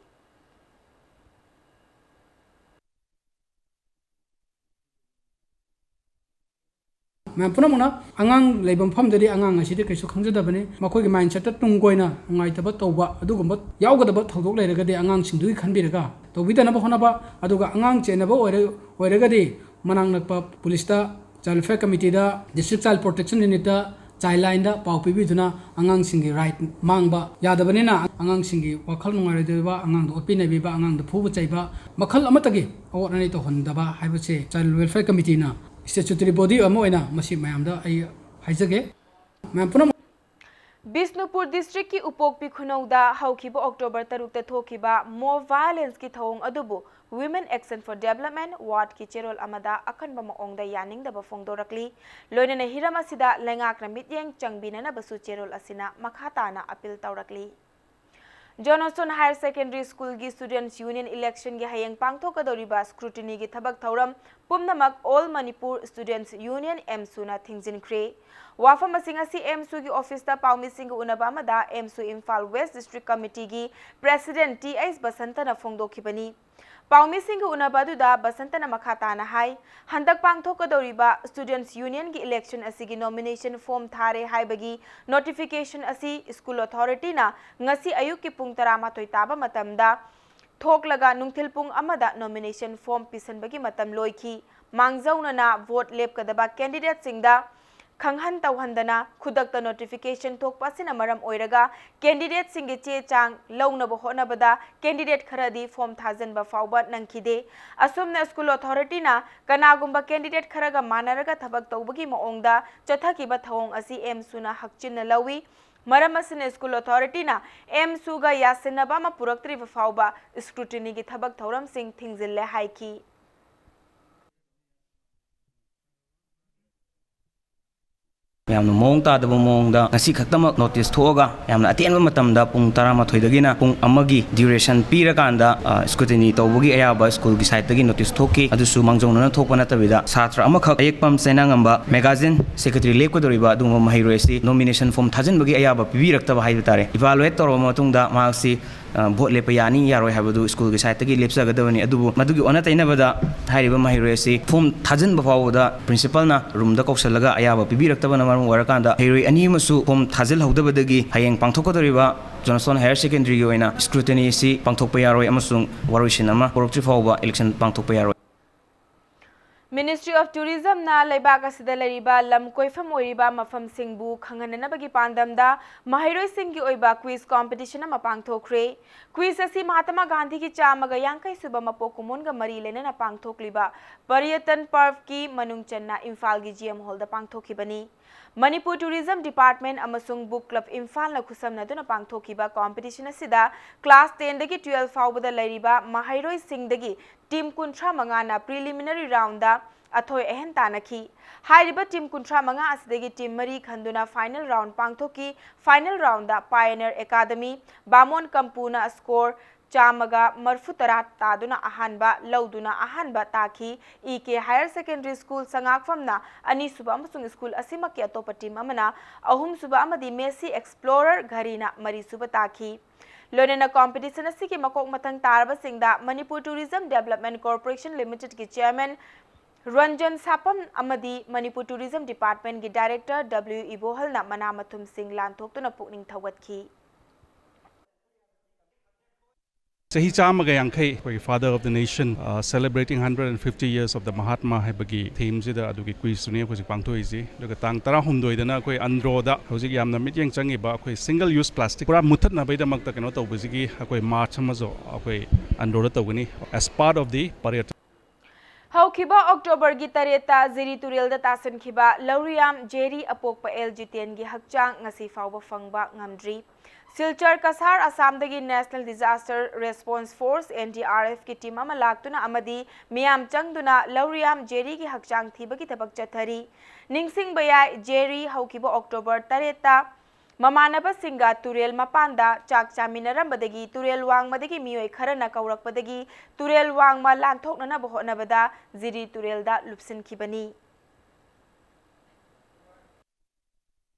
ꯃꯌꯥꯝ ꯄꯨꯝꯅꯃꯛꯅ ꯑꯉꯥꯡ ꯂꯩꯕ ꯃꯐꯝꯗꯗꯤ ꯑꯉꯥꯡ ꯑꯁꯤꯗꯤ ꯀꯩꯁꯨ ꯈꯪꯖꯗꯕꯅꯤ꯫ ꯃꯈꯣꯏꯒꯤ ꯃꯥꯏꯟꯁꯦꯠꯇ ꯇꯨꯡ ꯀꯣꯏꯅ ꯅꯨꯡꯉꯥꯏꯇꯕ ꯇꯧꯕ ꯑꯗꯨꯒꯨꯝꯕ ꯌꯥꯎꯒꯗꯕ ꯊꯧꯗꯣꯛ ꯂꯩꯔꯒꯗꯤ ꯑꯉꯥꯡꯁꯤꯡꯗꯨꯒꯤ ꯈꯟꯕꯤꯔꯒ ꯇꯧꯕꯤꯗꯅꯕ ꯍꯣꯠꯅꯕ, ꯑꯗꯨꯒ ꯑꯉꯥꯡ ꯆꯦꯟꯅꯕ ꯑꯣꯏꯔ-, ꯑꯣꯏꯔꯒꯗꯤ ꯃꯅꯥꯛ ꯅꯛꯄ ꯄꯨꯂꯤꯁꯇ, ꯆꯥꯏꯜ ꯋꯦꯜꯐꯤꯌꯔ ꯀꯃꯤꯇꯤꯗ, ꯗꯤꯁꯇ꯭ꯔꯤꯛ ꯆꯥꯏꯜ ꯄ꯭ꯔꯣꯇꯦꯛꯁꯟ ꯌꯨꯅꯤꯠꯇ, ꯆꯥꯏꯜ ꯂꯥꯏꯟꯗ ꯄꯥꯎ ꯄꯤꯕꯤꯗꯨꯅ ꯑꯉꯥꯡꯁꯤꯡꯒꯤ ꯔꯥꯏꯠ ꯃꯥꯡꯕ ꯌꯥꯗꯕꯅꯤꯅ, ꯑꯉꯥꯡꯁꯤꯡꯒꯤ ꯋꯥꯈꯜ ꯅꯨꯡꯉꯥꯏꯔꯣꯏꯗꯣꯔꯤꯕ, ꯑꯉꯥꯡꯗ ꯑꯣꯠꯄꯤ ꯅꯩꯕꯤꯕ, ꯑꯉꯥꯡꯗ ꯐꯨꯕ ꯆꯩꯕ, ꯃꯈꯜ ꯑꯃꯠꯇꯒꯤ ꯑꯣꯠ ꯑꯅꯩ ꯇꯧꯍꯟꯗꯕ ꯍꯥꯏꯕꯁꯦ ꯆꯥꯏꯜ ꯋꯦꯜꯐꯤꯌꯔ ꯀꯃꯤꯇꯤꯅ ꯁ꯭ꯇꯦꯆꯨꯇꯔꯤ ꯕꯣꯗꯤ ꯑꯃ ꯑꯣꯏꯅ ꯃꯁꯤ ꯃꯌꯥꯝꯗ ꯑꯩ ꯍꯥꯏꯖꯒꯦ꯫ ꯃꯌꯥꯝ ꯄꯨꯝꯅꯃꯛ ꯕꯤꯁꯅꯨꯄꯨꯔ ꯗꯤꯁꯇ꯭ꯔꯤꯛꯀꯤ ꯎꯄꯣꯛꯄꯤ ꯈꯨꯅꯧꯗ ꯍꯧꯈꯤꯕ ꯑꯣꯛꯇꯣꯕꯔ ꯇꯔꯨꯛꯇ ꯊꯣꯛꯈꯤꯕ ꯃꯣꯕ ꯚꯥꯏꯑꯣꯂꯦꯟꯁꯀꯤ ꯊꯧꯑꯣꯡ ꯑꯗꯨꯕꯨ Women Action for Development ꯋꯥꯔꯗꯀꯤ ꯆꯦꯔꯣꯜ ꯑꯃꯗ ꯑꯀꯟꯕ ꯃꯑꯣꯡꯗ ꯌꯥꯅꯤꯡꯗꯕ ꯐꯣꯡꯗꯣꯔꯛꯂꯤ꯫ ꯂꯣꯏꯅꯅ ꯍꯤꯔꯝ ꯑꯁꯤꯗ ꯂꯩꯉꯥꯛꯅ ꯃꯤꯠꯌꯦꯡ ꯆꯪꯕꯤꯅꯅꯕꯁꯨ ꯆꯦꯔꯣꯜ ꯑꯁꯤꯅ ꯃꯈꯥ ꯇꯥꯅ ꯑꯄꯤꯜ ꯇꯧꯔꯛꯂꯤ꯫ Johnston Higher Secondary Schoolꯒꯤ Students Union Electionꯒꯤ ꯍꯌꯦꯡ ꯄꯥꯡꯊꯣꯛꯀꯗꯧꯔꯤꯕ scrutinyꯒꯤ ꯊꯕꯛ ꯊꯧꯔꯝ ꯄꯨꯝꯅꯃꯛ All Manipur Students Union, ꯑꯦꯝꯁꯨꯅ ꯊꯤꯡꯖꯤꯟꯈ꯭ꯔꯦ꯫ ꯋꯥꯐꯝꯁꯤꯡ ꯑꯁꯤ ꯑꯦꯝꯁꯨꯒꯤ ꯑꯣꯐꯤꯁꯇ ꯄꯥꯎꯃꯤꯁꯤꯡꯒ ꯎꯅꯕ ꯑꯃꯗ ꯑꯦꯝꯁꯨ ꯏꯝꯐꯥꯜ ꯋꯦꯁ ꯗꯤꯁꯇ꯭ꯔꯤꯛ ꯀꯃꯤꯇꯤꯒꯤ ꯄ꯭ꯔꯦꯁꯤꯗꯦꯟꯠ ꯇꯤ ꯑꯩꯆ ꯕꯁꯟꯇꯅ ꯐꯣꯡꯗꯣꯛꯈꯤꯕꯅꯤ꯫ ꯄꯥꯎꯃꯤꯁꯤꯡꯒ ꯎꯅꯕ ꯑꯗꯨꯗ ꯕꯁꯟꯇꯅ ꯃꯈꯥ ꯇꯥꯅ ꯍꯥꯏ, ꯍꯟꯗꯛ ꯄꯥꯡꯊꯣꯛꯀꯗꯧꯔꯤꯕ Students Unionꯒꯤ election ꯑꯁꯤꯒꯤ nomination form ꯊꯥꯔꯦ ꯍꯥꯏꯕꯒꯤ notification ꯑꯁꯤ school authorityꯅ ꯉꯁꯤ ꯑꯌꯨꯛꯀꯤ ꯄꯨꯡ ꯇꯔꯥꯃꯥꯊꯣꯏ ꯇꯥꯕ ꯃꯇꯝꯗ ꯊꯣꯛꯂꯒ ꯅꯨꯡꯊꯤꯜ ꯄꯨꯡ ꯑꯃꯗ nomination form ꯄꯤꯁꯟꯕꯒꯤ ꯃꯇꯝ ꯂꯣꯏꯈꯤ꯫ ꯃꯥꯡꯖꯧꯅꯅ vote ꯂꯦꯞꯀꯗꯕ candidateꯁꯤꯡꯗ ꯈꯪꯍꯟ ꯇꯧꯍꯟꯗꯅ ꯈꯨꯗꯛꯇ ꯅꯣꯇꯤꯐꯤꯀꯦꯁꯟ ꯊꯣꯛꯄ ꯑꯁꯤꯅ ꯃꯔꯝ ꯑꯣꯏꯔꯒ ꯀꯦꯟꯗꯤꯗꯦꯠꯁꯤꯡꯒꯤ ꯆꯦ ꯆꯥꯡ ꯂꯧꯅꯕ ꯍꯣꯠꯅꯕꯗ ꯀꯦꯟꯗꯤꯗꯦꯠ ꯈꯔꯗꯤ ꯐꯣꯝ ꯊꯥꯖꯤꯟꯕ ꯐꯥꯎꯕ ꯅꯪꯈꯤꯗꯦ꯫ ꯑꯁꯨꯝꯅ ꯁ꯭ꯀꯨꯜ ꯑꯣꯊꯣꯔꯤꯇꯤꯅ ꯀꯅꯥꯒꯨꯝꯕ ꯀꯦꯟꯗꯤꯗꯦꯠ ꯈꯔꯒ ꯃꯥꯟꯅꯔꯒ ꯊꯕꯛ ꯇꯧꯕꯒꯤ ꯃꯑꯣꯡꯗ ꯆꯠꯊꯈꯤꯕ ꯊꯧꯑꯣꯡ ꯑꯁꯤ ꯑꯦꯝꯁꯨꯅ ꯍꯛꯆꯤꯟꯅ ꯂꯧꯏ꯫ ꯃꯔꯝ ꯑꯁꯤꯅ ꯁ꯭ꯀꯨꯜ ꯑꯣꯊꯣꯔꯤꯇꯤꯅ ꯑꯦꯝꯁꯨꯒ ꯌꯥꯁꯤꯟꯅꯕ ꯑꯃ ꯄꯨꯔꯛꯇ꯭ꯔꯤꯕ ꯐꯥꯎꯕ ꯁ꯭ꯀ꯭ꯔꯨꯇꯤꯅꯤꯒꯤ ꯊꯕꯛ ꯊꯧꯔꯝꯁꯤꯡ ꯊꯤꯡꯖꯤꯜꯂꯦ ꯍꯥꯏꯈꯤ꯫ ꯌꯥꯝꯅ ꯃꯑꯣꯡ ꯇꯥꯗꯕ ꯃꯑꯣꯡꯗ ꯉꯁꯤ ꯈꯛꯇꯃꯛ ꯅꯣꯇꯤꯁ ꯊꯣꯛꯑꯒ ꯌꯥꯝꯅ ꯑꯇꯦꯟꯕ ꯃꯇꯝꯗ ꯄꯨꯡ ꯇꯔꯥꯃꯥꯊꯣꯏꯗꯒꯤꯅ ꯄꯨꯡ ꯑꯃꯒꯤ ꯗ꯭ꯌꯨꯔꯦꯁꯟ ꯄꯤꯔꯀꯥꯟꯗ, ꯑ, ꯁ꯭ꯀ꯭ꯔꯨꯇꯤꯅꯤ ꯇꯧꯕꯒꯤ ꯑꯌꯥꯕ ꯁ꯭ꯀꯨꯜꯒꯤ ꯁꯥꯏꯠꯇꯒꯤ ꯅꯣꯇꯤꯁ ꯊꯣꯛꯈꯤ꯫ ꯑꯗꯨꯁꯨ ꯃꯥꯡꯖꯧꯅꯅ ꯊꯣꯛꯄ ꯅꯠꯇꯕꯤꯗ ꯁꯥꯇ꯭ꯔ ꯑꯃꯈꯛ ꯑꯌꯦꯛꯄꯝ ꯆꯩꯅꯥꯉꯝꯕ ꯃꯦꯒꯥꯖꯤꯟ ꯁꯦꯀ꯭ꯔꯦꯇꯔꯤ ꯂꯦꯞꯀꯗꯧꯔꯤꯕ ꯑꯗꯨꯒꯨꯝꯕ ꯃꯍꯩꯔꯣꯏ ꯑꯁꯤ ꯅꯣꯃꯤꯅꯦꯁꯟ ꯐꯣꯝ ꯊꯥꯖꯤꯟꯕꯒꯤ ꯑꯌꯥꯕ ꯄꯤꯕꯤꯔꯛꯇꯕ ꯍꯥꯏꯕ ꯇꯥꯔꯦ꯫ ꯏꯚꯥꯂꯨꯑꯦꯠ ꯇꯧꯔꯕ ꯃꯇꯨꯡꯗ ꯃꯍꯥꯛꯁꯤ, ꯑ, ꯚꯣꯠ ꯂꯦꯞꯄ ꯌꯥꯅꯤ ꯌꯥꯔꯣꯏ ꯍꯥꯏꯕꯗꯨ ꯁ꯭ꯀꯨꯜꯒꯤ ꯁꯥꯏꯠꯇꯒꯤ ꯂꯦꯞꯆꯒꯗꯕꯅꯤ꯫ ꯑꯗꯨꯕꯨ ꯃꯗꯨꯒꯤ ꯑꯣꯟꯅ ꯇꯩꯅꯕꯗ ꯍꯥꯏꯔꯤꯕ ꯃꯍꯩꯔꯣꯏ ꯑꯁꯤ ꯐꯣꯝ ꯊꯥꯖꯤꯟꯕ ꯐꯥꯎꯕꯗ ꯄ꯭ꯔꯤꯟꯁꯤꯄꯜꯅ ꯔꯨꯝꯗ ꯀꯧꯁꯤꯜꯂꯒ ꯑꯌꯥꯕ ꯄꯤꯕꯤꯔꯛꯇꯕꯅ ꯃꯔꯝ ꯑꯣꯏꯔꯀꯥꯟꯗ ꯃꯍꯩꯔꯣꯏ ꯑꯅꯤ ꯑꯃꯁꯨ ꯐꯣꯝ ꯊꯥꯖꯤꯜꯍꯧꯗꯕꯗꯒꯤ ꯍꯌꯦꯡ ꯄꯥꯡꯊꯣꯛꯀꯗꯧꯔꯤꯕ ꯖꯣꯟꯁꯇꯣꯟ ꯍꯥꯌꯔ ꯁꯦꯀꯦꯟꯗꯔꯤꯒꯤ ꯑꯣꯏꯅ ꯁ꯭ꯀ꯭ꯔꯨꯇꯤꯅꯤ ꯑꯁꯤ ꯄꯥꯡꯊꯣꯛꯄ ꯌꯥꯔꯣꯏ ꯑꯃꯁꯨꯡ ꯋꯥꯔꯣꯏꯁꯤꯟ ꯑꯃ ꯄꯨꯔꯛꯇ꯭ꯔꯤ ꯐꯥꯎꯕ ꯏꯂꯦꯛꯁꯟ ꯄꯥꯡꯊꯣꯛꯄ ꯌꯥꯔꯣꯏ꯫ Ministry of Tourismꯅ ꯂꯩꯕꯥꯛ ꯑꯁꯤꯗ ꯂꯩꯔꯤꯕ ꯂꯝ ꯀꯣꯏꯐꯝ ꯑꯣꯏꯔꯤꯕ ꯃꯐꯝꯁꯤꯡꯕꯨ ꯈꯪꯍꯟꯅꯅꯕꯒꯤ ꯄꯥꯟꯗꯝꯗ ꯃꯍꯩꯔꯣꯏꯁꯤꯡꯒꯤ ꯑꯣꯏꯕ quiz competition ꯑꯃ ꯄꯥꯡꯊꯣꯛꯈ꯭ꯔꯦ꯫ Quiz ꯑꯁꯤ ꯃꯍꯥꯇꯃꯥ ꯒꯥꯟꯙꯤꯒꯤ ꯆꯥꯝꯃꯒ ꯌꯥꯡꯈꯩ ꯁꯨꯕ ꯃꯄꯣꯛ ꯀꯨꯝꯑꯣꯟꯒ ꯃꯔꯤ ꯂꯩꯅꯅ ꯄꯥꯡꯊꯣꯛꯂꯤꯕ ꯄꯔꯤꯌꯇꯟ ꯄꯔꯚꯀꯤ ꯃꯅꯨꯡ ꯆꯟꯅ ꯏꯝꯐꯥꯜꯒꯤ G M Hallꯗ ꯄꯥꯡꯊꯣꯛꯈꯤꯕꯅꯤ꯫ Manipur Tourism Department ꯑꯃꯁꯨꯡ Book Club ꯏꯝꯐꯥꯜꯅ ꯈꯨꯠꯁꯝꯅꯗꯨꯅ ꯄꯥꯡꯊꯣꯛꯈꯤꯕ competition ꯑꯁꯤꯗ class tenꯗꯒꯤ twelve ꯐꯥꯎꯕꯗ ꯂꯩꯔꯤꯕ ꯃꯍꯩꯔꯣꯏꯁꯤꯡꯗꯒꯤ team ꯀꯨꯟꯊ꯭ꯔꯥ ꯃꯉꯥꯅ preliminary roundꯗ ꯑꯊꯣꯏ ꯑꯍꯦꯟ ꯇꯥꯟꯅꯈꯤ꯫ ꯍꯥꯏꯔꯤꯕ team ꯀꯨꯟꯊ꯭ꯔꯥ ꯃꯉꯥ ꯑꯁꯤꯗꯒꯤ team ꯃꯔꯤ ꯈꯟꯗꯨꯅ final round ꯄꯥꯡꯊꯣꯛꯈꯤ꯫ Final roundꯗ Pioneer Academy, ꯕꯥꯃꯣꯟ ꯀꯝꯄꯨꯅ score ꯆꯥꯝꯃꯒ ꯃꯔꯤꯐꯨ ꯇꯔꯥ ꯇꯥꯗꯨꯅ ꯑꯍꯥꯟꯕ ꯂꯧꯗꯨꯅ ꯑꯍꯥꯟꯕ ꯇꯥꯈꯤ꯫ E K Higher Secondary School ꯁꯉꯥꯛꯐꯝꯅ ꯑꯅꯤꯁꯨꯕ ꯑꯃꯁꯨꯡ school ꯑꯁꯤꯃꯛꯀꯤ ꯑꯇꯣꯞꯄ team ꯑꯃꯅ ꯑꯍꯨꯝꯁꯨꯕ ꯑꯃꯗꯤ Messi Explorer ꯘꯔꯤꯅ ꯃꯔꯤꯁꯨꯕ ꯇꯥꯈꯤ꯫ ꯂꯣꯏꯅꯅ competition ꯑꯁꯤꯒꯤ ꯃꯀꯣꯛ ꯃꯊꯪ ꯇꯥꯔꯕꯁꯤꯡꯗ Manipur Tourism Development Corporation Limitedꯀꯤ chairman Ranjan ꯁꯥꯄꯝ ꯑꯃꯗꯤ Manipur Tourism Departmentꯀꯤ director W ꯏꯕꯣꯍꯜꯅ ꯃꯅꯥ ꯃꯊꯨꯝꯁꯤꯡ ꯂꯥꯟꯊꯣꯛꯇꯨꯅ ꯄꯨꯛꯅꯤꯡ ꯊꯧꯒꯠꯈꯤ꯫ ꯆꯍꯤ ꯆꯥꯝꯃꯒ ꯌꯥꯡꯈꯩ ꯑꯩꯈꯣꯏ Father of the Nation, uh, celebrating hundred and fifty years of the Mahatma ꯍꯥꯏꯕꯒꯤ ꯊꯤꯝꯁꯤꯗ ꯑꯗꯨꯒꯤ ꯀ꯭ꯋꯤꯖꯇꯨꯅꯤ ꯑꯩꯈꯣꯏ ꯍꯧꯖꯤꯛ ꯄꯥꯡꯊꯣꯛꯏꯁꯤ꯫ ꯑꯗꯨꯒ ꯇꯥꯡ ꯇꯔꯥꯍꯨꯝꯗꯣꯏꯗꯅ ꯑꯩꯈꯣꯏ ꯑꯟꯗ꯭ꯔꯣꯗ ꯍꯧꯖꯤꯛ ꯌꯥꯝꯅ ꯃꯤꯠꯌꯦꯡ ꯆꯪꯉꯤꯕ ꯑꯩꯈꯣꯏ single use plastic ꯄꯨꯔꯥ ꯃꯨꯊꯠꯅꯕꯒꯤꯗꯃꯛꯇ ꯀꯩꯅꯣ ꯇꯧꯕꯁꯤꯒꯤ ꯑꯩꯈꯣꯏ ꯃꯥꯔꯆ ꯑꯃꯁꯨ ꯑꯩꯈꯣꯏ ꯑꯟꯗ꯭ꯔꯣꯗ ꯇꯧꯒꯅꯤ, as part of the ꯄꯔꯦꯗ꯫ ꯍꯧꯈꯤꯕ ꯑꯣꯛꯇꯣꯕꯔꯒꯤ ꯇꯔꯦꯠꯇ ꯖꯤꯔꯤ ꯇꯨꯔꯦꯜꯗ ꯇꯥꯁꯤꯟꯈꯤꯕ ꯂꯧꯔꯤꯌꯥꯝ ꯖꯦꯔꯤ ꯑꯄꯣꯛꯄ ꯑꯦꯜ ꯖꯤꯇꯦꯟꯒꯤ ꯍꯛꯆꯥꯡ ꯉꯁꯤ ꯐꯥꯎꯕ ꯐꯪꯕ ꯉꯝꯗ꯭ꯔꯤ꯫ ꯁꯤꯜꯆꯔ ꯀꯁꯥꯔ ꯑꯁꯥꯝꯗꯒꯤ National Disaster Response Force, NDRF ꯀꯤ ꯇꯤꯝ ꯑꯃ ꯂꯥꯛꯇꯨꯅ ꯑꯃꯗꯤ ꯃꯤꯌꯥꯝ ꯆꯪꯗꯨꯅ ꯂꯧꯔꯤꯌꯥꯝ ꯖꯦꯔꯤꯒꯤ ꯍꯛꯆꯥꯡ ꯊꯤꯕꯒꯤ ꯊꯕꯛ ꯆꯠꯊꯔꯤ꯫ ꯅꯤꯡꯁꯤꯡꯕ ꯌꯥꯏ, ꯖꯦꯔꯤ ꯍꯧꯈꯤꯕ ꯑꯣꯛꯇꯣꯕꯔ ꯇꯔꯦꯠꯇ ꯃꯃꯥꯟꯅꯕꯁꯤꯡꯒ ꯇꯨꯔꯦꯜ ꯃꯄꯥꯟꯗ ꯆꯥꯛ ꯆꯥꯃꯤꯟꯅꯔꯝꯕꯗꯒꯤ ꯇꯨꯔꯦꯜ ꯋꯥꯡꯃꯗꯒꯤ ꯃꯤꯑꯣꯏ ꯈꯔꯅ ꯀꯧꯔꯛꯄꯗꯒꯤ ꯇꯨꯔꯦꯜ ꯋꯥꯡꯃ ꯂꯥꯟꯊꯣꯛꯅꯅꯕ ꯍꯣꯠꯅꯕꯗ ꯖꯤꯔꯤ ꯇꯨꯔꯦꯜꯗ ꯂꯨꯞꯁꯤꯟꯈꯤꯕꯅꯤ꯫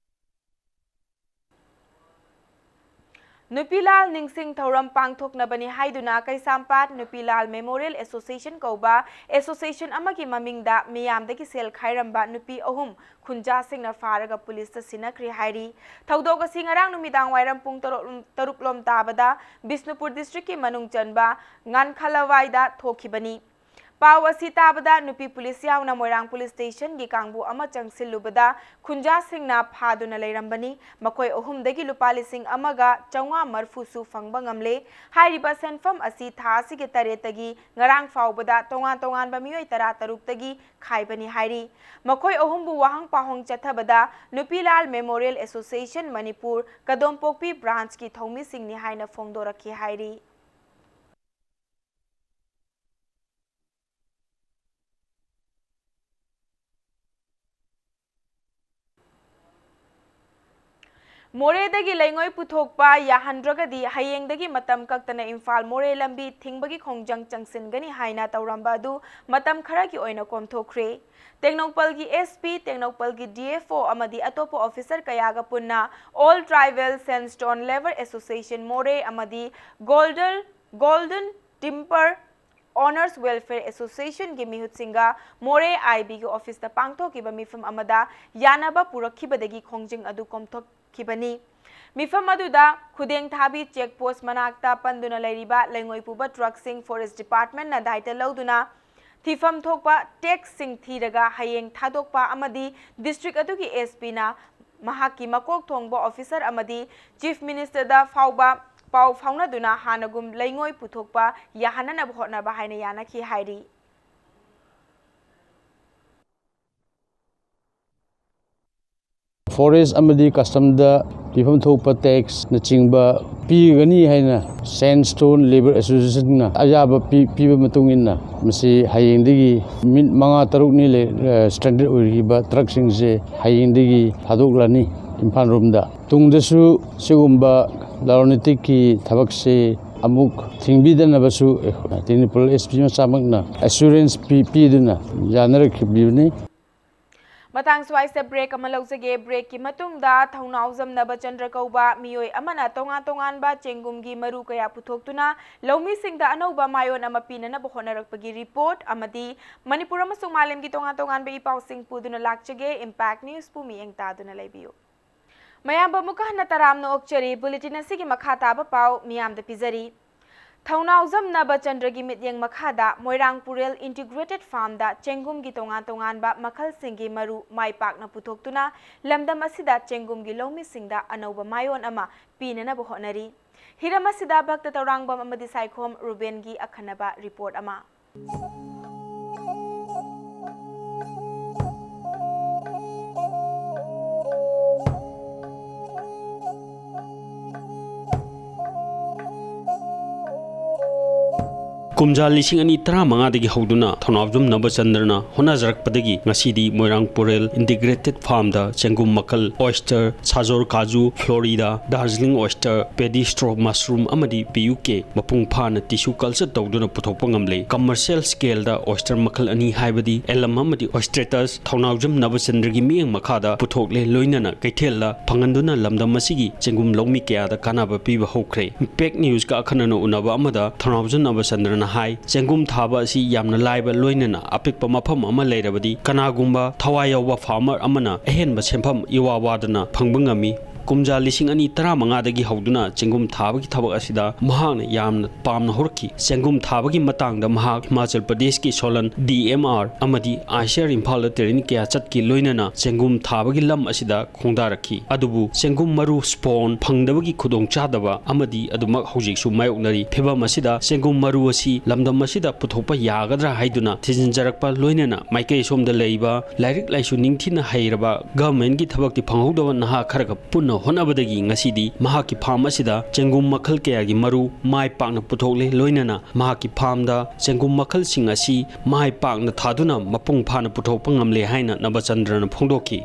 ꯅꯨꯄꯤꯂꯥꯜ ꯅꯤꯡꯁꯤꯡ ꯊꯧꯔꯝ ꯄꯥꯡꯊꯣꯛꯅꯕꯅꯤ ꯍꯥꯏꯗꯨꯅ ꯀꯩꯁꯥꯝꯄꯥꯠ ꯅꯨꯄꯤꯂꯥꯜ ꯃꯦꯃꯣꯔꯤꯌꯦꯜ ꯑꯦꯁꯣꯁꯤꯌꯦꯁꯟ ꯀꯧꯕ ꯑꯦꯁꯣꯁꯤꯌꯦꯁꯟ ꯑꯃꯒꯤ ꯃꯃꯤꯡꯗ ꯃꯤꯌꯥꯝꯗꯒꯤ ꯁꯦꯜ ꯈꯥꯏꯔꯝꯕ ꯅꯨꯄꯤ ꯑꯍꯨꯝ ꯈꯨꯟꯖꯥꯁꯤꯡꯅ ꯐꯥꯔꯒ ꯄꯨꯂꯤꯁꯇ ꯁꯤꯟꯅꯈ꯭ꯔꯦ ꯍꯥꯏꯔꯤ꯫ ꯊꯧꯗꯣꯛ ꯑꯁꯤ ꯉꯔꯥꯡ ꯅꯨꯃꯤꯗꯥꯡ ꯋꯥꯏꯔꯝ ꯄꯨꯡ ꯇꯔꯨꯛ, ꯇꯔꯨꯛ ꯂꯣꯝ ꯇꯥꯕꯗ ꯕꯤꯁꯅꯨꯄꯨꯔ ꯗꯤꯁꯇ꯭ꯔꯤꯛꯀꯤ ꯃꯅꯨꯡ ꯆꯟꯕ ꯉꯥꯟꯈꯂꯋꯥꯏꯗ ꯊꯣꯛꯈꯤꯕꯅꯤ꯫ ꯄꯥꯎ ꯑꯁꯤ ꯇꯥꯕꯗ ꯅꯨꯄꯤ ꯄꯨꯂꯤꯁ ꯌꯥꯎꯅ ꯃꯣꯏꯔꯥꯡ ꯄꯨꯂꯤꯁ ꯁ꯭ꯇꯦꯁꯟꯒꯤ ꯀꯥꯡꯕꯨ ꯑꯃ ꯆꯪꯁꯤꯜꯂꯨꯕꯗ ꯈꯨꯟꯖꯥꯁꯤꯡꯅ ꯐꯥꯗꯨꯅ ꯂꯩꯔꯝꯕꯅꯤ꯫ ꯃꯈꯣꯏ ꯑꯍꯨꯝꯗꯒꯤ ꯂꯨꯄꯥ ꯂꯤꯁꯤꯡ ꯑꯃꯒ ꯆꯥꯝꯃꯉꯥ ꯃꯔꯤꯐꯨꯁꯨ ꯐꯪꯕ ꯉꯝꯂꯦ꯫ ꯍꯥꯏꯔꯤꯕ ꯁꯦꯟꯐꯝ ꯑꯁꯤ ꯊꯥ ꯑꯁꯤꯒꯤ ꯇꯔꯦꯠꯇꯒꯤ ꯉꯔꯥꯡ ꯐꯥꯎꯕꯗ ꯇꯣꯉꯥꯟ ꯇꯣꯉꯥꯟꯕ ꯃꯤꯑꯣꯏ ꯇꯔꯥ ꯇꯔꯨꯛꯇꯒꯤ ꯈꯥꯏꯕꯅꯤ ꯍꯥꯏꯔꯤ꯫ ꯃꯈꯣꯏ ꯑꯍꯨꯝꯕꯨ ꯋꯥꯍꯪ ꯄꯥꯎꯍꯪ ꯆꯠꯊꯕꯗ ꯅꯨꯄꯤꯂꯥꯜ ꯃꯦꯃꯣꯔꯤꯌꯦꯜ ꯑꯦꯁꯣꯁꯤꯌꯦꯁꯟ ꯃꯅꯤꯄꯨꯔ ꯀꯗꯣꯝꯄꯣꯛꯄꯤ ꯕ꯭ꯔꯥꯟꯆꯀꯤ ꯊꯧꯃꯤꯁꯤꯡꯅꯤ ꯍꯥꯏꯅ ꯐꯣꯡꯗꯣꯔꯛꯈꯤ ꯍꯥꯏꯔꯤ꯫ ꯃꯣꯔꯦꯗꯒꯤ ꯂꯩꯉꯣꯏ ꯄꯨꯊꯣꯛꯄ ꯌꯥꯍꯟꯗ꯭ꯔꯒꯗꯤ ꯍꯌꯦꯡꯗꯒꯤ ꯃꯇꯝ ꯀꯛꯇꯅ ꯏꯝꯐꯥꯜ ꯃꯣꯔꯦ ꯂꯝꯕꯤ ꯊꯤꯡꯕꯒꯤ ꯈꯣꯡꯖꯪ ꯆꯪꯁꯤꯟꯒꯅꯤ ꯍꯥꯏꯅ ꯇꯧꯔꯝꯕ ꯑꯗꯨ ꯃꯇꯝ ꯈꯔꯒꯤ ꯑꯣꯏꯅ ꯀꯣꯝꯊꯣꯛꯈ꯭ꯔꯦ꯫ ꯇꯦꯡꯅꯧꯄꯜꯒꯤ SP, ꯇꯦꯡꯅꯧꯄꯜꯒꯤ DFO ꯑꯃꯗꯤ ꯑꯇꯣꯞꯄ ꯑꯣꯐꯤꯁꯔ ꯀꯌꯥꯒ ꯄꯨꯟꯅ All Tribal Sandstone Labour Association ꯃꯣꯔꯦ ꯑꯃꯗꯤ Golden, Golden Timber Owners Welfare Association ꯒꯤ ꯃꯤꯍꯨꯠꯁꯤꯡꯒ ꯃꯣꯔꯦ IB ꯒꯤ ꯑꯣꯐꯤꯁꯇ ꯄꯥꯡꯊꯣꯛꯈꯤꯕ ꯃꯤꯐꯝ ꯑꯃꯗ ꯌꯥꯅꯕ ꯄꯨꯔꯛꯈꯤꯕꯗꯒꯤ ꯈꯣꯡꯖꯪ ꯑꯗꯨ ꯀꯣꯝꯊꯣꯛ-, ꯈꯤꯕꯅꯤ꯫ ꯃꯤꯐꯝ ꯑꯗꯨꯗ ꯈꯨꯗꯦꯡ ꯊꯥꯕꯤ ꯆꯦꯛ ꯄꯣꯁ ꯃꯅꯥꯛꯇ ꯄꯟꯗꯨꯅ ꯂꯩꯔꯤꯕ ꯂꯩꯉꯣꯏ ꯄꯨꯕ ꯇ꯭ꯔꯛꯁꯤꯡ ꯐꯣꯔꯦꯁ ꯗꯤꯄꯥꯔꯠꯃꯦꯟꯅ ꯗꯥꯏꯇ ꯂꯧꯗꯨꯅ ꯊꯤꯐꯝ ꯊꯣꯛꯄ ꯇꯦꯛꯁꯁꯤꯡ ꯊꯤꯔꯒ ꯍꯌꯦꯡ ꯊꯥꯗꯣꯛꯄ ꯑꯃꯗꯤ ꯗꯤꯁꯇ꯭ꯔꯤꯛ ꯑꯗꯨꯒꯤ ꯑꯦꯁ ꯄꯤꯅ ꯃꯍꯥꯛꯀꯤ ꯃꯀꯣꯛ ꯊꯣꯡꯕ ꯑꯣꯐꯤꯁꯔ ꯑꯃꯗꯤ ꯆꯤꯐ ꯃꯤꯅꯤꯁꯇꯔꯗ ꯐꯥꯎꯕ ꯄꯥꯎ ꯐꯥꯎꯅꯗꯨꯅ ꯍꯥꯟꯅꯒꯨꯝ ꯂꯩꯉꯣꯏ ꯄꯨꯊꯣꯛꯄ ꯌꯥꯍꯟꯅꯅꯕ ꯍꯣꯠꯅꯕ ꯍꯥꯏꯅ ꯌꯥꯅꯈꯤ ꯍꯥꯏꯔꯤ꯫ ꯐꯣꯔꯦꯁ ꯑꯃꯗꯤ ꯀꯁꯇꯝꯗ ꯄꯤꯐꯝ ꯊꯣꯛꯄ ꯇꯦꯛꯁꯅꯆꯤꯡꯕ ꯄꯤꯒꯅꯤ ꯍꯥꯏꯅ ꯁꯦꯟꯁ꯭ꯇꯣꯟ ꯂꯦꯕꯔ ꯑꯦꯁꯣꯁꯤꯌꯦꯁꯟꯅ ꯑꯌꯥꯕ ꯄꯤ-, ꯄꯤꯕ ꯃꯇꯨꯡ ꯏꯟꯅ ꯃꯁꯤ ꯍꯌꯦꯡꯗꯒꯤ ꯅꯨꯃꯤꯠ ꯃꯉꯥ ꯇꯔꯨꯛꯅꯤ ꯂꯩ-, ꯑ, ꯁ꯭ꯇ꯭ꯔꯦꯟꯗꯦꯗ ꯑꯣꯏꯔꯤꯕ ꯇ꯭ꯔꯛꯁꯤꯡꯁꯦ ꯍꯌꯦꯡꯗꯒꯤ ꯊꯥꯗꯣꯛꯂꯅꯤ ꯏꯝꯐꯥꯜ ꯔꯣꯝꯗ꯫ ꯇꯨꯡꯗꯁꯨ ꯁꯤꯒꯨꯝꯕ ꯂꯂꯣꯟ ꯏꯇꯤꯛꯀꯤ ꯊꯕꯛꯁꯦ ꯑꯃꯨꯛ ꯊꯤꯡꯕꯤꯗꯅꯕꯁꯨ ꯇꯦꯡꯅꯧꯄꯜ ꯑꯦꯁ ꯄꯤ ꯃꯁꯥꯃꯛꯅ ꯑꯦꯁꯨꯔꯦꯟꯁ ꯄꯤ-, ꯄꯤꯗꯨꯅ ꯌꯥꯅꯔꯛꯈꯤꯕꯅꯤ꯫ ꯃꯇꯥꯡ ꯁ꯭ꯋꯥꯏꯁꯤꯗ ꯕ꯭ꯔꯦꯛ ꯑꯃ ꯂꯧꯖꯒꯦ꯫ ꯕ꯭ꯔꯦꯛꯀꯤ ꯃꯇꯨꯡꯗ ꯊꯧꯅꯥꯎꯖꯝ ꯅꯕꯆꯟꯗ꯭ꯔ ꯀꯧꯕ ꯃꯤꯑꯣꯏ ꯑꯃꯅ ꯇꯣꯉꯥꯟ ꯇꯣꯉꯥꯟꯕ ꯆꯦꯡꯒꯨꯝꯒꯤ ꯃꯔꯨ ꯀꯌꯥ ꯄꯨꯊꯣꯛꯇꯨꯅ ꯂꯧꯃꯤꯁꯤꯡꯗ ꯑꯅꯧꯕ ꯃꯥꯏꯑꯣꯟ ꯑꯃ ꯄꯤꯅꯅꯕ ꯍꯣꯠꯅꯔꯛꯄꯒꯤ ꯔꯤꯄꯣꯔꯠ ꯑꯃꯗꯤ ꯃꯅꯤꯄꯨꯔ ꯑꯃꯁꯨꯡ ꯃꯥꯂꯦꯝꯒꯤ ꯇꯣꯉꯥꯟ ꯇꯣꯉꯥꯟꯕ ꯏ ꯄꯥꯎꯁꯤꯡ ꯄꯨꯗꯨꯅ ꯂꯥꯛꯆꯒꯦ꯫ ꯏꯝꯄꯦꯛ ꯅ꯭ꯌꯨꯁꯄꯨ ꯃꯤꯠꯌꯦꯡ ꯇꯥꯗꯨꯅ ꯂꯩꯕꯤꯌꯨ꯫ ꯃꯌꯥꯝꯕ ꯑꯃꯨꯛꯀ ꯍꯟꯅ ꯇꯔꯥꯝꯅ ꯑꯣꯛꯆꯔꯤ꯫ ꯕꯨꯂꯦꯇꯤꯟ ꯑꯁꯤꯒꯤ ꯃꯈꯥ ꯇꯥꯕ ꯄꯥꯎ ꯃꯤꯌꯥꯝꯗ ꯄꯤꯖꯔꯤ꯫ ꯊꯧꯅꯥꯎꯖꯝ ꯅꯕꯆꯟꯗ꯭ꯔꯒꯤ ꯃꯤꯠꯌꯦꯡ ꯃꯈꯥꯗ ꯃꯣꯏꯔꯥꯡ ꯄꯨꯔꯦꯜ ꯏꯟꯇꯤꯒ꯭ꯔꯦꯇꯦꯗ ꯐꯥꯔꯝꯗ ꯆꯦꯡꯒꯨꯝꯒꯤ ꯇꯣꯉꯥꯟ ꯇꯣꯉꯥꯟꯕ ꯃꯈꯜꯁꯤꯡꯒꯤ ꯃꯔꯨ ꯃꯥꯏ ꯄꯥꯛꯅ ꯄꯨꯊꯣꯛꯇꯨꯅ ꯂꯝꯗꯝ ꯑꯁꯤꯗ ꯆꯦꯡꯒꯨꯝꯒꯤ ꯂꯧꯃꯤꯁꯤꯡꯗ ꯑꯅꯧꯕ ꯃꯥꯏꯑꯣꯟ ꯑꯃ ꯄꯤꯅꯅꯕ ꯍꯣꯠꯅꯔꯤ꯫ ꯍꯤꯔꯝ ꯑꯁꯤꯗ ꯚꯛꯇ ꯇꯧꯔꯥꯡꯕꯝ ꯑꯃꯗꯤ ꯁꯥꯏꯈꯣꯝ ꯔꯨꯕꯦꯟꯒꯤ ꯑꯈꯟꯅꯕ ꯔꯤꯄꯣꯔꯠ ꯑꯃ꯫ ꯀꯨꯝꯖꯥ ꯂꯤꯁꯤꯡ ꯑꯅꯤ ꯇꯔꯥꯃꯉꯥꯗꯒꯤ ꯍꯧꯗꯨꯅ ꯊꯧꯅꯥꯎꯖꯝ ꯅꯕꯆꯟꯗ꯭ꯔꯅ ꯍꯣꯠꯅꯖꯔꯛꯄꯗꯒꯤ ꯉꯁꯤꯗꯤ ꯃꯣꯏꯔꯥꯡ ꯄꯨꯔꯦꯜ ꯏꯟꯇꯤꯒ꯭ꯔꯦꯇꯦꯗ ꯐꯥꯔꯝꯗ ꯆꯦꯡꯒꯨꯝ ꯃꯈꯜ ꯑꯣꯏꯁꯇꯔ, ꯁꯥꯖꯣꯔ ꯀꯥꯖꯨ, ꯐ꯭ꯂꯣꯔꯤꯗꯥ, ꯗꯥꯔꯖꯤꯂꯤꯡ ꯑꯣꯏꯁꯇꯔ, ꯄꯦꯗꯤ ꯁ꯭ꯇ꯭ꯔꯣ ꯃꯁꯔꯨꯝ ꯑꯃꯗꯤ ꯄꯤ ꯌꯨ ꯀꯦ ꯃꯄꯨꯡ ꯐꯥꯅ ꯇꯤꯁꯨ ꯀꯜꯆꯔ ꯇꯧꯗꯨꯅ ꯄꯨꯊꯣꯛꯄ ꯉꯝꯂꯦ꯫ ꯀꯃꯔꯁꯤꯌꯦꯜ ꯁ꯭ꯀꯦꯜꯗ ꯑꯣꯏꯁꯇꯔ ꯃꯈꯜ ꯑꯅꯤ ꯍꯥꯏꯕꯗꯤ ꯑꯦꯂꯝ ꯑꯃꯗꯤ ꯑꯣꯏꯁꯇ꯭ꯔꯦꯇꯁ ꯊꯧꯅꯥꯎꯖꯝ ꯅꯕꯆꯟꯗ꯭ꯔꯒꯤ ꯃꯤꯠꯌꯦꯡ ꯃꯈꯥꯗ ꯄꯨꯊꯣꯛꯂꯦ, ꯂꯣꯏꯅꯅ ꯀꯩꯊꯦꯜꯗ ꯐꯪꯍꯟꯗꯨꯅ ꯂꯝꯗꯝ ꯑꯁꯤꯒꯤ ꯆꯦꯡꯒꯨꯝ ꯂꯧꯃꯤ ꯀꯌꯥꯗ ꯀꯥꯟꯅꯕ ꯄꯤꯕ ꯍꯧꯈ꯭ꯔꯦ꯫ ꯏꯝꯄꯦꯛ ꯅ꯭ꯌꯨꯁꯀ ꯑꯈꯟꯅꯅ ꯎꯅꯕ ꯑꯃꯗ ꯊꯧꯅꯥꯎꯖꯝ ꯅꯕꯆꯟꯗ꯭ꯔꯅ ꯍꯥꯏ, ꯆꯦꯡꯒꯨꯝ ꯊꯥꯕ ꯑꯁꯤ ꯌꯥꯝꯅ ꯂꯥꯏꯕ, ꯂꯣꯏꯅꯅ ꯑꯄꯤꯛꯄ ꯃꯐꯝ ꯑꯃ ꯂꯩꯔꯕꯗꯤ ꯀꯅꯥꯒꯨꯝꯕ ꯊꯋꯥꯏ ꯌꯥꯎꯕ ꯐꯥꯔꯃꯔ ꯑꯃꯅ ꯑꯍꯦꯟꯕ ꯁꯦꯟꯐꯝ ꯏꯋꯥ ꯋꯥꯗꯅ ꯐꯪꯕ ꯉꯝꯃꯤ꯫ ꯀꯨꯝꯖꯥ ꯂꯤꯁꯤꯡ ꯑꯅꯤ ꯇꯔꯥꯃꯉꯥꯗꯒꯤ ꯍꯧꯗꯨꯅ ꯆꯦꯡꯒꯨꯝ ꯊꯥꯕꯒꯤ ꯊꯕꯛ ꯑꯁꯤꯗ ꯃꯍꯥꯛꯅ ꯌꯥꯝꯅ ꯄꯥꯝꯅ ꯍꯧꯔꯛꯈꯤ꯫ ꯆꯦꯡꯒꯨꯝ ꯊꯥꯕꯒꯤ ꯃꯇꯥꯡꯗ ꯃꯍꯥꯛ ꯍꯤꯃꯥꯆꯜ ꯄ꯭ꯔꯗꯦꯁꯀꯤ ꯁꯣꯂꯟ ꯗꯤ ꯑꯦꯝ ꯑꯥꯔ ꯑꯃꯗꯤ ꯑꯥꯏ ꯁꯤ ꯑꯥꯔ ꯏꯝꯐꯥꯜꯗ ꯇ꯭ꯔꯦꯅꯤꯡ ꯀꯌꯥ ꯆꯠꯈꯤ, ꯂꯣꯏꯅꯅ ꯆꯦꯡꯒꯨꯝ ꯊꯥꯕꯒꯤ ꯂꯝ ꯑꯁꯤꯗ ꯈꯣꯡꯗꯥꯔꯛꯈꯤ꯫ ꯑꯗꯨꯕꯨ ꯆꯦꯡꯒꯨꯝ ꯃꯔꯨ ꯁ꯭ꯄꯣꯟ ꯐꯪꯗꯕꯒꯤ ꯈꯨꯗꯣꯡꯆꯥꯗꯕ ꯑꯃꯗꯤ ꯑꯗꯨꯃꯛ ꯍꯧꯖꯤꯛꯁꯨ ꯃꯥꯌꯣꯛꯅꯔꯤ꯫ ꯐꯤꯚꯝ ꯑꯁꯤꯗ ꯆꯦꯡꯒꯨꯝ ꯃꯔꯨ ꯑꯁꯤ ꯂꯝꯗꯝ ꯑꯁꯤꯗ ꯄꯨꯊꯣꯛꯄ ꯌꯥꯒꯗ꯭ꯔꯥ ꯍꯥꯏꯗꯨꯅ ꯊꯤꯖꯤꯟꯖꯔꯛꯄ, ꯂꯣꯏꯅꯅ ꯃꯥꯏꯀꯩ ꯑꯁꯣꯝꯗ ꯂꯩꯕ ꯂꯥꯏꯔꯤꯛ ꯂꯥꯏꯁꯨ ꯅꯤꯡꯊꯤꯅ ꯍꯩꯔꯕ ꯒꯚꯔꯟꯃꯦꯟꯠꯀꯤ ꯊꯕꯛꯇꯤ ꯐꯪꯍꯧꯗꯕ ꯅꯍꯥ ꯈꯔꯒ ꯄꯨꯟꯅ ꯍꯣꯠꯅꯕꯗꯒꯤ ꯉꯁꯤꯗꯤ ꯃꯍꯥꯛꯀꯤ ꯐꯥꯔꯝ ꯑꯁꯤꯗ ꯆꯦꯡꯒꯨꯝ ꯃꯈꯜ ꯀꯌꯥꯒꯤ ꯃꯔꯨ ꯃꯥꯏ ꯄꯥꯛꯅ ꯄꯨꯊꯣꯛꯂꯦ꯫ ꯂꯣꯏꯅꯅ ꯃꯍꯥꯛꯀꯤ ꯐꯥꯔꯝꯗ ꯆꯦꯡꯒꯨꯝ ꯃꯈꯜꯁꯤꯡ ꯑꯁꯤ ꯃꯥꯏ ꯄꯥꯛꯅ ꯊꯥꯗꯨꯅ ꯃꯄꯨꯡ ꯐꯥꯅ ꯄꯨꯊꯣꯛꯄ ꯉꯝꯂꯦ ꯍꯥꯏꯅ ꯅꯕꯆꯟꯗ꯭ꯔꯅ ꯐꯣꯡꯗꯣꯛꯈꯤ꯫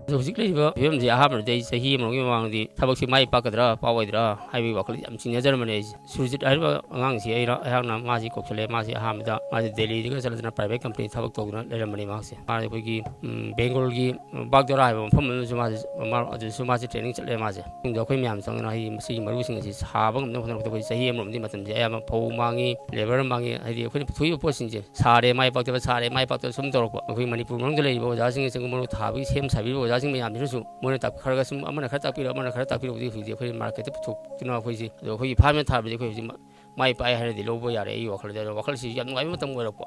ꯑꯗꯣ ꯍꯧꯖꯤꯛ ꯂꯩꯔꯤꯕ ꯐꯤꯕꯝꯁꯤ ꯑꯍꯥꯟꯕꯗꯗꯤ ꯑꯩ ꯆꯍꯤ ꯑꯃꯒꯤ ꯃꯃꯥꯡꯗꯗꯤ ꯊꯕꯛꯁꯤ ꯃꯥꯏ ꯄꯥꯛꯀꯗ꯭ꯔꯥ ꯄꯥꯛꯑꯣꯏꯗ꯭ꯔꯥ ꯍꯥꯏꯕꯒꯤ ꯋꯥꯈꯜ ꯌꯥꯝ ꯆꯤꯡꯅꯖꯔꯝꯕꯅꯦ ꯑꯩꯁꯦ꯫ ꯁꯨꯔꯖꯤꯠ ꯍꯥꯏꯔꯤꯕ ꯑꯉꯥꯡꯁꯤ ꯑꯩꯅ, ꯑꯩꯍꯥꯛꯅ ꯃꯥꯁꯤ ꯀꯧꯁꯜꯂꯦ꯫ ꯃꯥꯁꯤ ꯑꯍꯥꯟꯕꯗ ꯃꯥꯁꯤ ꯗꯦꯜꯂꯤꯗꯒ ꯆꯠꯂꯗꯅ ꯄ꯭ꯔꯥꯏꯚꯦꯠ ꯀꯝꯄꯅꯤ ꯊꯕꯛ ꯇꯧꯗꯨꯅ ꯂꯩꯔꯝꯕꯅꯤ꯫ ꯃꯍꯥꯛꯁꯦ ꯃꯥꯁꯦ ꯑꯩꯈꯣꯏꯒꯤ, ꯎꯝ, ꯕꯦꯡꯒ꯭ꯂꯣꯔꯒꯤ ꯕꯥꯒꯗꯣꯔꯥ ꯍꯥꯏꯕ ꯃꯐꯝ ꯑꯃꯗꯁꯨ ꯃꯥꯁꯦ, ꯃꯥ-, ꯑꯗꯨꯁꯨ ꯃꯥꯁꯦ ꯇ꯭ꯔꯦꯅꯤꯡ ꯆꯠꯂꯦ ꯃꯥꯁꯦ꯫ ꯃꯇꯨꯡꯗ ꯑꯩꯈꯣꯏ ꯃꯌꯥꯝ ꯆꯪꯗꯅ ꯍꯥꯏꯗꯤ ꯃꯁꯤꯒꯤ ꯃꯔꯨꯁꯤꯡ ꯑꯁꯤ ꯁꯥꯕ ꯉꯝꯅꯕ ꯍꯣꯠꯅꯔꯛꯄꯗ ꯑꯩꯈꯣꯏ ꯆꯍꯤ ꯑꯃꯔꯣꯝꯗꯤ ꯃꯇꯝꯁꯦ ꯑꯌꯥꯝꯕ ꯐꯧ ꯃꯥꯡꯉꯤ, ꯂꯦꯕꯔ ꯃꯥꯡꯉꯤ, ꯍꯥꯏꯗꯤ ꯑꯩꯈꯣꯏꯅ ꯄꯨꯊꯣꯛꯏꯕ ꯄꯣꯠꯁꯤꯡꯁꯦ ꯁꯥꯔꯦ ꯃꯥꯏ ꯄꯥꯛꯇꯕ, ꯁꯥꯔꯦ ꯃꯥꯏ ꯄꯥꯛꯇꯕ ꯁꯨꯝ ꯇꯧꯔꯛꯄ꯫ ꯑꯩꯈꯣꯏ ꯃꯅꯤꯄꯨꯔ ꯃꯅꯨꯡꯗ ꯂꯩꯔꯤꯕ ꯑꯣꯖꯥꯁꯤꯡ, ꯆꯦꯡꯒꯨꯝ ꯃꯔꯨ ꯊꯥꯕꯒꯤ ꯁꯦꯝ ꯁꯥꯕꯤꯔꯤꯕ ꯑꯣꯖꯥꯁꯤꯡ ꯃꯌꯥꯝꯁꯤꯅꯁꯨ ꯃꯣꯏꯅ ꯇꯥꯛ-, ꯈꯔ ꯈꯔ ꯁꯨꯝ ꯑꯃꯅ ꯈꯔ ꯇꯥꯛꯄꯤꯔꯛꯑꯣ, ꯑꯃꯅ ꯈꯔ ꯇꯥꯛꯄꯤꯔꯛꯑꯣ, ꯍꯧꯖꯤꯛ ꯍꯧꯖꯤꯛ ꯑꯩꯈꯣꯏ ꯃꯥꯔꯀꯦꯠꯇ ꯄꯨꯊꯣꯛꯇꯨꯅ ꯑꯩꯈꯣꯏꯁꯦ, ꯑꯗꯣ ꯑꯩꯈꯣꯏꯒꯤ ꯐꯥꯔꯝꯗ ꯊꯥꯕꯗꯤ ꯑꯩꯈꯣꯏ ꯍꯧꯖꯤꯛ ꯃ-, ꯃꯥꯏ ꯄꯥꯛꯑꯦ ꯍꯥꯏꯅꯗꯤ ꯂꯧꯕ ꯌꯥꯔꯦ ꯑꯩꯒꯤ ꯋꯥꯈꯜꯗ꯫ ꯑꯗꯣ ꯋꯥꯈꯜꯁꯤ ꯌꯥꯝ ꯅꯨꯡꯉꯥꯏꯕ ꯃꯇꯝ ꯑꯣꯏꯔꯛꯄ꯫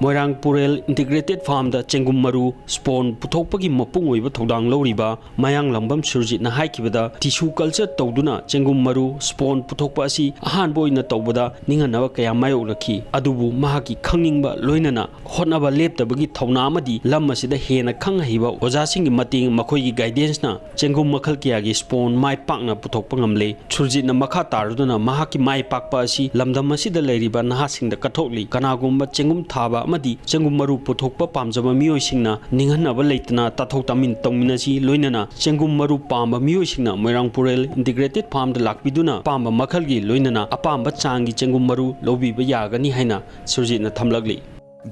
ꯃꯣꯏꯔꯥꯡ ꯄꯨꯔꯦꯜ ꯏꯟꯇꯤꯒ꯭ꯔꯦꯇꯦꯗ ꯐꯥꯔꯝꯗ ꯆꯦꯡꯒꯨꯝ ꯃꯔꯨ ꯁ꯭ꯄꯣꯟ ꯄꯨꯊꯣꯛꯄꯒꯤ ꯃꯄꯨꯡ ꯑꯣꯏꯕ ꯊꯧꯗꯥꯡ ꯂꯧꯔꯤꯕ ꯃꯌꯥꯡꯂꯥꯡꯕꯝ ꯁꯨꯔꯖꯤꯠꯅ ꯍꯥꯏꯈꯤꯕꯗ, ꯇꯤꯁꯨ ꯀꯜꯆꯔ ꯇꯧꯗꯨꯅ ꯆꯦꯡꯒꯨꯝ ꯃꯔꯨ ꯁ꯭ꯄꯣꯟ ꯄꯨꯊꯣꯛꯄ ꯑꯁꯤ ꯑꯍꯥꯟꯕ ꯑꯣꯏꯅ ꯇꯧꯕꯗ ꯅꯤꯡꯍꯟꯅꯕ ꯀꯌꯥ ꯃꯥꯌꯣꯛꯅꯈꯤ꯫ ꯑꯗꯨꯕꯨ ꯃꯍꯥꯛꯀꯤ ꯈꯪꯅꯤꯡꯕ ꯂꯣꯏꯅꯅ ꯍꯣꯠꯅꯕ ꯂꯦꯞꯇꯕꯒꯤ ꯊꯧꯅꯥ ꯑꯃꯗꯤ ꯂꯝ ꯑꯁꯤꯗ ꯍꯦꯟꯅ ꯈꯪ ꯍꯩꯕ ꯑꯣꯖꯥꯁꯤꯡꯒꯤ ꯃꯇꯦꯡ, ꯃꯈꯣꯏꯒꯤ ꯒꯥꯏꯗꯦꯟꯁꯅ ꯆꯦꯡꯒꯨꯝ ꯃꯈꯜ ꯀꯌꯥꯒꯤ ꯁ꯭ꯄꯣꯟ ꯃꯥꯏ ꯄꯥꯛꯅ ꯄꯨꯊꯣꯛꯄ ꯉꯝꯂꯦ꯫ ꯁꯨꯔꯖꯤꯠꯅ ꯃꯈꯥ ꯇꯥꯔꯗꯨꯅ ꯃꯍꯥꯛꯀꯤ ꯃꯥꯏ ꯄꯥꯛꯄ ꯑꯁꯤ ꯂꯝꯗꯝ ꯑꯁꯤꯗ ꯂꯩꯔꯤꯕ ꯅꯍꯥꯁꯤꯡꯗ ꯀꯠꯊꯣꯛꯂꯤ꯫ ꯀꯅꯥꯒꯨꯝꯕ ꯆꯦꯡꯒꯨꯝ ꯊꯥꯕ ꯑꯃꯗꯤ ꯆꯦꯡꯒꯨꯝ ꯃꯔꯨ ꯄꯨꯊꯣꯛꯄ ꯄꯥꯝꯖꯕ ꯃꯤꯑꯣꯏꯁꯤꯡꯅ ꯅꯤꯡꯍꯟꯅꯕ ꯂꯩꯇꯅ ꯇꯥꯊꯣꯛ ꯇꯥꯃꯤꯟ ꯇꯧꯃꯤꯟꯅꯁꯤ, ꯂꯣꯏꯅꯅ ꯆꯦꯡꯒꯨꯝ ꯃꯔꯨ ꯄꯥꯝꯕ ꯃꯤꯑꯣꯏꯁꯤꯡꯅ ꯃꯣꯏꯔꯥꯡ ꯄꯨꯔꯦꯜ ꯏꯟꯇꯤꯒ꯭ꯔꯦꯇꯦꯗ ꯐꯥꯔꯝꯗ ꯂꯥꯛꯄꯤꯗꯨꯅ ꯑꯄꯥꯝꯕ ꯃꯈꯜꯒꯤ ꯂꯣꯏꯅꯅ ꯑꯄꯥꯝꯕ ꯆꯥꯡꯒꯤ ꯆꯦꯡꯒꯨꯝ ꯃꯔꯨ ꯂꯧꯕꯤꯕ ꯌꯥꯒꯅꯤ ꯍꯥꯏꯅ ꯁꯨꯔꯖꯤꯠꯅ ꯊꯝꯂꯛꯂꯤ꯫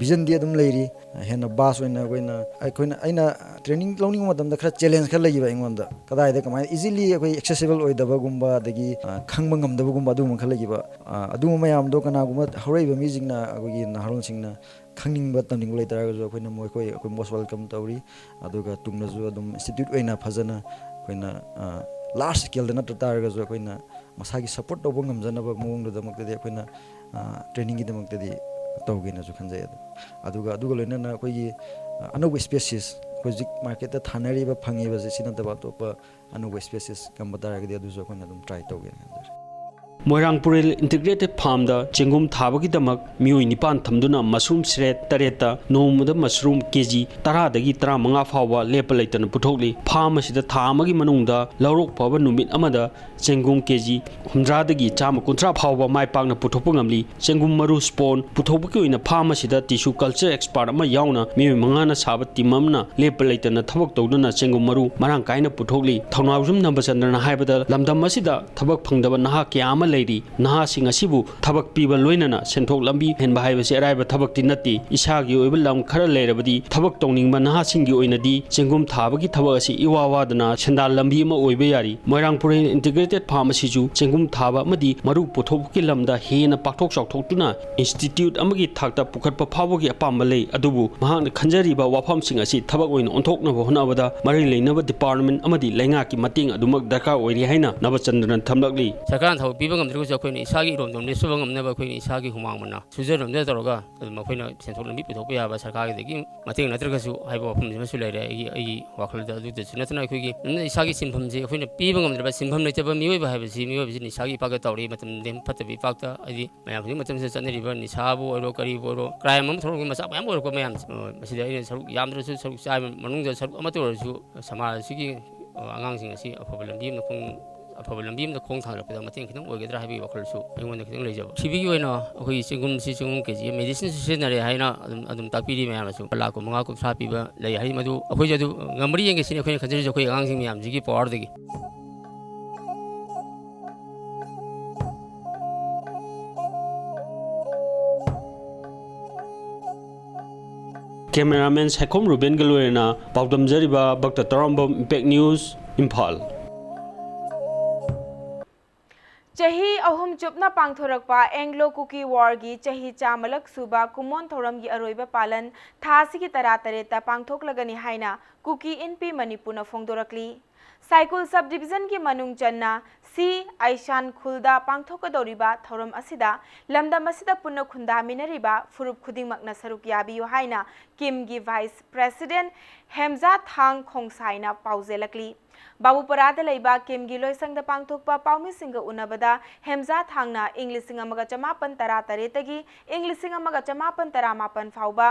ꯚꯤꯖꯟꯗꯤ ꯑꯗꯨꯝ ꯂꯩꯔꯤ, ꯍꯦꯟꯅ ꯚꯥꯁ ꯑꯣꯏꯅ ꯑꯩꯈꯣꯏꯅ, ꯑꯩꯈꯣꯏꯅ, ꯑꯩꯅ ꯇ꯭ꯔꯦꯅꯤꯡ ꯂꯧꯅꯤꯡꯕ ꯃꯇꯝꯗ ꯈꯔ ꯆꯦꯂꯦꯟꯖ ꯈꯔ ꯂꯩꯈꯤꯕ ꯑꯩꯉꯣꯟꯗ, ꯀꯗꯥꯏꯗ ꯀꯃꯥꯏꯅ ꯏꯖꯤꯂꯤ ꯑꯩꯈꯣꯏ ꯑꯦꯛꯁꯦꯁꯤꯕꯜ ꯑꯣꯏꯗꯕꯒꯨꯝꯕ, ꯑꯗꯒꯤ, ꯑ, ꯈꯪꯕ ꯉꯝꯗꯕꯒꯨꯝꯕ ꯑꯗꯨꯒꯨꯝꯕ ꯈꯔ ꯂꯩꯈꯤꯕ꯫ ꯑ, ꯑꯗꯨꯒꯨꯝꯕ ꯃꯌꯥꯝꯗꯣ ꯀꯅꯥꯒꯨꯝꯕ ꯍꯧꯔꯛꯏꯕ ꯃꯤꯁꯤꯡꯅ, ꯑꯩꯈꯣꯏꯒꯤ ꯅꯍꯥꯔꯣꯜꯁꯤꯡꯅ ꯈꯪꯅꯤꯡꯕ ꯇꯝꯅꯤꯡꯕ ꯂꯩꯇꯥꯔꯒꯁꯨ ꯑꯩꯈꯣꯏꯅ ꯃꯣꯏ-, ꯑꯩꯈꯣꯏ, ꯑꯩꯈꯣꯏ ꯃꯣꯁ ꯋꯦꯜꯀꯝ ꯇꯧꯔꯤ꯫ ꯑꯗꯨꯒ ꯇꯨꯡꯗꯁꯨ ꯑꯗꯨꯝ ꯏꯟꯁꯇꯤꯇ꯭ꯌꯨꯠ ꯑꯣꯏꯅ ꯐꯖꯅ, ꯑꯩꯈꯣꯏꯅ ꯂꯥꯔꯖ ꯁ꯭ꯀꯦꯜꯗ ꯅꯠꯇ ꯇꯥꯔꯒꯁꯨ ꯑꯩꯈꯣꯏꯅ ꯃꯁꯥꯒꯤ ꯁꯞꯄꯣꯔꯠ ꯇꯧꯕ ꯉꯝꯖꯅꯕ ꯃꯑꯣꯡꯗꯨꯗꯃꯛꯇꯗꯤ ꯑꯩꯈꯣꯏꯅ ꯇ꯭ꯔꯦꯅꯤꯡꯒꯤꯗꯃꯛꯇꯗꯤ ꯇꯧꯒꯦꯅꯁꯨ ꯈꯟꯖꯩ꯫ ꯑꯗꯨ ꯑꯗꯨꯒ ꯑꯗꯨꯒ ꯂꯣꯏꯅꯅ ꯑꯩꯈꯣꯏꯒꯤ ꯑꯅꯧꯕ ꯏꯁꯄꯦꯁꯤꯁ ꯍꯧꯖꯤꯛ ꯃꯥꯔꯀꯦꯠꯇ ꯊꯥꯅꯔꯤꯕ ꯐꯪꯉꯤꯕꯁꯦ ꯁꯤ ꯅꯠꯇꯕ ꯑꯇꯣꯞꯄ ꯑꯅꯧꯕ ꯏꯁꯄꯦꯁꯤꯁ ꯀꯝꯕ ꯇꯥꯔꯒꯗꯤ ꯑꯗꯨꯁꯨ ꯑꯩꯈꯣꯏꯅ ꯑꯗꯨꯝ ꯇ꯭ꯔꯥꯏ ꯇꯧꯒꯦꯅ ꯈꯟꯖꯔꯤ꯫ ꯃꯣꯏꯔꯥꯡꯄꯨꯔꯦꯜ ꯏꯟꯇꯤꯒ꯭ꯔꯦꯇꯦꯠ ꯐꯥꯔꯝꯗ ꯆꯦꯡꯒꯨꯝ ꯊꯥꯕꯒꯤꯗꯃꯛ ꯃꯤꯑꯣꯏ ꯅꯤꯄꯥꯟ ꯊꯝꯗꯨꯅ ꯃꯁꯔꯨꯝ ꯁ꯭ꯔꯦꯠ ꯇꯔꯦꯠꯇ ꯅꯣꯡꯃꯗ ꯃꯁꯔꯨꯝ ꯀꯦ ꯖꯤ ꯇꯔꯥꯗꯒꯤ ꯇꯔꯥꯃꯉꯥ ꯐꯥꯎꯕ ꯂꯦꯞꯄ ꯂꯩꯇꯅ ꯄꯨꯊꯣꯛꯂꯤ꯫ ꯐꯥꯔꯝ ꯑꯁꯤꯗ ꯊꯥ ꯑꯃꯒꯤ ꯃꯅꯨꯡꯗ ꯂꯧꯔꯣꯛ ꯐꯕ ꯅꯨꯃꯤꯠ ꯑꯃꯗ ꯆꯦꯡꯒꯨꯝ ꯀꯦ ꯖꯤ ꯍꯨꯝꯗ꯭ꯔꯥꯗꯒꯤ ꯆꯥꯝꯃ ꯀꯨꯟꯊ꯭ꯔꯥ ꯐꯥꯎꯕ ꯃꯥꯏ ꯄꯥꯛꯅ ꯄꯨꯊꯣꯛꯄ ꯉꯝꯂꯤ꯫ ꯆꯦꯡꯒꯨꯝ ꯃꯔꯨ ꯁ꯭ꯄꯣꯟ ꯄꯨꯊꯣꯛꯄꯒꯤ ꯑꯣꯏꯅ ꯐꯥꯔꯝ ꯑꯁꯤꯗ ꯇꯤꯁꯨ ꯀꯜꯆꯔ ꯑꯦꯛꯁꯄꯥꯔꯠ ꯑꯃ ꯌꯥꯎꯅ ꯃꯤꯑꯣꯏ ꯃꯉꯥꯅ ꯁꯥꯕ ꯇꯤꯝ ꯑꯃꯅ ꯂꯦꯞꯄ ꯂꯩꯇꯅ ꯊꯕꯛ ꯇꯧꯗꯨꯅ ꯆꯦꯡꯒꯨꯝ ꯃꯔꯨ ꯃꯔꯥꯡ ꯀꯥꯏꯅ ꯄꯨꯊꯣꯛꯂꯤ꯫ ꯊꯧꯅꯥꯎꯖꯝ ꯅꯕꯆꯟꯗ꯭ꯔꯅ ꯍꯥꯏꯕꯗ, ꯂꯝꯗꯝ ꯑꯁꯤꯗ ꯊꯕꯛ ꯐꯪꯗꯕ ꯅꯍꯥ ꯀꯌꯥ ꯑꯃ ꯂꯩꯔꯤ꯫ ꯅꯍꯥꯁꯤꯡ ꯑꯁꯤꯕꯨ ꯊꯕꯛ ꯄꯤꯕ ꯂꯣꯏꯅꯅ ꯁꯦꯟꯊꯣꯛ ꯂꯝꯕꯤ ꯍꯦꯟꯕ ꯍꯥꯏꯕꯁꯤ ꯑꯔꯥꯏꯕ ꯊꯕꯛꯇꯤ ꯅꯠꯇꯦ꯫ ꯏꯁꯥꯒꯤ ꯑꯣꯏꯕ ꯂꯝ ꯈꯔ ꯂꯩꯔꯕꯗꯤ ꯊꯕꯛ ꯇꯧꯅꯤꯡꯕ ꯅꯍꯥꯁꯤꯡꯒꯤ ꯑꯣꯏꯅꯗꯤ ꯆꯦꯡꯒꯨꯝ ꯊꯥꯕꯒꯤ ꯊꯕꯛ ꯑꯁꯤ ꯏꯋꯥ ꯋꯥꯗꯅ ꯁꯦꯟꯗꯥꯟ ꯂꯝꯕꯤ ꯑꯃ ꯑꯣꯏꯕ ꯌꯥꯔꯤ꯫ ꯃꯣꯏꯔꯥꯡ ꯄꯨꯔꯦꯜ ꯏꯟꯇꯤꯒ꯭ꯔꯦꯇꯦꯠ ꯐꯥꯔꯝ ꯑꯁꯤꯁꯨ ꯆꯦꯡꯒꯨꯝ ꯊꯥꯕ ꯑꯃꯗꯤ ꯃꯔꯨ ꯄꯨꯊꯣꯛꯄꯒꯤ ꯂꯝꯗ ꯍꯦꯟꯅ ꯄꯥꯛꯊꯣꯛ ꯆꯥꯎꯊꯣꯛꯇꯨꯅ ꯏꯟꯁꯇꯤꯇ꯭ꯌꯨꯠ ꯑꯃꯒꯤ ꯊꯥꯛꯇ ꯄꯨꯈꯠꯄ ꯐꯥꯎꯕꯒꯤ ꯑꯄꯥꯝꯕ ꯂꯩ꯫ ꯑꯗꯨꯕꯨ ꯃꯍꯥꯛꯅ ꯈꯟꯖꯔꯤꯕ ꯋꯥꯐꯝꯁꯤꯡ ꯑꯁꯤ ꯊꯕꯛ ꯑꯣꯏꯅ ꯑꯣꯟꯊꯣꯛꯅꯕ ꯍꯣꯠꯅꯕꯗ ꯃꯔꯤ ꯂꯩꯅꯕ ꯗꯤꯄꯥꯔꯠꯃꯦꯟ ꯑꯃꯗꯤ ꯂꯩꯉꯥꯛꯀꯤ ꯃꯇꯦꯡ ꯑꯗꯨꯃꯛ ꯗꯔꯀꯥꯔ ꯑꯣꯏꯔꯤ ꯍꯥꯏꯅ ꯅꯕꯆꯟꯗ꯭ꯔꯅ ꯊꯝꯂꯛꯂꯤ꯫ ꯁꯔꯀꯥꯔꯅ ꯊꯕꯛ ꯄꯤꯕ ꯉꯝꯗ꯭ꯔꯒꯁꯨ ꯑꯩꯈꯣꯏꯅ ꯏꯁꯥꯒꯤ ꯏꯔꯣꯝꯗꯣꯝ ꯂꯦꯞꯆꯕ ꯉꯝꯅꯕ ꯑꯩꯈꯣꯏꯅ ꯏꯁꯥꯒꯤ ꯍꯨꯃꯥꯡ ꯃꯟꯅ ꯁꯨꯖ ꯅꯣꯝꯖ ꯇꯧꯔꯒ ꯑꯗꯨꯝ ꯑꯩꯈꯣꯏꯅ ꯁꯦꯟꯊꯣꯛ ꯂꯝꯕꯤ ꯄꯨꯊꯣꯛꯄ ꯌꯥꯕ ꯁꯔꯀꯥꯔꯒꯤꯗꯒꯤ ꯃꯇꯦꯡ ꯅꯠꯇ꯭ꯔꯒꯁꯨ ꯍꯥꯏꯕ ꯋꯥꯐꯝꯁꯤꯃꯁꯨ ꯂꯩꯔꯦ ꯑꯩꯒꯤ, ꯑꯩꯒꯤ ꯋꯥꯈꯜꯗ꯫ ꯑꯗꯨꯗꯁꯨ ꯅꯠꯇꯅ ꯑꯩꯈꯣꯏꯒꯤ ꯏꯁꯥꯒꯤ ꯁꯤꯟꯐꯝꯁꯦ ꯑꯩꯈꯣꯏꯅ ꯄꯤꯕ ꯉꯝꯗ꯭ꯔꯕ, ꯁꯤꯟꯐꯝ ꯂꯩꯇꯕ ꯃꯤꯑꯣꯏꯕ ꯍꯥꯏꯕꯁꯤ ꯃꯤꯑꯣꯏꯕꯁꯤ ꯅꯤꯁꯥꯒꯤ ꯏꯄꯥꯛꯇ ꯇꯧꯔꯤ꯫ ꯃꯇꯝ ꯂꯦꯟ ꯐꯠꯇꯕ ꯏꯄꯥꯛꯇ, ꯍꯥꯏꯗꯤ ꯃꯌꯥꯝ ꯍꯧꯖꯤꯛ ꯃꯇꯝꯁꯤꯗ ꯆꯠꯅꯔꯤꯕ ꯅꯤꯁꯥꯕꯨ ꯑꯣꯏꯔꯣ, ꯀꯔꯤꯕꯨ ꯑꯣꯏꯔꯣ, ꯀ꯭ꯔꯥꯏꯝ ꯑꯃ ꯊꯣꯛꯂꯛꯄ ꯃꯆꯥ ꯃꯌꯥꯝ ꯑꯣꯏꯔꯛꯄ ꯃꯌꯥꯝꯁꯦ, ꯑ, ꯃꯁꯤꯗ ꯑꯩꯅ ꯁꯔꯨꯛ ꯌꯥꯝꯗ꯭ꯔꯁꯨ ꯁꯔꯨꯛ ꯆꯥꯏꯕ ꯃꯅꯨꯡꯗ ꯁꯔꯨꯛ ꯑꯃꯠꯇ ꯑꯣꯏꯔꯁꯨ ꯁꯃꯥꯖ ꯑꯁꯤꯒꯤ, ꯑ, ꯑꯉꯥꯡꯁꯤꯡ ꯑꯁꯤ ꯑꯐꯕ ꯂꯝꯕꯤ ꯑꯃꯗ ꯈꯣꯡ, ꯑꯐꯕ ꯂꯝꯕꯤ ꯑꯃꯗ ꯈꯣꯡ ꯊꯥꯡꯒꯠꯂꯛꯄꯗ ꯃꯇꯦꯡ ꯈꯤꯇꯪ ꯑꯣꯏꯒꯗ꯭ꯔꯥ ꯍꯥꯏꯕꯒꯤ ꯋꯥꯈꯜꯁꯨ ꯑꯩꯉꯣꯟꯗ ꯈꯤꯇꯪ ꯂꯩꯖꯕ꯫ ꯁꯤꯕꯒꯤ ꯑꯣꯏꯅ ꯑꯩꯈꯣꯏꯒꯤ ꯆꯦꯡꯒꯨꯝꯁꯤ ꯆꯦꯡꯒꯨꯝ ꯀꯦ ꯖꯤ ꯃꯦꯗꯤꯁꯤꯟꯁꯨ ꯁꯤꯖꯤꯟꯅꯔꯦ ꯍꯥꯏꯅ ꯑꯗꯨꯝ, ꯑꯗꯨꯝ ꯇꯥꯛꯄꯤꯔꯤ ꯃꯌꯥꯝꯅꯁꯨ꯫ ꯂꯥꯈ ꯀꯨꯟꯃꯉꯥ ꯀꯨꯟꯊ꯭ꯔꯥ ꯄꯤꯕ ꯂꯩ ꯍꯥꯏ, ꯃꯗꯨ ꯑꯩꯈꯣꯏꯁꯨ ꯑꯗꯨ ꯉꯝꯕ꯭ꯔꯥ ꯌꯦꯡꯒꯦ ꯁꯤꯅꯤ ꯑꯩꯈꯣꯏꯅ ꯈꯟꯖꯔꯤꯁꯦ, ꯑꯩꯈꯣꯏ ꯑꯉꯥꯡꯁꯤꯡ ꯃꯌꯥꯝꯁꯤꯒꯤ ꯄꯋꯥꯔꯗꯒꯤ꯫ ꯀꯦꯃꯦꯔꯥꯃꯦꯟ ꯁꯥꯏꯈꯣꯝ ꯔꯨꯕꯦꯟꯒ ꯂꯣꯏꯅꯅ ꯄꯥꯎꯗꯝꯖꯔꯤꯕ ꯚꯛꯇ ꯇꯔꯥꯝꯕꯝ, ꯏꯝꯄꯦꯛ ꯅ꯭ꯌꯨꯁ, ꯏꯝꯐꯥꯜ꯫ ꯆꯍꯤ ꯑꯍꯨꯝ ꯆꯨꯞꯅ ꯄꯥꯡꯊꯣꯔꯛꯄ ꯑꯦꯡꯒ꯭ꯂꯣ ꯀꯨꯀꯤ ꯋꯥꯔꯒꯤ ꯆꯍꯤ ꯆꯥꯝꯃꯂꯛ ꯁꯨꯕ ꯀꯨꯝꯑꯣꯟ ꯊꯧꯔꯝꯒꯤ ꯑꯔꯣꯏꯕ ꯄꯥꯂꯟ ꯊꯥ ꯑꯁꯤꯒꯤ ꯇꯔꯥꯇꯔꯦꯠꯇ ꯄꯥꯡꯊꯣꯛꯂꯒꯅꯤ ꯍꯥꯏꯅ ꯀꯨꯀꯤ ꯏꯟꯄꯤ ꯃꯅꯤꯄꯨꯔꯅ ꯐꯣꯡꯗꯣꯔꯛꯂꯤ꯫ ꯁꯥꯏꯀꯨꯜ ꯁꯕ ꯗꯤꯕꯤꯖꯟꯒꯤ ꯃꯅꯨꯡ ꯆꯟꯅ ꯁꯤ ꯑꯩꯁꯥꯟ ꯈꯨꯜꯗ ꯄꯥꯡꯊꯣꯛꯀꯗꯧꯔꯤꯕ ꯊꯧꯔꯝ ꯑꯁꯤꯗ ꯂꯝꯗꯝ ꯑꯁꯤꯗ ꯄꯨꯟꯅ ꯈꯨꯟꯗꯥꯃꯤꯟꯅꯔꯤꯕ ꯐꯨꯔꯨꯞ ꯈꯨꯗꯤꯡꯃꯛꯅ ꯁꯔꯨꯛ ꯌꯥꯕꯤꯌꯨ ꯍꯥꯏꯅ ꯀꯤꯝꯒꯤ ꯚꯥꯏꯁ ꯄ꯭ꯔꯦꯁꯤꯗꯦꯟ ꯍꯦꯝꯖꯥ ꯊꯥꯡ ꯈꯣꯡꯁꯥꯏꯅ ꯄꯥꯎꯖꯦꯜꯂꯛꯂꯤ꯫ ꯕꯥꯕꯨꯄꯔꯥꯗ ꯂꯩꯕ ꯀꯤꯝꯒꯤ ꯂꯣꯏꯁꯪꯗ ꯄꯥꯡꯊꯣꯛꯄ ꯄꯥꯎꯃꯤꯁꯤꯡꯒ ꯎꯅꯕꯗ ꯍꯦꯝꯖꯥ ꯊꯥꯡꯅ ꯏꯪ ꯂꯤꯁꯤꯡ ꯑꯃꯒ ꯆꯃꯥꯄꯟ ꯇꯔꯥ ꯇꯔꯦꯠꯇꯒꯤ ꯏꯪ ꯂꯤꯁꯤꯡ ꯑꯃꯒ ꯆꯃꯥꯄꯟ ꯇꯔꯥ ꯃꯥꯄꯟ ꯐꯥꯎꯕ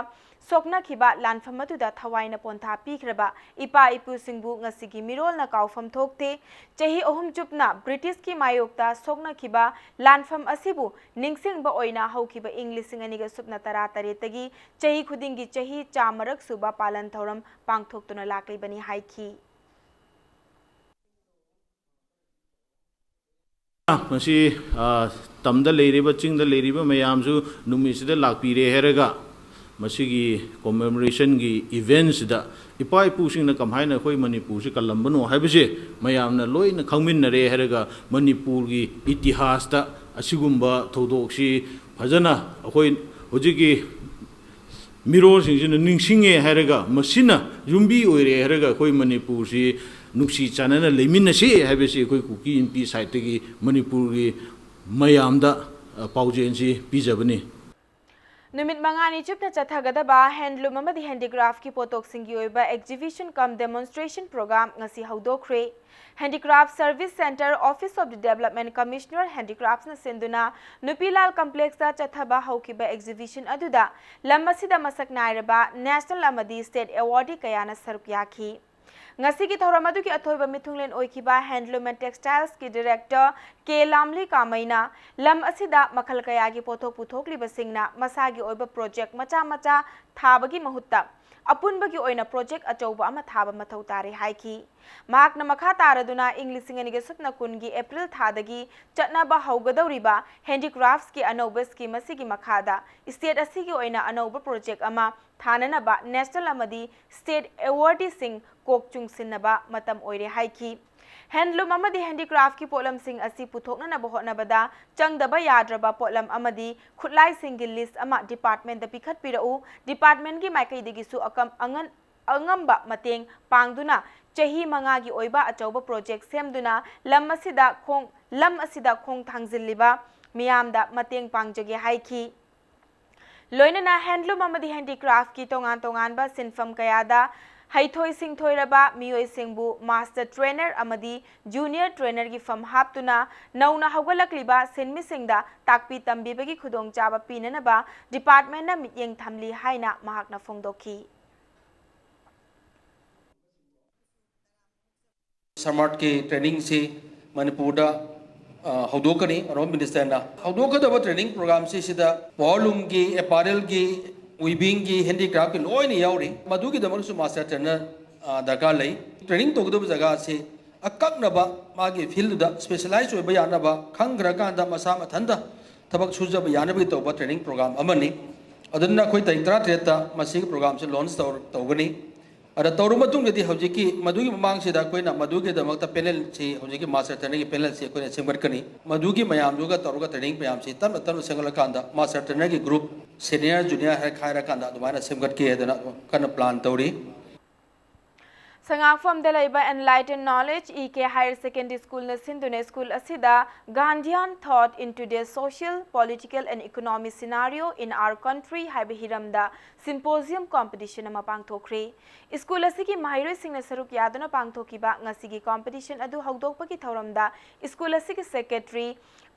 ꯁꯣꯛꯅꯈꯤꯕ ꯂꯥꯟꯐꯝ ꯑꯗꯨꯗ ꯊꯋꯥꯏꯅ ꯄꯣꯟꯊꯥ ꯄꯤꯈ꯭ꯔꯕ ꯏꯄꯥ ꯏꯄꯨꯁꯤꯡꯕꯨ ꯉꯁꯤꯒꯤ ꯃꯤꯔꯣꯜꯅ ꯀꯥꯎꯐꯝ ꯊꯣꯛꯇꯦ꯫ ꯆꯍꯤ ꯑꯍꯨꯝ ꯆꯨꯞꯅ ꯕ꯭ꯔꯤꯇꯤꯁꯀꯤ ꯃꯥꯌꯣꯛꯇ ꯁꯣꯛꯅꯈꯤꯕ ꯂꯥꯟꯐꯝ ꯑꯁꯤꯕꯨ ꯅꯤꯡꯁꯤꯡꯕ ꯑꯣꯏꯅ ꯍꯧꯈꯤꯕ ꯏꯪ ꯂꯤꯁꯤꯡ ꯑꯅꯤꯒ ꯁꯨꯞꯅ ꯇꯔꯥ ꯇꯔꯦꯠꯇꯒꯤ ꯆꯍꯤ ꯈꯨꯗꯤꯡꯒꯤ ꯆꯍꯤ ꯆꯥꯃꯔꯛ ꯁꯨꯕ ꯄꯥꯂꯟ ꯊꯧꯔꯝ ꯄꯥꯡꯊꯣꯛꯇꯨꯅ ꯂꯥꯛꯂꯤꯕꯅꯤ ꯍꯥꯏꯈꯤ꯫ ꯃꯁꯤ ꯑ, ꯇꯝꯗ ꯂꯩꯔꯤꯕ, ꯆꯤꯡꯗ ꯂꯩꯔꯤꯕ ꯃꯌꯥꯝꯁꯨ ꯅꯨꯃꯤꯠꯁꯤꯗ ꯂꯥꯛꯄꯤꯔꯦ ꯍꯥꯏꯔꯒ, ꯃꯁꯤꯒꯤ ꯀꯣꯃꯦꯃꯣꯔꯦꯁꯟꯒꯤ ꯏꯚꯦꯟꯁꯤꯗ ꯏꯄꯥ ꯏꯄꯨꯁꯤꯡꯅ ꯀꯃꯥꯏꯅ ꯑꯩꯈꯣꯏ ꯃꯅꯤꯄꯨꯔꯁꯤ ꯀꯜꯂꯝꯕꯅꯣ ꯍꯥꯏꯕꯁꯦ ꯃꯌꯥꯝꯅ ꯂꯣꯏꯅ ꯈꯪꯃꯤꯟꯅꯔꯦ ꯍꯥꯏꯔꯒ, ꯃꯅꯤꯄꯨꯔꯒꯤ ꯏꯇꯤꯍꯥꯁꯇ ꯑꯁꯤꯒꯨꯝꯕ ꯊꯧꯗꯣꯛꯁꯤ ꯐꯖꯅ ꯑꯩꯈꯣꯏ ꯍꯧꯖꯤꯛꯀꯤ ꯃꯤꯔꯣꯜꯁꯤꯡꯁꯤꯅ ꯅꯤꯡꯁꯤꯡꯉꯦ ꯍꯥꯏꯔꯒ, ꯃꯁꯤꯅ ꯌꯨꯝꯕꯤ ꯑꯣꯏꯔꯦ ꯍꯥꯏꯔꯒ, ꯑꯩꯈꯣꯏ ꯃꯅꯤꯄꯨꯔꯁꯤ ꯅꯨꯡꯁꯤ ꯆꯥꯟꯅꯅ ꯂꯩꯃꯤꯟꯅꯁꯤ ꯍꯥꯏꯕꯁꯤ ꯑꯩꯈꯣꯏ ꯀꯨꯀꯤ ꯏꯟꯄꯤ ꯁꯥꯏꯠꯇꯒꯤ ꯃꯅꯤꯄꯨꯔꯒꯤ ꯃꯌꯥꯝꯗ, ꯑ, ꯄꯥꯎꯖꯦꯜꯁꯤ ꯄꯤꯖꯕꯅꯤ꯫ ꯅꯨꯃꯤꯠ ꯃꯉꯥꯅꯤ ꯆꯨꯞꯅ ꯆꯠꯊꯒꯗꯕ ꯍꯦꯟꯗꯂꯨꯝ ꯑꯃꯗꯤ ꯍꯦꯟꯗꯤꯀ꯭ꯔꯥꯐꯀꯤ ꯄꯣꯠꯊꯣꯛꯁꯤꯡꯒꯤ ꯑꯣꯏꯕ exhibition cum demonstration program ꯉꯁꯤ ꯍꯧꯗꯣꯛꯈ꯭ꯔꯦ꯫ Handicraft Service Centre, Office of the Development Commissioner, Handicraftsꯅ ꯁꯤꯟꯗꯨꯅ ꯅꯨꯄꯤꯂꯥꯜ ꯀꯝꯄ꯭ꯂꯦꯛꯁꯇ ꯆꯠꯊꯕ ꯍꯧꯈꯤꯕ exhibition ꯑꯗꯨꯗ ꯂꯝ ꯑꯁꯤꯗ ꯃꯁꯛ ꯅꯥꯏꯔꯕ national ꯑꯃꯗꯤ state awardee ꯀꯌꯥꯅ ꯁꯔꯨꯛ ꯌꯥꯈꯤ꯫ ꯉꯁꯤꯒꯤ ꯊꯧꯔꯝ ꯑꯗꯨꯒꯤ ꯑꯊꯣꯏꯕ ꯃꯤꯊꯨꯡꯂꯦꯟ ꯑꯣꯏꯈꯤꯕ Handloom and Textilesꯀꯤ director ꯀꯦ ꯂꯥꯝꯂꯤ ꯀꯥꯃꯩꯅ ꯂꯝ ꯑꯁꯤꯗ ꯃꯈꯜ ꯀꯌꯥꯒꯤ ꯄꯣꯠꯊꯣꯛ ꯄꯨꯊꯣꯛꯂꯤꯕꯁꯤꯡꯅ ꯃꯁꯥꯒꯤ ꯑꯣꯏꯕ project ꯃꯆꯥ ꯃꯆꯥ ꯊꯥꯕꯒꯤ ꯃꯍꯨꯠꯇ ꯑꯄꯨꯟꯕꯒꯤ ꯑꯣꯏꯅ project ꯑꯆꯧꯕ ꯑꯃ ꯊꯥꯕ ꯃꯊꯧ ꯇꯥꯔꯦ ꯍꯥꯏꯈꯤ꯫ ꯃꯍꯥꯛꯅ ꯃꯈꯥ ꯇꯥꯔꯗꯨꯅ ꯏꯪ ꯂꯤꯁꯤꯡ ꯑꯅꯤꯒ ꯁꯨꯞꯅ ꯀꯨꯟꯒꯤ April ꯊꯥꯗꯒꯤ ꯆꯠꯅꯕ ꯍꯧꯒꯗꯧꯔꯤꯕ Handicraftsꯀꯤ ꯑꯅꯧꯕ scheme ꯑꯁꯤꯒꯤ ꯃꯈꯥꯗ state ꯑꯁꯤꯒꯤ ꯑꯣꯏꯅ ꯑꯅꯧꯕ project ꯑꯃ ꯊꯥꯅꯅꯕ national ꯑꯃꯗꯤ state awardeeꯁꯤꯡ ꯀꯣꯛ ꯆꯨꯡꯁꯤꯟꯅꯕ ꯃꯇꯝ ꯑꯣꯏꯔꯦ ꯍꯥꯏꯈꯤ꯫ Handloom ꯑꯃꯗꯤ handicraftꯀꯤ ꯄꯣꯠꯂꯝꯁꯤꯡ ꯑꯁꯤ ꯄꯨꯊꯣꯛꯅꯅꯕ ꯍꯣꯠꯅꯕꯗ ꯆꯪꯗꯕ ꯌꯥꯗ꯭ꯔꯕ ꯄꯣꯠꯂꯝ ꯑꯃꯗꯤ ꯈꯨꯠꯂꯥꯏꯁꯤꯡꯒꯤ list ꯑꯃ departmentꯇ ꯄꯤꯈꯠꯄꯤꯔꯛꯎ꯫ Departmentꯀꯤ ꯃꯥꯏꯀꯩꯗꯒꯤꯁꯨ ꯑꯀꯝ-, ꯑꯉꯟ-, ꯑꯉꯝꯕ ꯃꯇꯦꯡ ꯄꯥꯡꯗꯨꯅ ꯆꯍꯤ ꯃꯉꯥꯒꯤ ꯑꯣꯏꯕ ꯑꯆꯧꯕ ꯄ꯭ꯔꯣꯖꯦꯛ ꯁꯦꯝꯗꯨꯅ ꯂꯝ ꯑꯁꯤꯗ ꯈꯣꯡ ꯂꯝ ꯑꯁꯤꯗ ꯈꯣꯡ ꯊꯥꯡꯖꯤꯜꯂꯤꯕ ꯃꯤꯌꯥꯝꯗ ꯃꯇꯦꯡ ꯄꯥꯡꯖꯒꯦ ꯍꯥꯏꯈꯤ꯫ ꯂꯣꯏꯅꯅ ꯍꯦꯟꯗꯂꯨꯝ ꯑꯃꯗꯤ ꯍꯦꯟꯗꯤꯀ꯭ꯔꯥꯐꯀꯤ ꯇꯣꯉꯥꯟ ꯇꯣꯉꯥꯟꯕ ꯁꯤꯟꯐꯝ ꯀꯌꯥꯗ ꯍꯩꯊꯣꯏ ꯁꯤꯡꯊꯣꯏꯔꯕ ꯃꯤꯑꯣꯏꯁꯤꯡꯕꯨ ꯃꯥꯁꯇꯔ ꯇ꯭ꯔꯦꯅꯔ ꯑꯃꯗꯤ ꯖꯨꯅꯤꯌꯔ ꯇ꯭ꯔꯦꯅꯔꯒꯤ ꯐꯝ ꯍꯥꯞꯇꯨꯅ ꯅꯧꯅ ꯍꯧꯒꯠꯂꯛꯂꯤꯕ ꯁꯤꯟꯃꯤꯁꯤꯡꯗ ꯇꯥꯛꯄꯤ ꯇꯝꯕꯤꯕꯒꯤ ꯈꯨꯗꯣꯡꯆꯥꯕ ꯄꯤꯅꯅꯕ ꯗꯤꯄꯥꯔꯠꯃꯦꯟꯅ ꯃꯤꯠꯌꯦꯡ ꯊꯝꯂꯤ ꯍꯥꯏꯅ ꯃꯍꯥꯛꯅ ꯐꯣꯡꯗꯣꯛꯈꯤ꯫ ꯁꯃꯥꯔꯠꯀꯤ ꯇ꯭ꯔꯦꯅꯤꯡꯁꯤ ꯃꯅꯤꯄꯨꯔꯗ, ꯑ, ꯍꯧꯗꯣꯛꯀꯅꯤ, ꯑꯔꯕꯥꯟ ꯃꯤꯅꯤꯁꯇꯔꯅ꯫ ꯍꯧꯗꯣꯛꯀꯗꯕ ꯇ꯭ꯔꯦꯅꯤꯡ ꯄ꯭ꯔꯣꯒ꯭ꯔꯥꯝꯁꯤ ꯁꯤꯗ ꯄꯋꯥꯔꯂꯨꯝꯒꯤ, ꯑꯦꯄꯥꯔꯦꯜꯒꯤ, ꯋꯤꯚꯤꯡꯒꯤ, ꯍꯦꯟꯗꯤꯀ꯭ꯔꯥꯐꯀꯤ ꯂꯣꯏꯅ ꯌꯥꯎꯔꯤ꯫ ꯃꯗꯨꯒꯤꯗꯃꯛꯁꯨ ꯃꯥꯁꯇꯔ ꯇ꯭ꯔꯦꯅꯔ, ꯑ, ꯗꯔꯀꯥꯔ ꯂꯩ꯫ ꯇ꯭ꯔꯦꯅꯤꯡ ꯇꯧꯒꯗꯕ ꯖꯒꯥ ꯑꯁꯤ ꯑꯀꯛꯅꯕ ꯃꯥꯒꯤ ꯐꯤꯜꯗꯨꯗ ꯁ꯭ꯄꯦꯁꯦꯂꯥꯏꯖ ꯑꯣꯏꯕ ꯌꯥꯅꯕ, ꯈꯪꯈ꯭ꯔꯀꯥꯟꯗ ꯃꯁꯥ ꯃꯊꯟꯇ ꯊꯕꯛ ꯁꯨꯖꯕ ꯌꯥꯅꯕꯒꯤ ꯇꯧꯕ ꯇ꯭ꯔꯦꯅꯤꯡ ꯄ꯭ꯔꯣꯒ꯭ꯔꯥꯝ ꯑꯃꯅꯤ꯫ ꯑꯗꯨꯅ ꯑꯩꯈꯣꯏ ꯇꯥꯔꯤꯛ ꯇꯔꯥꯇꯔꯦꯠꯇ ꯃꯁꯤꯒꯤ ꯄ꯭ꯔꯣꯒ꯭ꯔꯥꯝꯁꯤ ꯂꯣꯟꯆ ꯇꯧ-, ꯇꯧꯒꯅꯤ꯫ ꯑꯗ ꯇꯧꯔꯕ ꯃꯇꯨꯡꯗꯗꯤ ꯍꯧꯖꯤꯛꯀꯤ ꯃꯗꯨꯒꯤ ꯃꯃꯥꯡꯁꯤꯗ ꯑꯩꯈꯣꯏꯅ ꯃꯗꯨꯒꯤꯗꯃꯛꯇ ꯄꯦꯅꯦꯜꯁꯤ, ꯍꯧꯖꯤꯛꯀꯤ ꯃꯥꯁꯇꯔ ꯇ꯭ꯔꯦꯅꯔꯒꯤ ꯄꯦꯅꯦꯜꯁꯤ ꯑꯩꯈꯣꯏꯅ ꯁꯦꯝꯒꯠꯀꯅꯤ꯫ ꯃꯗꯨꯒꯤ ꯃꯌꯥꯝꯗꯨꯒ ꯇꯧꯔꯒ ꯇ꯭ꯔꯦꯅꯤꯡ ꯃꯌꯥꯝꯁꯤ ꯇꯞꯅ ꯇꯞꯅ ꯁꯦꯝꯒꯠꯂꯀꯥꯟꯗ ꯃꯥꯁꯇꯔ ꯇ꯭ꯔꯦꯅꯔꯒꯤ ꯒ꯭ꯔꯨꯞ, ꯁꯦꯅꯤꯌꯔ, ꯖꯨꯅꯤꯌꯔ ꯍꯥꯏꯔ ꯈꯥꯏꯔꯀꯥꯟꯗ ꯑꯗꯨꯃꯥꯏꯅ ꯁꯦꯝꯒꯠꯀꯦ ꯍꯥꯏꯗꯅ ꯀꯟꯅ ꯄ꯭ꯂꯥꯟ ꯇꯧꯔꯤ꯫ ꯁꯉꯥꯛꯐꯝꯗ ꯂꯩꯕ Enlighten Knowledge E K Higher Secondary Schoolꯅ ꯁꯤꯟꯗꯨꯅ ꯁ꯭ꯀꯨꯜ ꯑꯁꯤꯗ Gandhian Thought in Today's Social, Political and Economic Scenario in Our Country ꯍꯥꯏꯕ ꯍꯤꯔꯝꯗ ꯁꯤꯝꯄꯣꯖꯤꯌꯝ ꯀꯣꯝꯄꯤꯇꯤꯁꯟ ꯑꯃ ꯄꯥꯡꯊꯣꯛꯈ꯭ꯔꯦ꯫ ꯁ꯭ꯀꯨꯜ ꯑꯁꯤꯒꯤ ꯃꯍꯩꯔꯣꯏꯁꯤꯡꯅ ꯁꯔꯨꯛ ꯌꯥꯗꯨꯅ ꯄꯥꯡꯊꯣꯛꯈꯤꯕ ꯉꯁꯤꯒꯤ ꯀꯣꯝꯄꯤꯇꯤꯁꯟ ꯑꯗꯨ ꯍꯧꯗꯣꯛꯄꯒꯤ ꯊꯧꯔꯝꯗ ꯁ꯭ꯀꯨꯜ ꯑꯁꯤꯒꯤ ꯁꯦꯀ꯭ꯔꯦꯇꯔꯤ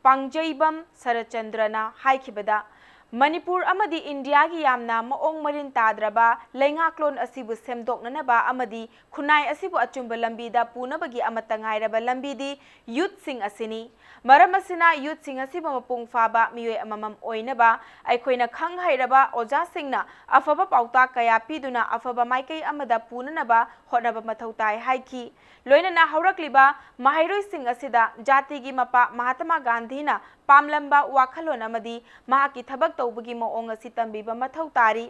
ꯄꯥꯡꯖꯩꯕꯝ ꯁꯔꯠꯆꯟꯗ꯭ꯔꯅ ꯍꯥꯏꯈꯤꯕꯗ, ꯃꯅꯤꯄꯨꯔ ꯑꯃꯗꯤ ꯏꯟꯗꯤꯌꯥꯒꯤ ꯌꯥꯝꯅ ꯃꯑꯣꯡ ꯃꯔꯤꯟ ꯇꯥꯗ꯭ꯔꯕ ꯂꯩꯉꯥꯛꯂꯣꯟ ꯑꯁꯤꯕꯨ ꯁꯦꯝꯗꯣꯛꯅꯅꯕ ꯑꯃꯗꯤ ꯈꯨꯟꯅꯥꯏ ꯑꯁꯤꯕꯨ ꯑꯆꯨꯝꯕ ꯂꯝꯕꯤꯗ ꯄꯨꯅꯕꯒꯤ ꯑꯃꯠꯇ ꯉꯥꯏꯔꯕ ꯂꯝꯕꯤꯗꯤ ꯌꯨꯠꯁꯤꯡ ꯑꯁꯤꯅꯤ꯫ ꯃꯔꯝ ꯑꯁꯤꯅ ꯌꯨꯠꯁꯤꯡ ꯑꯁꯤꯕꯨ ꯃꯄꯨꯡ ꯐꯥꯕ ꯃꯤꯑꯣꯏ ꯑꯃꯃꯝ ꯑꯣꯏꯅꯕ ꯑꯩꯈꯣꯏꯅ ꯈꯪ ꯍꯩꯔꯕ ꯑꯣꯖꯥꯁꯤꯡꯅ ꯑꯐꯕ ꯄꯥꯎꯇꯥꯛ ꯀꯌꯥ ꯄꯤꯗꯨꯅ ꯑꯐꯕ ꯃꯥꯏꯀꯩ ꯑꯃꯗ ꯄꯨꯅꯅꯕ ꯍꯣꯠꯅꯕ ꯃꯊꯧ ꯇꯥꯏ ꯍꯥꯏꯈꯤ꯫ ꯂꯣꯏꯅꯅ ꯍꯧꯔꯛꯂꯤꯕ ꯃꯍꯩꯔꯣꯏꯁꯤꯡ ꯑꯁꯤꯗ ꯖꯥꯇꯤꯒꯤ ꯃꯄꯥ ꯃꯍꯥꯇꯃꯥ ꯒꯥꯟꯙꯤꯅ ꯄꯥꯝꯂꯝꯕ ꯋꯥꯈꯜꯂꯣꯟ ꯑꯃꯗꯤ ꯃꯍꯥꯛꯀꯤ ꯊꯕꯛ ꯇꯧꯕꯒꯤ ꯃꯑꯣꯡ ꯑꯁꯤ ꯇꯝꯕꯤꯕ ꯃꯊꯧ ꯇꯥꯔꯤ꯫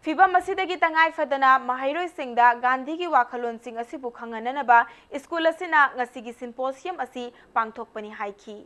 ꯐꯤꯚꯝ ꯑꯁꯤꯗꯒꯤ ꯇꯉꯥꯏ ꯐꯗꯅ ꯃꯍꯩꯔꯣꯏꯁꯤꯡꯗ ꯒꯥꯟꯙꯤꯒꯤ ꯋꯥꯈꯜꯂꯣꯟꯁꯤꯡ ꯑꯁꯤꯕꯨ ꯈꯪꯍꯟꯅꯅꯕ ꯁ꯭ꯀꯨꯜ ꯑꯁꯤꯅ ꯉꯁꯤꯒꯤ ꯁꯤꯝꯄꯣꯁꯤꯌꯝ ꯑꯁꯤ ꯄꯥꯡꯊꯣꯛꯄꯅꯤ ꯍꯥꯏꯈꯤ꯫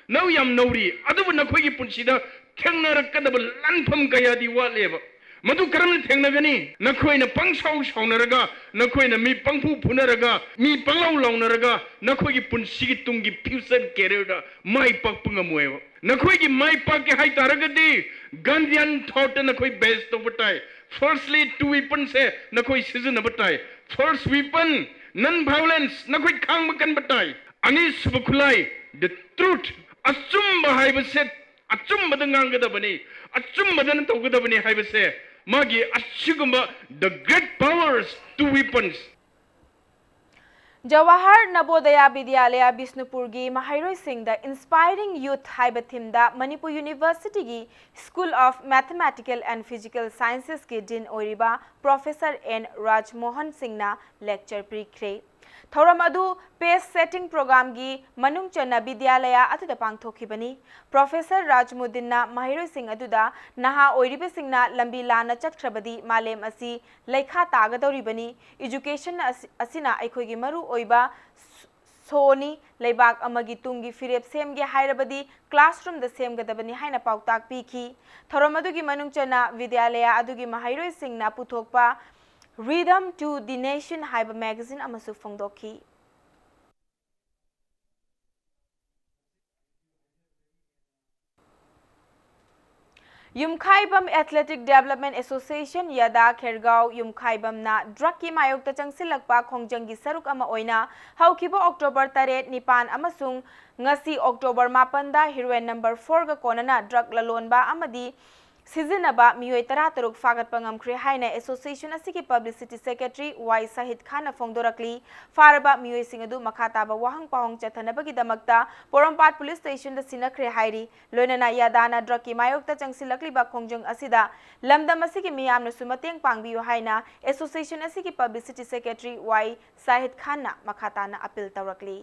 ꯅꯧ ꯌꯥꯝ ꯅꯧꯔꯤ, ꯑꯗꯨꯕꯨ ꯅꯈꯣꯏꯒꯤ ꯄꯨꯟꯁꯤꯗ ꯊꯦꯡꯅꯔꯛꯀꯗꯕ ꯂꯥꯟꯐꯝ ꯀꯌꯥꯗꯤ ꯋꯥꯠꯂꯦꯕ꯫ ꯃꯗꯨ ꯀꯔꯝꯅ ꯊꯦꯡꯅꯒꯅꯤ? ꯅꯈꯣꯏꯅ ꯄꯪꯁꯥꯎ ꯁꯥꯎꯅꯔꯒ, ꯅꯈꯣꯏꯅ ꯃꯤ ꯄꯪꯐꯨ ꯐꯨꯅꯔꯒ, ꯃꯤ ꯄꯪꯂꯥꯎ ꯂꯥꯎꯅꯔꯒ, ꯅꯈꯣꯏꯒꯤ ꯄꯨꯟꯁꯤꯒꯤ ꯇꯨꯡꯒꯤ future careerꯗ ꯃꯥꯏ ꯄꯥꯛꯄ ꯉꯝꯃꯣꯏꯕ꯫ ꯅꯈꯣꯏꯒꯤ ꯃꯥꯏ ꯄꯥꯛꯀꯦ ꯍꯥꯏ ꯇꯥꯔꯒꯗꯤ Gandhian thoughtꯇ ꯅꯈꯣꯏ base ꯇꯧꯕ ꯇꯥꯏ꯫ Firstly, two weaponꯁꯦ ꯅꯈꯣꯏ ꯁꯤꯖꯤꯟꯅꯕ ꯇꯥꯏ꯫ First weapon, non violence, ꯅꯈꯣꯏ ꯈꯥꯡꯕ ꯀꯟꯕ ꯇꯥꯏ꯫ ꯑꯅꯤꯁꯨꯕ ꯈꯨꯠꯂꯥꯏ, the truth, ꯑꯆꯨꯝꯕ ꯍꯥꯏꯕꯁꯦ ꯑꯆꯨꯝꯕꯗ ꯉꯥꯡꯒꯗꯕꯅꯤ, ꯑꯆꯨꯝꯕꯗꯅ ꯇꯧꯒꯗꯕꯅꯤ ꯍꯥꯏꯕꯁꯦ ꯃꯥꯒꯤ ꯑꯁꯤꯒꯨꯝꯕ the great powers, two weapons꯫ Jawahar ꯅꯕꯣꯗꯌꯥ ꯕꯤꯗ꯭ꯌꯥꯂꯌꯥ ꯕꯤꯁꯅꯨꯄꯨꯔꯒꯤ ꯃꯍꯩꯔꯣꯏꯁꯤꯡꯗ Inspiring Youth ꯍꯥꯏꯕ themeꯗ Manipur Universityꯒꯤ School of Mathematical and Physical Sciencesꯀꯤ Dean ꯑꯣꯏꯔꯤꯕ Professor N ꯔꯥꯖꯃꯣꯍꯟ ꯁꯤꯡꯅ lecture ꯄꯤꯈ꯭ꯔꯦ꯫ ꯊꯧꯔꯝ ꯑꯗꯨ PACE setting programꯒꯤ ꯃꯅꯨꯡ ꯆꯟꯅ ꯕꯤꯗ꯭ꯌꯥꯂꯌꯥ ꯑꯗꯨꯗ ꯄꯥꯡꯊꯣꯛꯈꯤꯕꯅꯤ꯫ Professor ꯔꯥꯖꯃꯨꯗꯤꯟꯅ ꯃꯍꯩꯔꯣꯏꯁꯤꯡ ꯑꯗꯨꯗ ꯅꯍꯥ ꯑꯣꯏꯔꯤꯕꯁꯤꯡꯅ ꯂꯝꯕꯤ ꯂꯥꯟꯅ ꯆꯠꯈ꯭ꯔꯕꯗꯤ ꯃꯥꯂꯦꯝ ꯑꯁꯤ ꯂꯩꯈꯥ ꯇꯥꯒꯗꯧꯔꯤꯕꯅꯤ꯫ Education ꯑꯁꯤ-, ꯑꯁꯤꯅ ꯑꯩꯈꯣꯏꯒꯤ ꯃꯔꯨ ꯑꯣꯏꯕ ꯁꯣꯅꯤ꯫ ꯂꯩꯕꯥꯛ ꯑꯃꯒꯤ ꯇꯨꯡꯒꯤ ꯐꯤꯔꯦꯞ ꯁꯦꯝꯒꯦ ꯍꯥꯏꯔꯕꯗꯤ classroomꯗ ꯁꯦꯝꯒꯗꯕꯅꯤ ꯍꯥꯏꯅ ꯄꯥꯎꯇꯥꯛ ꯄꯤꯈꯤ꯫ ꯊꯧꯔꯝ ꯑꯗꯨꯒꯤ ꯃꯅꯨꯡ ꯆꯟꯅ ꯕꯤꯗ꯭ꯌꯥꯂꯌꯥ ꯑꯗꯨꯒꯤ ꯃꯍꯩꯔꯣꯏꯁꯤꯡꯅ ꯄꯨꯊꯣꯛꯄ Rhythm to the Nation ꯍꯥꯏꯕ magazine ꯑꯃꯁꯨ ꯐꯣꯡꯗꯣꯛꯈꯤ꯫ ꯌꯨꯝꯈꯥꯏꯕꯝ Athletic Development Association, ꯌꯥꯗꯥ ꯈꯦꯔꯒꯥꯎ ꯌꯨꯝꯈꯥꯏꯕꯝꯅ drugꯀꯤ ꯃꯥꯌꯣꯛꯇ ꯆꯪꯁꯤꯜꯂꯛꯄ ꯈꯣꯡꯖꯪꯒꯤ ꯁꯔꯨꯛ ꯑꯃ ꯑꯣꯏꯅ ꯍꯧꯈꯤꯕ October ꯇꯔꯦꯠ, ꯅꯤꯄꯥꯟ ꯑꯃꯁꯨꯡ ꯉꯁꯤ October ꯃꯥꯄꯟꯗ heroin number fourꯒ ꯀꯣꯟꯅꯅ drug ꯂꯂꯣꯟꯕ ꯑꯃꯗꯤ ꯁꯤꯖꯤꯟꯅꯕ ꯃꯤꯑꯣꯏ ꯇꯔꯥꯇꯔꯨꯛ ꯐꯥꯒꯠꯄ ꯉꯝꯈ꯭ꯔꯦ ꯍꯥꯏꯅ association ꯑꯁꯤꯒꯤ publicity secretary ꯋꯥꯏ ꯁꯥꯍꯤꯗ ꯈꯥꯟꯅ ꯐꯣꯡꯗꯣꯔꯛꯂꯤ꯫ ꯐꯥꯔꯕ ꯃꯤꯑꯣꯏꯁꯤꯡ ꯑꯗꯨ ꯃꯈꯥ ꯇꯥꯕ ꯋꯥꯍꯪ ꯄꯥꯎꯍꯪ ꯆꯠꯊꯅꯕꯒꯤꯗꯃꯛꯇ ꯄꯣꯔꯣꯝꯄꯥꯠ police stationꯗ ꯁꯤꯟꯅꯈ꯭ꯔꯦ ꯍꯥꯏꯔꯤ꯫ ꯂꯣꯏꯅꯅ ꯌꯥꯗꯥꯅ drugꯀꯤ ꯃꯥꯌꯣꯛꯇ ꯆꯪꯁꯤꯜꯂꯛꯂꯤꯕ ꯈꯣꯡꯖꯪ ꯑꯁꯤꯗ ꯂꯝꯗꯝ ꯑꯁꯤꯒꯤ ꯃꯤꯌꯥꯝꯅꯁꯨ ꯃꯇꯦꯡ ꯄꯥꯡꯕꯤꯌꯨ ꯍꯥꯏꯅ association ꯑꯁꯤꯒꯤ publicity secretary ꯋꯥꯏ ꯁꯥꯍꯤꯗ ꯈꯥꯟꯅ ꯃꯈꯥ ꯇꯥꯅ appeal ꯇꯧꯔꯛꯂꯤ꯫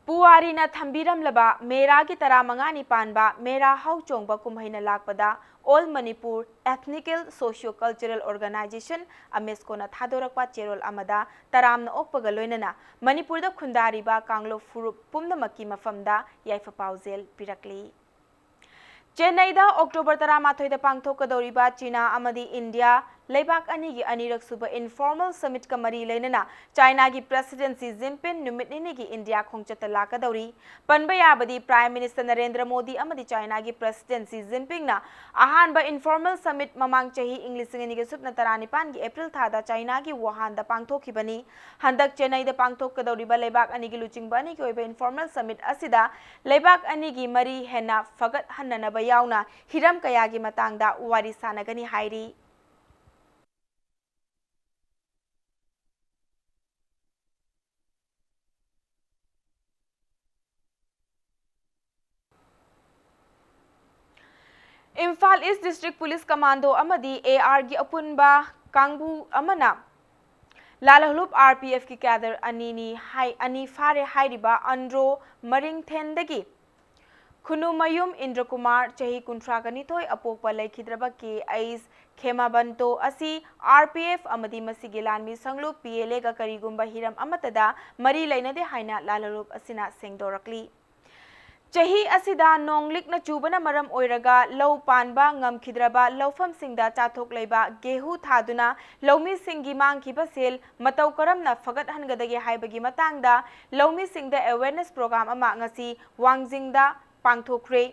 ꯄꯨꯋꯥꯔꯤꯅ ꯊꯝꯕꯤꯔꯝꯂꯕ ꯃꯦꯔꯥꯒꯤ ꯇꯔꯥꯃꯉꯥꯅꯤ ꯄꯥꯟꯕ ꯃꯦꯔꯥ ꯍꯧꯆꯣꯡꯕ ꯀꯨꯝꯍꯩꯅ ꯂꯥꯛꯄꯗ All Manipur Ethnical Socio-Cultural Organization, ꯑꯃꯦꯁꯀꯣꯅ ꯊꯥꯗꯣꯔꯛꯄ ꯆꯦꯔꯣꯜ ꯑꯃꯗ ꯇꯔꯥꯝꯅ ꯑꯣꯛꯄꯒ ꯂꯣꯏꯅꯅ ꯃꯅꯤꯄꯨꯔꯗ ꯈꯨꯟꯗꯥꯔꯤꯕ ꯀꯥꯡꯂꯨꯞ ꯐꯨꯔꯨꯞ ꯄꯨꯝꯅꯃꯛꯀꯤ ꯃꯐꯝꯗ ꯌꯥꯏꯐ ꯄꯥꯎꯖꯦꯜ ꯄꯤꯔꯛꯂꯤ꯫ ꯆꯦꯟꯅꯩꯗ ꯑꯣꯛꯇꯣꯕꯔ ꯇꯔꯥꯃꯥꯊꯣꯏꯗ ꯄꯥꯡꯊꯣꯛꯀꯗꯧꯔꯤꯕ ꯆꯤꯅꯥ ꯑꯃꯗꯤ ꯏꯟꯗꯤꯌꯥ ꯂꯩꯕꯥꯛ ꯑꯅꯤꯒꯤ ꯑꯅꯤꯔꯛ ꯁꯨꯕ informal summitꯀ ꯃꯔꯤ ꯂꯩꯅꯅ ꯆꯥꯏꯅꯥꯒꯤ ꯄ꯭ꯔꯦꯁꯤꯗꯦꯟꯁꯤ ꯖꯤꯟꯄꯤꯡ ꯅꯨꯃꯤꯠ ꯅꯤꯅꯤꯒꯤ ꯏꯟꯗꯤꯌꯥ ꯈꯣꯡꯆꯠꯇ ꯂꯥꯛꯀꯗꯧꯔꯤ꯫ ꯄꯟꯕ ꯌꯥꯕꯗꯤ, ꯄ꯭ꯔꯥꯏꯝ ꯃꯤꯅꯤꯁꯇꯔ ꯅꯔꯦꯟꯗ꯭ꯔ ꯃꯣꯗꯤ ꯑꯃꯗꯤ ꯆꯥꯏꯅꯥꯒꯤ ꯄ꯭ꯔꯦꯁꯤꯗꯦꯟꯁꯤ ꯖꯤꯟꯄꯤꯡꯅ ꯑꯍꯥꯟꯕ informal summit ꯃꯃꯥꯡ ꯆꯍꯤ ꯏꯪ ꯂꯤꯁꯤꯡ ꯑꯅꯤꯒ ꯁꯨꯞꯅ ꯇꯔꯥꯅꯤꯄꯥꯟꯒꯤ ꯑꯦꯄ꯭ꯔꯤꯜ ꯊꯥꯗ ꯆꯥꯏꯅꯥꯒꯤ ꯋꯨꯍꯥꯟꯗ ꯄꯥꯡꯊꯣꯛꯈꯤꯕꯅꯤ꯫ ꯍꯟꯗꯛ ꯆꯦꯟꯅꯩꯗ ꯄꯥꯡꯊꯣꯛꯀꯗꯧꯔꯤꯕ ꯂꯩꯕꯥꯛ ꯑꯅꯤꯒꯤ ꯂꯨꯆꯤꯡꯕ ꯑꯅꯤꯒꯤ ꯑꯣꯏꯕ informal summit ꯑꯁꯤꯗ ꯂꯩꯕꯥꯛ ꯑꯅꯤꯒꯤ ꯃꯔꯤ ꯍꯦꯟꯅ ꯐꯒꯠꯍꯟꯅꯅꯕ ꯌꯥꯎꯅ ꯍꯤꯔꯝ ꯀꯌꯥꯒꯤ ꯃꯇꯥꯡꯗ ꯋꯥꯔꯤ ꯁꯥꯟꯅꯒꯅꯤ ꯍꯥꯏꯔꯤ꯫ ꯏꯝꯐꯥꯜ ꯏꯁ ꯗꯤꯁꯇ꯭ꯔꯤꯛ ꯄꯨꯂꯤꯁ ꯀꯃꯥꯟꯗꯣ ꯑꯃꯗꯤ ꯑꯦ ꯑꯥꯔꯒꯤ ꯑꯄꯨꯟꯕ ꯀꯥꯡꯕꯨ ꯑꯃꯅ ꯂꯥꯜꯍꯧꯂꯨꯞ R P Fꯀꯤ cadre ꯑꯅꯤꯅꯤ ꯍꯥꯏ-, ꯑꯅꯤ ꯐꯥꯔꯦ ꯍꯥꯏꯔꯤꯕ ꯑꯟꯗ꯭ꯔꯣ ꯃꯔꯤꯡꯊꯦꯟꯗꯒꯤ ꯈꯨꯅꯨꯃꯌꯨꯝ ꯏꯟꯗ꯭ꯔꯀꯨꯃꯥꯔ, ꯆꯍꯤ ꯀꯨꯟꯊ꯭ꯔꯥꯒ ꯅꯤꯊꯣꯏ ꯑꯄꯣꯛꯄ ꯂꯩꯈꯤꯗ꯭ꯔꯕ ꯀꯦ ꯑꯩꯆ ꯈꯦꯃꯥꯕꯟꯇꯣ ꯑꯁꯤ R P F ꯑꯃꯗꯤ ꯃꯁꯤꯒꯤ ꯂꯥꯟꯃꯤ ꯁꯪꯂꯨꯞ P L Aꯒ ꯀꯔꯤꯒꯨꯝꯕ ꯍꯤꯔꯝ ꯑꯃꯠꯇꯗ ꯃꯔꯤ ꯂꯩꯅꯗꯦ ꯍꯥꯏꯅ ꯂꯥꯜꯍꯧꯂꯨꯞ ꯑꯁꯤꯅ ꯁꯦꯡꯗꯣꯔꯛꯂꯤ꯫ ꯆꯍꯤ ꯑꯁꯤꯗ ꯅꯣꯡ ꯂꯤꯛꯅ ꯆꯨꯕꯅ ꯃꯔꯝ ꯑꯣꯏꯔꯒ ꯂꯧ ꯄꯥꯟꯕ ꯉꯝꯈꯤꯗ꯭ꯔꯕ ꯂꯧꯐꯝꯁꯤꯡꯗ ꯆꯥꯊꯣꯛ ꯂꯩꯕ ꯒꯦꯍꯨ ꯊꯥꯗꯨꯅ ꯂꯧꯃꯤꯁꯤꯡꯒꯤ ꯃꯥꯡꯈꯤꯕ ꯁꯦꯜ ꯃꯇꯧ ꯀꯔꯝꯅ ꯐꯒꯠꯍꯟꯒꯗꯒꯦ ꯍꯥꯏꯕꯒꯤ ꯃꯇꯥꯡꯗ ꯂꯧꯃꯤꯁꯤꯡꯗ awareness program ꯑꯃ ꯉꯁꯤ ꯋꯥꯡꯖꯤꯡꯗ ꯄꯥꯡꯊꯣꯛꯈ꯭ꯔꯦ꯫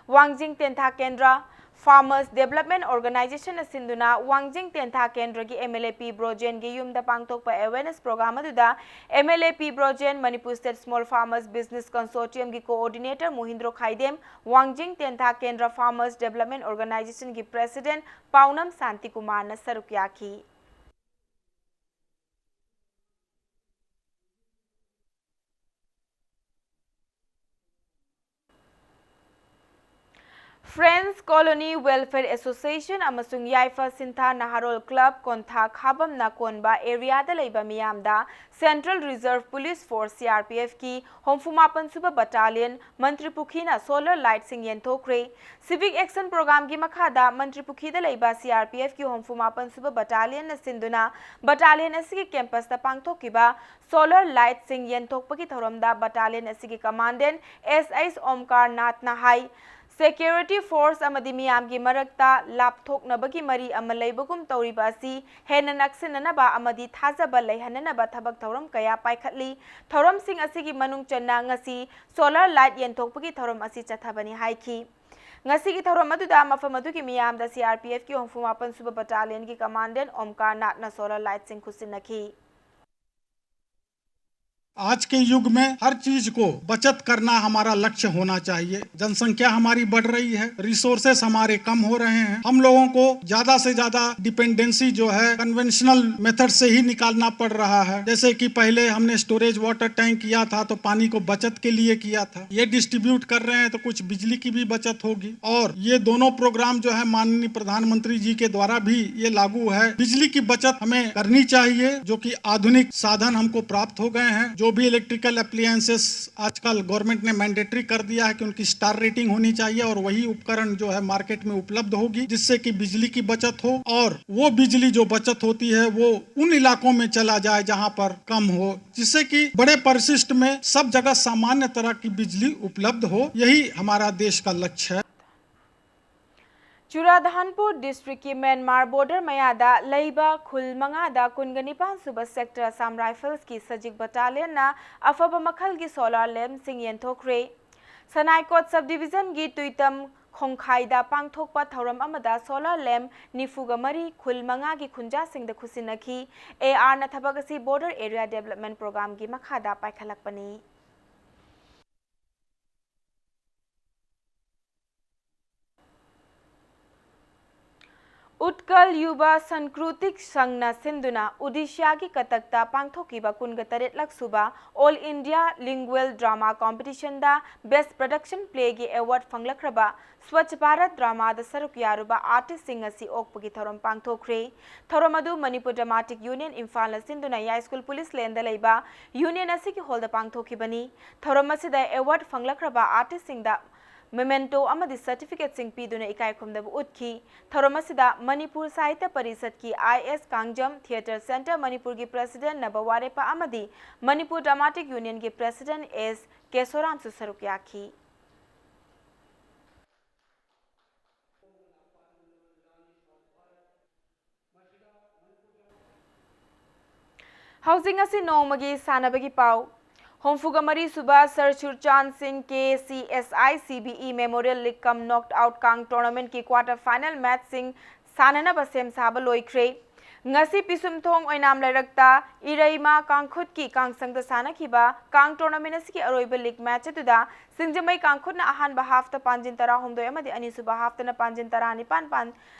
ꯋꯥꯡꯖꯤꯡ ꯇꯦꯟꯊꯥ ꯀꯦꯟꯗ꯭ꯔ Farmers Development Organizationꯅ ꯁꯤꯟꯗꯨꯅ ꯋꯥꯡꯖꯤꯡ ꯇꯦꯟꯊꯥ ꯀꯦꯟꯗ꯭ꯔꯒꯤ M L A P ꯕ꯭ꯔꯣꯖꯦꯟꯒꯤ ꯌꯨꯝꯗ ꯄꯥꯡꯊꯣꯛꯄ awareness program ꯑꯗꯨꯗ M L A P Brojen, Manipur State Small Farmers Business Consortiumꯒꯤ coordinator ꯃꯣꯍꯤꯟꯗ꯭ꯔꯣ ꯈꯥꯏꯗꯦꯝ, ꯋꯥꯡꯖꯤꯡ ꯇꯦꯟꯊꯥ ꯀꯦꯟꯗ꯭ꯔ Farmers Development Organizationꯒꯤ president ꯄꯥꯎꯅꯝ ꯁꯥꯟꯇꯤꯀꯨꯃꯥꯔꯅ ꯁꯔꯨꯛ ꯌꯥꯈꯤ꯫ Friends Colony Welfare Association ꯑꯃꯁꯨꯡ ꯌꯥꯏꯐ ꯁꯤꯟꯊꯥ ꯅꯍꯥꯔꯣꯜ ꯀ꯭ꯂꯕ ꯀꯣꯟꯊꯥ ꯈꯥꯕꯝꯅ ꯀꯣꯟꯕ ꯑꯦꯔꯤꯌꯥꯗ ꯂꯩꯕ ꯃꯤꯌꯥꯝꯗ Central Reserve Police Force, C R P F ꯀꯤ ꯍꯨꯝꯐꯨ ꯃꯥꯄꯟ ꯁꯨꯕ ꯕꯠꯇꯥꯂꯤꯌꯟ ꯃꯟꯇ꯭ꯔꯤ ꯄꯨꯈ꯭ꯔꯤꯅ ꯁꯣꯂꯔ ꯂꯥꯏꯠꯁꯤꯡ ꯌꯦꯟꯊꯣꯛꯈ꯭ꯔꯦ꯫ ꯁꯤꯚꯤꯛ ꯑꯦꯛꯁꯟ ꯄ꯭ꯔꯣꯒ꯭ꯔꯥꯝꯒꯤ ꯃꯈꯥꯗ ꯃꯟꯇ꯭ꯔꯤ ꯄꯨꯈ꯭ꯔꯤꯗ ꯂꯩꯕ C R P F ꯀꯤ ꯍꯨꯝꯐꯨ ꯃꯥꯄꯟ ꯁꯨꯕ ꯕꯠꯇꯥꯂꯤꯌꯟꯅ ꯁꯤꯟꯗꯨꯅ ꯕꯠꯇꯥꯂꯤꯌꯟ ꯑꯁꯤꯒꯤ ꯀꯦꯝꯄꯁꯇ ꯄꯥꯡꯊꯣꯛꯈꯤꯕ ꯁꯣꯂꯔ ꯂꯥꯏꯠꯁꯤꯡ ꯌꯦꯟꯊꯣꯛꯄꯒꯤ ꯊꯧꯔꯝꯗ ꯕꯠꯇꯥꯂꯤꯌꯟ ꯑꯁꯤꯒꯤ ꯀꯃꯥꯟꯗꯦꯟ S H ꯑꯣꯝꯀꯥꯔ ꯅꯥꯊꯅ ꯍꯥꯏ, ꯁꯦꯀ꯭ꯌꯨꯔꯤꯇꯤ ꯐꯣꯔꯁ ꯑꯃꯗꯤ ꯃꯤꯌꯥꯝꯒꯤ ꯃꯔꯛꯇ ꯂꯥꯞꯊꯣꯛꯅꯕꯒꯤ ꯃꯔꯤ ꯑꯃ ꯂꯩꯕꯒꯨꯝ ꯇꯧꯔꯤꯕ ꯑꯁꯤ ꯍꯦꯟꯅ ꯅꯛꯁꯤꯟꯅꯅꯕ ꯑꯃꯗꯤ ꯊꯥꯖꯕ ꯂꯩꯍꯟꯅꯅꯕ ꯊꯕꯛ ꯊꯧꯔꯝ ꯀꯌꯥ ꯄꯥꯏꯈꯠꯂꯤ꯫ ꯊꯧꯔꯝꯁꯤꯡ ꯑꯁꯤꯒꯤ ꯃꯅꯨꯡ ꯆꯟꯅ ꯉꯁꯤ ꯁꯣꯂꯔ ꯂꯥꯏꯠ ꯌꯦꯟꯊꯣꯛꯄꯒꯤ ꯊꯧꯔꯝ ꯑꯁꯤ ꯆꯠꯊꯕꯅꯤ ꯍꯥꯏꯈꯤ꯫ ꯉꯁꯤꯒꯤ ꯊꯧꯔꯝ ꯑꯗꯨꯗ ꯃꯐꯝ ꯑꯗꯨꯒꯤ ꯃꯤꯌꯥꯝꯗ C R P F ꯀꯤ ꯍꯨꯝꯐꯨ ꯃꯥꯄꯟ ꯁꯨꯕ ꯕꯠꯇꯥꯂꯤꯌꯟꯒꯤ ꯀꯃꯥꯟꯗꯦꯟ ꯑꯣꯝꯀꯥꯔ ꯅꯥꯊꯅ ꯁꯣꯂꯔ ꯂꯥꯏꯠꯁꯤꯡ ꯈꯨꯠꯁꯤꯟꯅꯈꯤ꯫ आज के युग में हर चीज को बचत करना हमारा लक्ष्य होना चाहिए। जनसंख्या हमारी बढ़ रही है, रिसोर्सेस हमारे कम हो रहे हैं, हम लोगों को ज्यादा से ज्यादा डिपेंडेंसी जो है कन्वेंशनल मेथड से ही निकालना पड़ रहा है। जैसे कि पहले हमने स्टोरेज वाटर टैंक किया था तो पानी को बचत के लिए किया था, ये डिस्ट्रीब्यूट कर रहे हैं तो कुछ बिजली की भी बचत होगी। और ये दोनों प्रोग्राम जो है माननीय प्रधानमंत्री जी के द्वारा भी ये लागू है। बिजली की बचत हमें करनी चाहिए, जो कि आधुनिक साधन हमको प्राप्त हो गए हैं। जो भी इलेक्ट्रिकल अप्लायंसेस आजकल गवर्नमेंट ने मैंडेटरी कर दिया है कि उनकी स्टार रेटिंग होनी चाहिए और वही उपकरण जो है मार्केट में उपलब्ध होगी, जिससे कि बिजली की बचत हो और वो बिजली जो बचत होती है वो उन इलाकों में चला जाए जहां पर कम हो, जिससे कि बड़े परिशिष्ट में सब जगह सामान्य तरह की बिजली उपलब्ध हो। यही हमारा देश का लक्ष्य है। ꯆꯨꯔꯥꯗꯥꯟꯄꯨꯔ ꯗꯤꯁꯇ꯭ꯔꯤꯛꯀꯤ ꯃ꯭ꯌꯥꯟꯃꯥꯔ ꯕꯣꯔꯗꯔ ꯃꯌꯥꯗ ꯂꯩꯕ ꯈꯨꯜ ꯃꯉꯥꯗ ꯀꯨꯟꯒ ꯅꯤꯄꯥꯟ ꯁꯨꯕ ꯁꯦꯛꯇꯔ ꯑꯁꯥꯝ ꯔꯥꯏꯐꯜꯁꯀꯤ ꯁꯖꯤꯛ ꯕꯠꯇꯥꯂꯤꯌꯟꯅ ꯑꯐꯕ ꯃꯈꯜꯒꯤ ꯁꯣꯂꯥꯔ ꯂꯦꯝꯞꯁꯤꯡ ꯌꯦꯟꯊꯣꯛꯈ꯭ꯔꯦ꯫ ꯁꯅꯥꯏꯀꯣꯠ ꯁꯕ ꯗꯤꯕꯤꯖꯟꯒꯤ ꯇꯨꯏꯇꯝ ꯈꯣꯡꯈꯥꯏꯗ ꯄꯥꯡꯊꯣꯛꯄ ꯊꯧꯔꯝ ꯑꯃꯗ ꯁꯣꯂꯥꯔ ꯂꯦꯝꯞ ꯅꯤꯐꯨꯒ ꯃꯔꯤ ꯈꯨꯜ ꯃꯉꯥꯒꯤ ꯈꯨꯟꯖꯥꯁꯤꯡꯗ ꯈꯨꯠꯁꯤꯟꯅꯈꯤ꯫ ꯑꯦ ꯑꯥꯔꯅ ꯊꯕꯛ ꯑꯁꯤ ꯕꯣꯔꯗꯔ ꯑꯦꯔꯤꯌꯥ ꯗꯦꯕꯂꯞꯃꯦꯟ ꯄ꯭ꯔꯣꯒ꯭ꯔꯥꯝꯒꯤ ꯃꯈꯥꯗ ꯄꯥꯏꯈꯠꯂꯛꯄꯅꯤ꯫ ꯎꯠꯀꯜ ꯌꯨꯕ ꯁꯪꯀ꯭ꯔꯨꯇꯤꯛ ꯁꯪꯅ ꯁꯤꯟꯗꯨꯅ ꯎꯗꯤꯁꯥꯒꯤ ꯀꯇꯛꯇ ꯄꯥꯡꯊꯣꯛꯈꯤꯕ ꯀꯨꯟꯒ ꯇꯔꯦꯠꯂꯛ ꯁꯨꯕ All India Lingual Drama Competitionꯗ Best Production Playꯒꯤ award ꯐꯪꯂꯛꯈ꯭ꯔꯕ Swachh Bharat dramaꯗ ꯁꯔꯨꯛ ꯌꯥꯔꯨꯕ artistꯁꯤꯡ ꯑꯁꯤ ꯑꯣꯛꯄꯒꯤ ꯊꯧꯔꯝ ꯄꯥꯡꯊꯣꯛꯈ꯭ꯔꯦ꯫ ꯊꯧꯔꯝ ꯑꯗꯨ ꯃꯅꯤꯄꯨꯔ Dramatic Union ꯏꯝꯐꯥꯜꯅ ꯁꯤꯟꯗꯨꯅ ꯌꯥꯏꯁ꯭ꯀꯨꯜ police laneꯗ ꯂꯩꯕ union ꯑꯁꯤꯒꯤ hallꯗ ꯄꯥꯡꯊꯣꯛꯈꯤꯕꯅꯤ꯫ ꯊꯧꯔꯝ ꯑꯁꯤꯗ award ꯐꯪꯂꯛꯈ꯭ꯔꯕ artistꯁꯤꯡꯗ memento ꯑꯃꯗꯤ certificateꯁꯤꯡ ꯄꯤꯗꯨꯅ ꯏꯀꯥꯏ ꯈꯨꯝꯅꯕ ꯎꯠꯈꯤ꯫ ꯊꯧꯔꯝ ꯑꯁꯤꯗ ꯃꯅꯤꯄꯨꯔ ꯁꯥꯍꯤꯇ꯭ꯌ ꯄꯔꯤꯁꯠꯀꯤ ꯑꯥꯏ ꯑꯦꯁ ꯀꯥꯡꯖꯝ, Theatre Centre ꯃꯅꯤꯄꯨꯔꯒꯤ president ꯅꯕ ꯋꯥꯔꯦꯄꯥ ꯑꯃꯗꯤ ꯃꯅꯤꯄꯨꯔ Dramatic Unionꯒꯤ president ꯑꯦꯁ ꯀꯦꯁꯣꯔꯥꯝꯁꯨ ꯁꯔꯨꯛ ꯌꯥꯈꯤ꯫ ꯍꯧꯖꯤꯛ ꯉꯁꯤ ꯅꯣꯡꯃꯒꯤ ꯁꯥꯟꯅꯕꯒꯤ ꯄꯥꯎ꯫ ꯍꯨꯝꯐꯨꯒ ꯃꯔꯤ ꯁꯨꯕ ꯁꯔ ꯁꯨꯔꯆꯥꯟ ꯁꯤꯡ K C S I C B E Memorial League cum Knockout ꯀꯥꯡ tournamentꯀꯤ quarter final matchꯁꯤꯡ ꯁꯥꯟꯅꯅꯕ ꯁꯦꯝ ꯁꯥꯕ ꯂꯣꯏꯈ꯭ꯔꯦ꯫ ꯉꯁꯤ ꯄꯤꯁꯨꯝꯊꯣꯡ ꯑꯣꯏꯅꯥꯝ ꯂꯩꯔꯛꯇ ꯏꯔꯩꯃ ꯀꯥꯡꯈꯨꯠꯀꯤ ꯀꯥꯡꯁꯪꯗ ꯁꯥꯟꯅꯈꯤꯕ ꯀꯥꯡ tournament ꯑꯁꯤꯒꯤ ꯑꯔꯣꯏꯕ league match ꯑꯗꯨꯗ ꯁꯤꯡꯖꯃꯩ ꯀꯥꯡꯈꯨꯠꯅ ꯑꯍꯥꯟꯕ halfꯇ ꯄꯥꯟꯖꯤꯟ ꯇꯔꯥꯍꯨꯝꯗꯣꯏ ꯑꯃꯗꯤ ꯑꯅꯤꯁꯨꯕ halfꯇꯅ ꯄꯥꯟꯖꯤꯟ ꯇꯔꯥꯅꯤꯄꯥꯟ ꯄꯥꯟ-,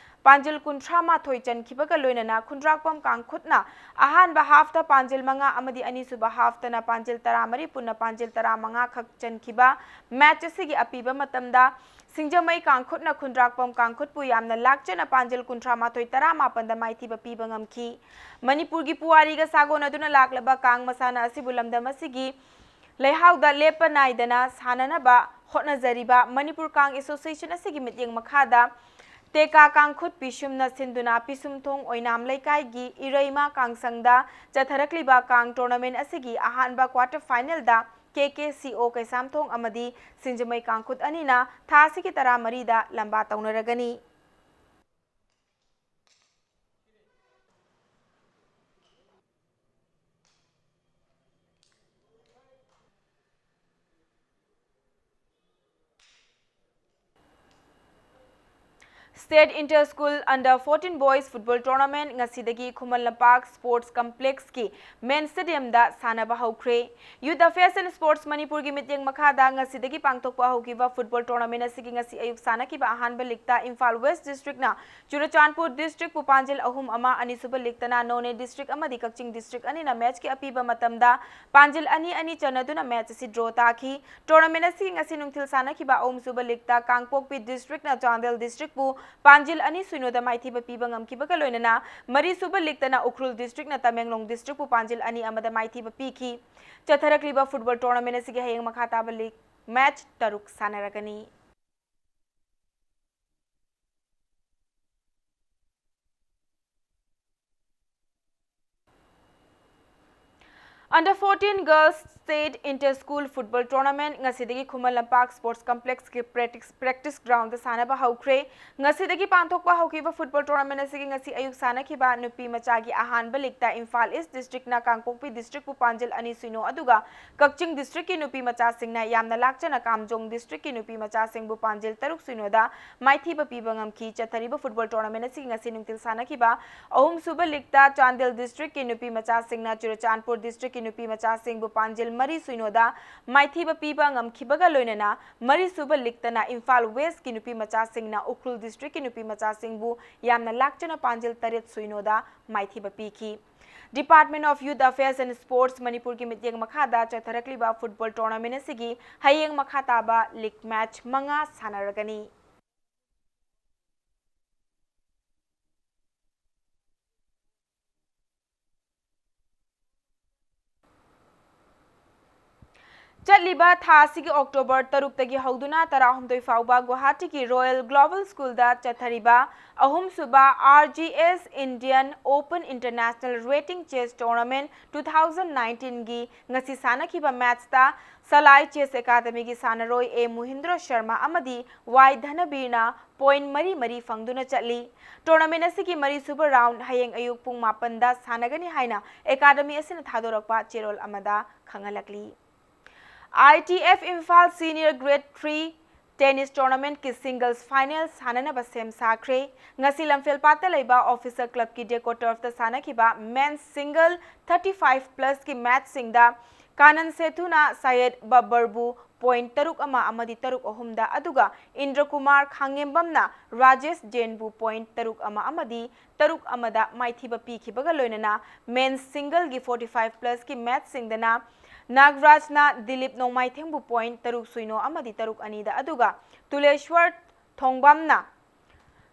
ꯄꯥꯟꯖꯤꯜ ꯀꯨꯟꯊ꯭ꯔꯥ ꯃꯥꯊꯣꯏ ꯆꯟꯈꯤꯕꯒ ꯂꯣꯏꯅꯅ ꯈꯨꯟꯗ꯭ꯔꯥꯛꯄꯝ ꯀꯥꯡꯈꯨꯠꯅ ꯑꯍꯥꯟꯕ halfꯇ ꯄꯥꯟꯖꯤꯜ ꯃꯉꯥ ꯑꯃꯗꯤ ꯑꯅꯤꯁꯨꯕ halfꯇꯅ ꯄꯥꯟꯖꯤꯜ ꯇꯔꯥꯃꯔꯤ, ꯄꯨꯟꯅ ꯄꯥꯟꯖꯤꯜ ꯇꯔꯥꯃꯉꯥ ꯈꯛ ꯆꯟꯈꯤꯕ match ꯑꯁꯤꯒꯤ ꯑꯄꯤꯕ ꯃꯇꯝꯗ ꯁꯤꯡꯖꯃꯩ ꯀꯥꯡꯈꯨꯠꯅ ꯈꯨꯟꯗ꯭ꯔꯥꯛꯄꯝ ꯀꯥꯡꯈꯨꯠꯄꯨ ꯌꯥꯝꯅ ꯂꯥꯛꯆꯅ ꯄꯥꯟꯖꯤꯜ ꯀꯨꯟꯊ꯭ꯔꯥ ꯃꯥꯊꯣꯏ ꯇꯔꯥꯃꯥꯄꯟꯗ ꯃꯥꯏꯊꯤꯕ ꯄꯤꯕ ꯉꯝꯈꯤ꯫ ꯃꯅꯤꯄꯨꯔꯒꯤ ꯄꯨꯋꯥꯔꯤꯒ ꯁꯥꯒꯣꯟꯅꯗꯨꯅ ꯂꯥꯛꯂꯕ ꯀꯥꯡ ꯃꯁꯥꯟꯅ ꯑꯁꯤꯕꯨ ꯂꯝꯗꯝ ꯑꯁꯤꯒꯤ ꯂꯩꯍꯥꯎꯗ ꯂꯦꯞꯄ ꯅꯥꯏꯗꯅ ꯁꯥꯟꯅꯅꯕ ꯍꯣꯠꯅꯖꯔꯤꯕ ꯃꯅꯤꯄꯨꯔ ꯀꯥꯡ Association ꯑꯁꯤꯒꯤ ꯃꯤꯠꯌꯦꯡ ꯃꯈꯥꯗ ꯇꯦꯀꯥ ꯀꯥꯡꯈꯨꯠ ꯄꯤꯁꯨꯝꯅ ꯁꯤꯟꯗꯨꯅ ꯄꯤꯁꯨꯝꯊꯣꯡ ꯑꯣꯏꯅꯥꯝ ꯂꯩꯀꯥꯏꯒꯤ ꯏꯔꯩꯃ ꯀꯥꯡꯁꯪꯗ ꯆꯠꯊꯔꯛꯂꯤꯕ ꯀꯥꯡ tournament ꯑꯁꯤꯒꯤ ꯑꯍꯥꯟꯕ quarter finalꯗ ꯀꯦ ꯀꯦ ꯁꯤ ꯑꯣ ꯀꯩꯁꯥꯝꯊꯣꯡ ꯑꯃꯗꯤ ꯁꯤꯡꯖꯃꯩ ꯀꯥꯡꯈꯨꯠ ꯑꯅꯤꯅ ꯊꯥ ꯑꯁꯤꯒꯤ ꯇꯔꯥꯃꯔꯤꯗ ꯂꯝꯕꯥ ꯇꯧꯅꯔꯒꯅꯤ꯫ State Inter School Under fourteen Boys Football Tournament ꯉꯁꯤꯗꯒꯤ ꯈꯨꯃꯟ ꯂꯝꯄꯥꯛ Sports Complexꯀꯤ Main Stadiumꯗ ꯁꯥꯟꯅꯕ ꯍꯧꯈ꯭ꯔꯦ꯫ Youth Affairs and Sports ꯃꯅꯤꯄꯨꯔꯒꯤ ꯃꯤꯠꯌꯦꯡ ꯃꯈꯥꯗ ꯉꯁꯤꯗꯒꯤ ꯄꯥꯡꯊꯣꯛꯄ ꯍꯧꯈꯤꯕ football tournament ꯑꯁꯤꯒꯤ ꯉꯁꯤ ꯑꯌꯨꯛ ꯁꯥꯟꯅꯈꯤꯕ ꯑꯍꯥꯟꯕ leagueꯇ ꯏꯝꯐꯥꯜ West Districtꯅ ꯆꯨꯔꯆꯥꯟꯄꯨꯔ Districtꯄꯨ ꯄꯥꯟꯖꯤꯜ ꯑꯍꯨꯝ ꯑꯃ, ꯑꯅꯤꯁꯨꯕ leagueꯇꯅ ꯅꯣꯅꯦ District ꯑꯃꯗꯤ ꯀꯛꯆꯤꯡ District ꯑꯅꯤꯅ matchꯀꯤ ꯑꯄꯤꯕ ꯃꯇꯝꯗ ꯄꯥꯟꯖꯤꯜ ꯑꯅꯤ ꯑꯅꯤ ꯆꯟꯅꯗꯨꯅ match ꯑꯁꯤ draw ꯇꯥꯈꯤ꯫ Tournament ꯑꯁꯤ ꯉꯁꯤ ꯅꯨꯡꯊꯤꯜ ꯁꯥꯟꯅꯈꯤꯕ ꯑꯍꯨꯝꯁꯨꯕ leagueꯇ ꯀꯥꯡꯄꯣꯛꯄꯤ Districtꯅ ꯆꯥꯟꯗꯦꯜ Districtꯄꯨ ꯄꯥꯟꯖꯤꯜ ꯑꯅꯤ ꯁꯤꯅꯣꯗ ꯃꯥꯏꯊꯤꯕ ꯄꯤꯕ ꯉꯝꯈꯤꯕꯒ ꯂꯣꯏꯅꯅ ꯃꯔꯤꯁꯨꯕ leagueꯇꯅ ꯎꯈ꯭ꯔꯨꯜ Districtꯅ ꯇꯃꯦꯡꯂꯣꯡ Districtꯄꯨ ꯄꯥꯟꯖꯤꯜ ꯑꯅꯤ ꯑꯃꯗ ꯃꯥꯏꯊꯤꯕ ꯄꯤꯈꯤ꯫ ꯆꯠꯊꯔꯛꯂꯤꯕ football tournament ꯑꯁꯤꯒꯤ ꯍꯌꯦꯡ ꯃꯈꯥ ꯇꯥꯕ league match ꯇꯔꯨꯛ ꯁꯥꯟꯅꯔꯒꯅꯤ꯫ Under fourteen Girls State Inter School Football Tournament ꯉꯁꯤꯗꯒꯤ Khuman Lampak Sports Complexꯀꯤ practice, practice groundꯗ ꯁꯥꯟꯅꯕ ꯍꯧꯈ꯭ꯔꯦ꯫ ꯉꯁꯤꯗꯒꯤ ꯄꯥꯡꯊꯣꯛꯄ ꯍꯧꯈꯤꯕ football tournament ꯑꯁꯤꯒꯤ ꯉꯁꯤ ꯑꯌꯨꯛ ꯁꯥꯟꯅꯈꯤꯕ ꯅꯨꯄꯤ ꯃꯆꯥꯒꯤ ꯑꯍꯥꯟꯕ leagueꯇ ꯏꯝꯐꯥꯜ East Districtꯅ ꯀꯥꯡꯄꯣꯛꯄꯤ Districtꯄꯨ ꯄꯥꯟꯖꯤꯜ ꯑꯅꯤ ꯁꯤꯅꯣ ꯑꯗꯨꯒ ꯀꯛꯆꯤꯡ Districtꯀꯤ ꯅꯨꯄꯤ ꯃꯆꯥꯁꯤꯡꯅ ꯌꯥꯝꯅ ꯂꯥꯛꯆꯅ ꯀꯥꯝꯖꯣꯡ Districtꯀꯤ ꯅꯨꯄꯤ ꯃꯆꯥꯁꯤꯡꯕꯨ ꯄꯥꯟꯖꯤꯜ ꯇꯔꯨꯛ ꯁꯤꯅꯣꯗ ꯃꯥꯏꯊꯤꯕ ꯄꯤꯕ ꯉꯝꯈꯤ꯫ ꯆꯠꯊꯔꯤꯕ football tournament ꯑꯁꯤꯒꯤ ꯉꯁꯤ ꯅꯨꯡꯊꯤꯜ ꯁꯥꯟꯅꯈꯤꯕ ꯑꯍꯨꯝꯁꯨꯕ leagueꯇ ꯆꯥꯟꯗꯦꯜ Districtꯀꯤ ꯅꯨꯄꯤ ꯃꯆꯥꯁꯤꯡꯅ ꯆꯨꯔꯆꯥꯟꯄꯨꯔ Districtꯀꯤ ꯅꯨꯄꯤ ꯃꯆꯥꯁꯤꯡꯕꯨ ꯄꯥꯟꯖꯤꯜ ꯃꯔꯤ ꯁꯤꯅꯣꯗ ꯃꯥꯏꯊꯤꯕ ꯄꯤꯕ ꯉꯝꯈꯤꯕꯒ ꯂꯣꯏꯅꯅ ꯃꯔꯤꯁꯨꯕ leagueꯇꯅ ꯏꯝꯐꯥꯜ Westꯀꯤ ꯅꯨꯄꯤ ꯃꯆꯥꯁꯤꯡꯅ ꯎꯈ꯭ꯔꯨꯜ Districtꯀꯤ ꯅꯨꯄꯤ ꯃꯆꯥꯁꯤꯡꯕꯨ ꯌꯥꯝꯅ ꯂꯥꯛꯆꯅ ꯄꯥꯟꯖꯤꯜ ꯇꯔꯦꯠ ꯁꯤꯅꯣꯗ ꯃꯥꯏꯊꯤꯕ ꯄꯤꯈꯤ꯫ Department of Youth Affairs and Sports ꯃꯅꯤꯄꯨꯔꯒꯤ ꯃꯤꯠꯌꯦꯡ ꯃꯈꯥꯗ ꯆꯠꯊꯔꯛꯂꯤꯕ football tournament ꯑꯁꯤꯒꯤ ꯍꯌꯦꯡ ꯃꯈꯥ ꯇꯥꯕ league match ꯃꯉꯥ ꯁꯥꯟꯅꯔꯒꯅꯤ꯫ ꯆꯠꯂꯤꯕ ꯊꯥ ꯑꯁꯤꯒꯤ October ꯇꯔꯨꯛꯇꯒꯤ ꯍꯧꯗꯨꯅ ꯇꯔꯥꯍꯨꯝꯗꯣꯏ ꯐꯥꯎꯕ ꯒꯨꯋꯥꯍꯥꯇꯤꯒꯤ Royal Global Schoolꯗ ꯆꯠꯊꯔꯤꯕ ꯑꯍꯨꯝꯁꯨꯕ R G S Indian Open International Rating Chess Tournament two thousand nineteenꯒꯤ ꯉꯁꯤ ꯁꯥꯟꯅꯈꯤꯕ matchꯇ ꯁꯂꯥꯏ Chess Academyꯒꯤ ꯁꯥꯟꯅꯔꯣꯏ A ꯃꯨꯍꯤꯟꯗ꯭ꯔꯣ ꯁꯔꯃ ꯑꯃꯗꯤ Y ꯙꯅꯕꯤꯔꯅ point ꯃꯔꯤ ꯃꯔꯤ ꯐꯪꯗꯨꯅ ꯆꯠꯂꯤ꯫ Tournament ꯑꯁꯤꯒꯤ ꯃꯔꯤꯁꯨꯕ round ꯍꯌꯦꯡ ꯑꯌꯨꯛ ꯄꯨꯡ ꯃꯥꯄꯟꯗ ꯁꯥꯟꯅꯒꯅꯤ ꯍꯥꯏꯅ academy ꯑꯁꯤꯅ ꯊꯥꯗꯣꯔꯛꯄ ꯆꯦꯔꯣꯜ ꯑꯃꯗ ꯈꯪꯍꯜꯂꯛꯂꯤ꯫ I T F Imphal Senior Grade three Tennis tournamentꯀꯤ singles final ꯁꯥꯟꯅꯅꯕ ꯁꯦꯝ ꯁꯥꯈ꯭ꯔꯦ꯫ ꯉꯁꯤ ꯂꯝꯐꯦꯜꯄꯥꯠꯇ ꯂꯩꯕ Officer Clubꯀꯤ Deco Turfꯇ ꯁꯥꯟꯅꯈꯤꯕ men's single thirty five plusꯀꯤ matchꯁꯤꯡꯗ Kanan ꯁꯦꯊꯨꯅ ꯁꯌꯦꯗ ꯕꯕꯔꯕꯨ point ꯇꯔꯨꯛ ꯑꯃ ꯑꯃꯗꯤ ꯇꯔꯨꯛ ꯑꯍꯨꯝꯗ, ꯑꯗꯨꯒ ꯏꯟꯗ꯭ꯔ ꯀꯨꯃꯥꯔ ꯈꯥꯡꯉꯦꯝꯕꯝꯅ ꯔꯥꯖꯦꯁ ꯖꯦꯟꯕꯨ point ꯇꯔꯨꯛ ꯑꯃ ꯑꯃꯗꯤ ꯇꯔꯨꯛ ꯑꯃꯗ ꯃꯥꯏꯊꯤꯕ ꯄꯤꯈꯤꯕꯒ ꯂꯣꯏꯅꯅ men's singleꯒꯤ forty five plusꯀꯤ matchꯁꯤꯡꯗꯅ ꯅꯥꯒꯔꯥꯖꯅ Dilip ꯅꯣꯡꯃꯥꯏꯊꯦꯡꯕꯨ point ꯇꯔꯨꯛ ꯁꯨꯏꯅꯣ ꯑꯃꯗꯤ ꯇꯔꯨꯛ ꯑꯅꯤꯗ, ꯑꯗꯨꯒ ꯇꯨꯂꯦꯁ꯭ꯋꯔ ꯊꯣꯡꯕꯝꯅ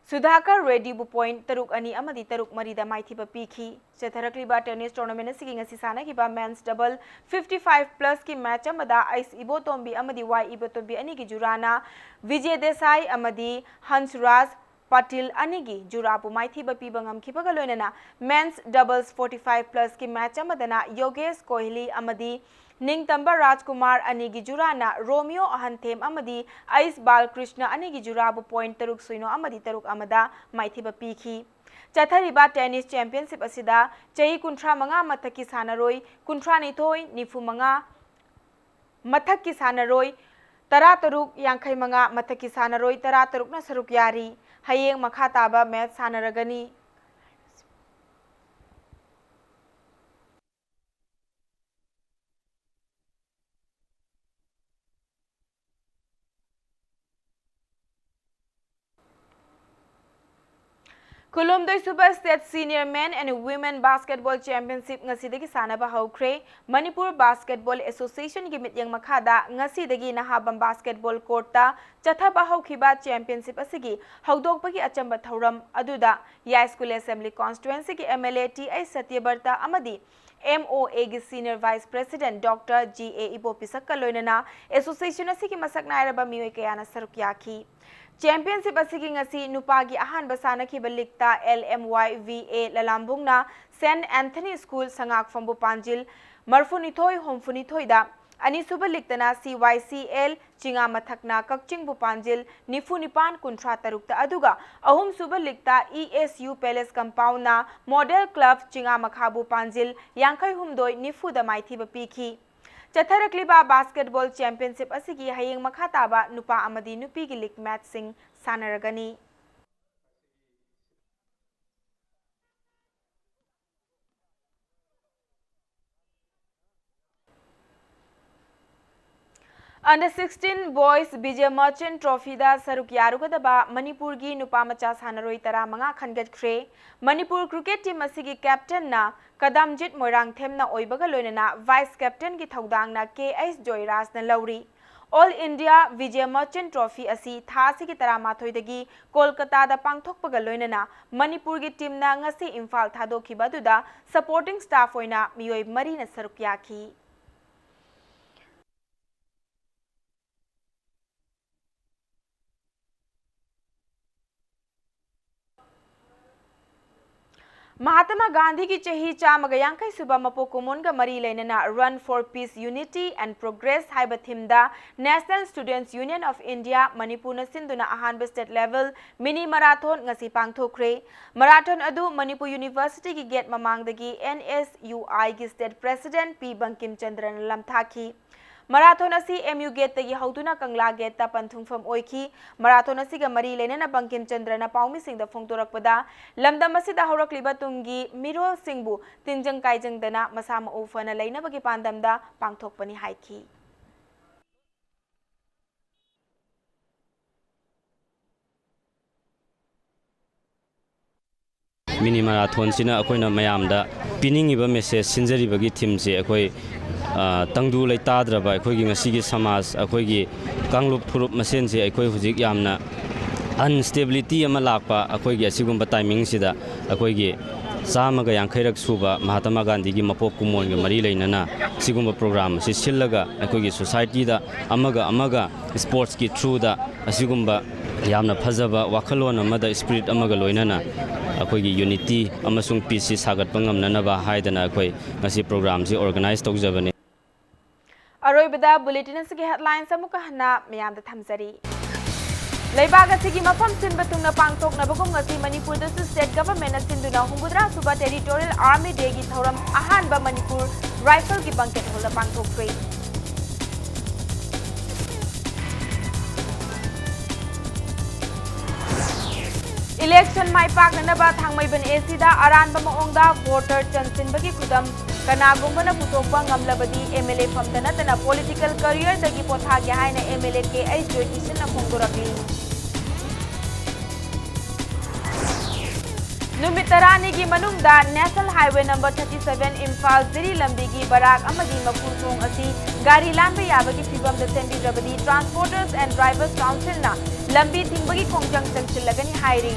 ꯁꯨꯙꯥꯀꯔ ꯔꯦꯗꯤꯕꯨ point ꯇꯔꯨꯛ ꯑꯅꯤ ꯑꯃꯗꯤ ꯇꯔꯨꯛ ꯃꯔꯤꯗ ꯃꯥꯏꯊꯤꯕ ꯄꯤꯈꯤ꯫ ꯆꯠꯊꯔꯛꯂꯤꯕ tennis tournament ꯑꯁꯤꯒꯤ ꯉꯁꯤ ꯁꯥꯟꯅꯈꯤꯕ men's double fifty five plusꯀꯤ match ꯑꯃꯗ ꯑꯩꯁ ꯏꯕꯣꯇꯣꯝꯕꯤ ꯑꯃꯗꯤ ꯋꯥꯏ ꯏꯕꯣꯇꯣꯝꯕꯤ ꯑꯅꯤꯒꯤ ꯖꯨꯔꯥꯅ ꯕꯤꯖꯦ ꯗꯦꯁꯥꯏ ꯑꯃꯗꯤ ꯍꯟꯁꯔꯥꯖ ꯄꯥꯇꯤꯜ ꯑꯅꯤꯒꯤ ꯖꯨꯔꯥꯕꯨ ꯃꯥꯏꯊꯤꯕ ꯄꯤꯕ ꯉꯝꯈꯤꯕꯒ ꯂꯣꯏꯅꯅ men's doubles forty five plusꯀꯤ match ꯑꯃꯗꯅ ꯌꯣꯒꯦꯁ ꯀꯣꯍꯂꯤ ꯑꯃꯗꯤ ꯅꯤꯡꯇꯝꯕ ꯔꯥꯖꯀꯨꯃꯥꯔ ꯑꯅꯤꯒꯤ ꯖꯨꯔꯥꯅ ꯔꯣꯃꯤꯌꯣ ꯑꯍꯟꯊꯦꯝ ꯑꯃꯗꯤ ꯑꯩꯁ ꯕꯥꯂꯀ꯭ꯔꯤꯁꯅ ꯑꯅꯤꯒꯤ ꯖꯨꯔꯥꯕꯨ point ꯇꯔꯨꯛ ꯁꯨꯏꯅꯣ ꯑꯃꯗꯤ ꯇꯔꯨꯛ ꯑꯃꯗ ꯃꯥꯏꯊꯤꯕ ꯄꯤꯈꯤ꯫ ꯆꯠꯊꯔꯤꯕ tennis championship ꯑꯁꯤꯗ ꯆꯍꯤ ꯀꯨꯟꯊ꯭ꯔꯥ ꯃꯉꯥ ꯃꯊꯛꯀꯤ ꯁꯥꯟꯅꯔꯣꯏ ꯀꯨꯟꯊ꯭ꯔꯥꯅꯤꯊꯣꯏ, ꯅꯤꯐꯨ ꯃꯉꯥ ꯃꯊꯛꯀꯤ ꯁꯥꯟꯅꯔꯣꯏ ꯇꯔꯥꯇꯔꯨꯛ, ꯌꯥꯡꯈꯩ ꯃꯉꯥ ꯃꯊꯛꯀꯤ ꯁꯥꯟꯅꯔꯣꯏ ꯇꯔꯥꯇꯔꯨꯛꯅ ꯁꯔꯨꯛ ꯌꯥꯔꯤ꯫ ꯍꯌꯦꯡ ꯃꯈꯥ ꯇꯥꯕ match ꯁꯥꯟꯅꯔꯒꯅꯤ꯫ ꯀꯨꯟꯍꯨꯝꯗꯣꯏ ꯁꯨꯕ State Senior Men and Women Basketball Championship ꯉꯁꯤꯗꯒꯤ ꯁꯥꯟꯅꯕ ꯍꯧꯈ꯭ꯔꯦ꯫ ꯃꯅꯤꯄꯨꯔ Basketball Associationꯒꯤ ꯃꯤꯠꯌꯦꯡ ꯃꯈꯥꯗ ꯉꯁꯤꯗꯒꯤ ꯅꯍꯥꯕꯝ basketball courtꯇ ꯆꯠꯊꯕ ꯍꯧꯈꯤꯕ championship ꯑꯁꯤꯒꯤ ꯍꯧꯗꯣꯛꯄꯒꯤ ꯑꯆꯝꯕ ꯊꯧꯔꯝ ꯑꯗꯨꯗ ꯌꯥꯏꯁ꯭ꯀꯨꯜ Assembly Constituencyꯒꯤ MLA ꯇꯤ ꯑꯩꯆ ꯁꯇ꯭ꯌꯕ꯭ꯔꯇ ꯑꯃꯗꯤ MOAꯒꯤ Senior Vice President Doctor G A ꯏꯕꯣꯄꯤꯁꯛꯀ ꯂꯣꯏꯅꯅ association ꯑꯁꯤꯒꯤ ꯃꯁꯛ ꯅꯥꯏꯔꯕ ꯃꯤꯑꯣꯏ ꯀꯌꯥꯅ ꯁꯔꯨꯛ ꯌꯥꯈꯤ꯫ Championship ꯑꯁꯤꯒꯤ ꯉꯁꯤ ꯅꯨꯄꯥꯒꯤ ꯑꯍꯥꯟꯕ ꯁꯥꯟꯅꯈꯤꯕ leagueꯇ LMYVA ꯂꯂꯥꯝꯕꯨꯡꯅ Saint Anthony School ꯁꯉꯥꯛꯐꯝꯕꯨ ꯄꯥꯟꯖꯤꯜ ꯃꯔꯐꯨꯅꯤꯊꯣꯏ ꯍꯨꯝꯐꯨꯅꯤꯊꯣꯏꯗ, ꯑꯅꯤꯁꯨꯕ leagueꯇꯅ CYCL ꯆꯤꯉꯥꯃꯊꯛꯅ ꯀꯛꯆꯤꯡꯕꯨ ꯄꯥꯟꯖꯤꯜ ꯅꯤꯐꯨ ꯅꯤꯄꯥꯟ ꯀꯨꯟꯊ꯭ꯔꯥ ꯇꯔꯨꯛꯇ, ꯑꯗꯨꯒ ꯑꯍꯨꯝꯁꯨꯕ leagueꯇ ESU Palace Compoundꯅ Model Club ꯆꯤꯉꯥꯃꯈꯥꯕꯨ ꯄꯥꯟꯖꯤꯜ ꯌꯥꯡꯈꯩ ꯍꯨꯝꯗꯣꯏ ꯅꯤꯐꯨꯗ ꯃꯥꯏꯊꯤꯕ ꯄꯤꯈꯤ꯫ ꯆꯠꯊꯔꯛꯂꯤꯕ basketball championship ꯑꯁꯤꯒꯤ ꯍꯌꯦꯡ ꯃꯈꯥ ꯇꯥꯕ ꯅꯨꯄꯥ ꯑꯃꯗꯤ ꯅꯨꯄꯤꯒꯤ league matchꯁꯤꯡ ꯁꯥꯟꯅꯔꯒꯅꯤ꯫ Under sixteen boys Vijay Merchant Trophyꯗ ꯁꯔꯨꯛ ꯌꯥꯔꯨꯒꯗꯕ ꯃꯅꯤꯄꯨꯔꯒꯤ ꯅꯨꯄꯥ ꯃꯆꯥ ꯁꯥꯟꯅꯔꯣꯏ ꯇꯔꯥꯃꯉꯥ ꯈꯟꯒꯠꯈ꯭ꯔꯦ꯫ ꯃꯅꯤꯄꯨꯔ cricket team ꯑꯁꯤꯒꯤ captainꯅ ꯀꯗꯥꯝꯖꯤꯠ ꯃꯣꯏꯔꯥꯡꯊꯦꯝꯅ ꯑꯣꯏꯕꯒ ꯂꯣꯏꯅꯅ vice captainꯒꯤ ꯊꯧꯗꯥꯡꯅ ꯀꯦ ꯑꯩꯆ ꯖꯣꯏꯔꯥꯖꯅ ꯂꯧꯔꯤ꯫ All India Vijay Merchant Trophy ꯑꯁꯤ ꯊꯥ ꯑꯁꯤꯒꯤ ꯇꯔꯥꯃꯥꯊꯣꯏꯗꯒꯤ ꯀꯣꯜꯀꯇꯥꯗ ꯄꯥꯡꯊꯣꯛꯄꯒ ꯂꯣꯏꯅꯅ ꯃꯅꯤꯄꯨꯔꯒꯤ teamꯅ ꯉꯁꯤ ꯏꯝꯐꯥꯜ ꯊꯥꯗꯣꯛꯈꯤꯕ ꯑꯗꯨꯗ supporting staff ꯑꯣꯏꯅ ꯃꯤꯑꯣꯏ ꯃꯔꯤꯅ ꯁꯔꯨꯛ ꯌꯥꯈꯤ꯫ ꯃꯍꯥꯇꯃꯥ ꯒꯥꯟꯙꯤꯒꯤ ꯆꯍꯤ ꯆꯥꯝꯃꯒ ꯌꯥꯡꯈꯩ ꯁꯨꯕ ꯃꯄꯣꯛ ꯀꯨꯝꯑꯣꯟꯒ ꯃꯔꯤ ꯂꯩꯅꯅ Run for Peace, Unity and Progress ꯍꯥꯏꯕ themeꯗ National Students Union of India ꯃꯅꯤꯄꯨꯔꯅ ꯁꯤꯟꯗꯨꯅ ꯑꯍꯥꯟꯕ state level mini marathon ꯉꯁꯤ ꯄꯥꯡꯊꯣꯛꯈ꯭ꯔꯦ꯫ Marathon ꯑꯗꯨ ꯃꯅꯤꯄꯨꯔ Universityꯒꯤ gate ꯃꯃꯥꯡꯗꯒꯤ N S U Iꯒꯤ state president ꯄꯤ ꯕꯪꯀꯤꯝ ꯆꯟꯗ꯭ꯔꯅ ꯂꯝꯊꯥꯈꯤ꯫ Marathon ꯑꯁꯤ M U gateꯇꯒꯤ ꯍꯧꯗꯨꯅ ꯀꯪꯂꯥ gateꯇ ꯄꯟꯊꯨꯡꯐꯝ ꯑꯣꯏꯈꯤ꯫ Marathon ꯑꯁꯤꯒ ꯃꯔꯤ ꯂꯩꯅꯅ ꯕꯪꯀꯤꯝ ꯆꯟꯗ꯭ꯔꯅ ꯄꯥꯎꯃꯤꯁꯤꯡꯗ ꯐꯣꯡꯗꯣꯔꯛꯄꯗ, ꯂꯝꯗꯝ ꯑꯁꯤꯗ ꯍꯧꯔꯛꯂꯤꯕ ꯇꯨꯡꯒꯤ ꯃꯤꯔꯣꯜꯁꯤꯡꯕꯨ ꯇꯤꯟꯖꯪ ꯀꯥꯏꯖꯪꯗꯅ ꯃꯁꯥ ꯃꯎ ꯐꯅ ꯂꯩꯅꯕꯒꯤ ꯄꯥꯟꯗꯝꯗ ꯄꯥꯡꯊꯣꯛꯄꯅꯤ ꯍꯥꯏꯈꯤ꯫ Mini marathonꯁꯤꯅ ꯑꯩꯈꯣꯏꯅ ꯃꯌꯥꯝꯗ ꯄꯤꯅꯤꯡꯉꯤꯕ message, ꯁꯤꯟꯖꯔꯤꯕꯒꯤ themeꯁꯦ ꯑꯩꯈꯣꯏ, ꯑ, ꯇꯪꯗꯨ ꯂꯩꯇꯥꯗ꯭ꯔꯕ ꯑꯩꯈꯣꯏꯒꯤ ꯉꯁꯤꯒꯤ ꯁꯃꯥꯖ, ꯑꯩꯈꯣꯏꯒꯤ ꯀꯥꯡꯂꯨꯞ ꯐꯨꯔꯨꯞ ꯃꯁꯦꯟꯁꯦ ꯑꯩꯈꯣꯏ ꯍꯧꯖꯤꯛ ꯌꯥꯝꯅ instability ꯑꯃ ꯂꯥꯛꯄ ꯑꯩꯈꯣꯏꯒꯤ ꯑꯁꯤꯒꯨꯝꯕ timingꯁꯤꯗ ꯑꯩꯈꯣꯏꯒꯤ ꯆꯥꯝꯃꯒ ꯌꯥꯡꯈꯩꯔꯛ ꯁꯨꯕ ꯃꯍꯥꯇꯃꯥ ꯒꯥꯟꯙꯤꯒꯤ ꯃꯄꯣꯛ ꯀꯨꯝꯑꯣꯟꯒ ꯃꯔꯤ ꯂꯩꯅꯅ ꯁꯤꯒꯨꯝꯕ program ꯑꯁꯤ ꯁꯤꯜꯂꯒ ꯑꯩꯈꯣꯏꯒꯤ societyꯗ ꯑꯃꯒ ꯑꯃꯒ sportsꯀꯤ throughꯗ ꯑꯁꯤꯒꯨꯝꯕ ꯌꯥꯝꯅ ꯐꯖꯕ ꯋꯥꯈꯜꯂꯣꯟ ꯑꯃꯗ spirit ꯑꯃꯒ ꯂꯣꯏꯅꯅ ꯑꯩꯈꯣꯏꯒꯤ unity ꯑꯃꯁꯨꯡ peaceꯁꯤ ꯁꯥꯒꯠꯄ ꯉꯝꯅꯅꯕ ꯍꯥꯏꯗꯅ ꯑꯩꯈꯣꯏ ꯉꯁꯤ programꯁꯤ organize ꯇꯧꯖꯕꯅꯤ꯫ ꯑꯔꯣꯏꯕꯗ bulletin ꯑꯁꯤꯒꯤ headlines ꯑꯃꯨꯛꯀ ꯍꯟꯅ ꯃꯌꯥꯝꯗ ꯊꯝꯖꯔꯤ꯫ ꯂꯩꯕꯥꯛ ꯑꯁꯤꯒꯤ ꯃꯐꯝ ꯁꯤꯟꯕ ꯊꯨꯡꯅ ꯄꯥꯡꯊꯣꯛꯅꯕꯒꯨꯝ ꯉꯁꯤ ꯃꯅꯤꯄꯨꯔꯗꯁꯨ state governmentꯅ ꯁꯤꯟꯗꯨꯅ ꯍꯨꯝꯐꯨꯇꯔꯥ ꯁꯨꯕ Territorial Army Dayꯒꯤ ꯊꯧꯔꯝ ꯑꯍꯥꯟꯕ ꯃꯅꯤꯄꯨꯔ ꯔꯥꯏꯐꯜꯒꯤ ꯕꯪꯀꯦꯠ ꯍꯣꯜꯗ ꯄꯥꯡꯊꯣꯛꯈ꯭ꯔꯦ꯫ ꯏꯂꯦꯛꯁꯟ ꯃꯥꯏ ꯄꯥꯛꯅꯅꯕ ꯊꯥꯡꯃꯩꯕꯟ ꯑꯦꯁꯤꯗ ꯑꯔꯥꯟꯕ ꯃꯑꯣꯡꯗ ꯚꯣꯇꯔ ꯆꯟꯁꯤꯟꯕꯒꯤ ꯈꯨꯗꯝ ꯀꯅꯥꯒꯨꯝꯕꯅ ꯄꯨꯊꯣꯛꯄ ꯉꯝꯂꯕꯗꯤ ꯑꯦꯝ ꯑꯦꯜ ꯑꯦ ꯐꯝꯇ ꯅꯠꯇꯅ ꯄꯣꯂꯤꯇꯤꯀꯦꯜ ꯀꯔꯤꯌꯔꯗꯒꯤ ꯄꯣꯊꯥꯒꯦ ꯍꯥꯏꯅ M L A K H ꯖꯣꯏꯀꯤꯁꯟꯅ ꯐꯣꯡꯗꯣꯔꯛꯂꯤ꯫ ꯅꯨꯃꯤꯠ ꯇꯔꯥꯅꯤꯒꯤ ꯃꯅꯨꯡꯗ National Highway number thirty seven Imphal ꯖꯤꯔꯤ ꯂꯝꯕꯤꯒꯤ ꯕꯔꯥꯛ ꯑꯃꯗꯤ ꯃꯈꯨꯜ ꯊꯣꯡ ꯑꯁꯤ ꯒꯥꯔꯤ ꯂꯥꯟꯕ ꯌꯥꯕꯒꯤ ꯐꯤꯕꯝꯗ ꯁꯦꯝꯕꯤꯗ꯭ꯔꯕꯗꯤ Transporters and Drivers Councilꯅ ꯂꯝꯕꯤ ꯊꯤꯡꯕꯒꯤ ꯈꯣꯡꯖꯪ ꯆꯪꯁꯤꯜꯂꯒꯅꯤ ꯍꯥꯏꯔꯤ꯫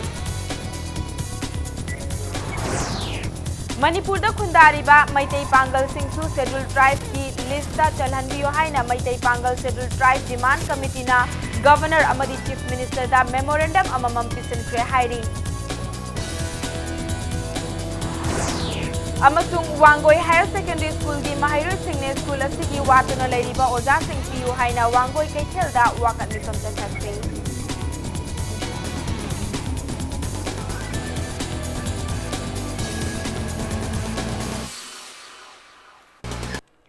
ꯃꯅꯤꯄꯨꯔꯗ ꯈꯨꯟꯗꯥꯔꯤꯕ ꯃꯩꯇꯩ ꯄꯥꯡꯒꯜꯁꯤꯡꯁꯨ Scheduled Tribeꯀꯤ listꯇ ꯆꯜꯍꯟꯕꯤꯌꯨ ꯍꯥꯏꯅ ꯃꯩꯇꯩ ꯄꯥꯡꯒꯜ Scheduled Tribe Demand Committeeꯅ Governor ꯑꯃꯗꯤ Chief Ministerꯗ memorandum ꯑꯃꯃꯝ ꯄꯤꯁꯤꯟꯈ꯭ꯔꯦ ꯍꯥꯏꯔꯤ꯫ ꯑꯃꯁꯨꯡ ꯋꯥꯡꯒꯣꯏ Higher Secondary Schoolꯒꯤ ꯃꯍꯩꯔꯣꯏꯁꯤꯡꯅ ꯁ꯭ꯀꯨꯜ ꯑꯁꯤꯒꯤ ꯋꯥꯠꯇꯨꯅ ꯂꯩꯔꯤꯕ ꯑꯣꯖꯥꯁꯤꯡ ꯄꯤꯌꯨ ꯍꯥꯏꯅ ꯋꯥꯡꯒꯣꯏ ꯀꯩꯊꯦꯜꯗ ꯋꯥꯀꯠ ꯃꯤꯐꯝ ꯆꯠꯊꯈ꯭ꯔꯦ꯫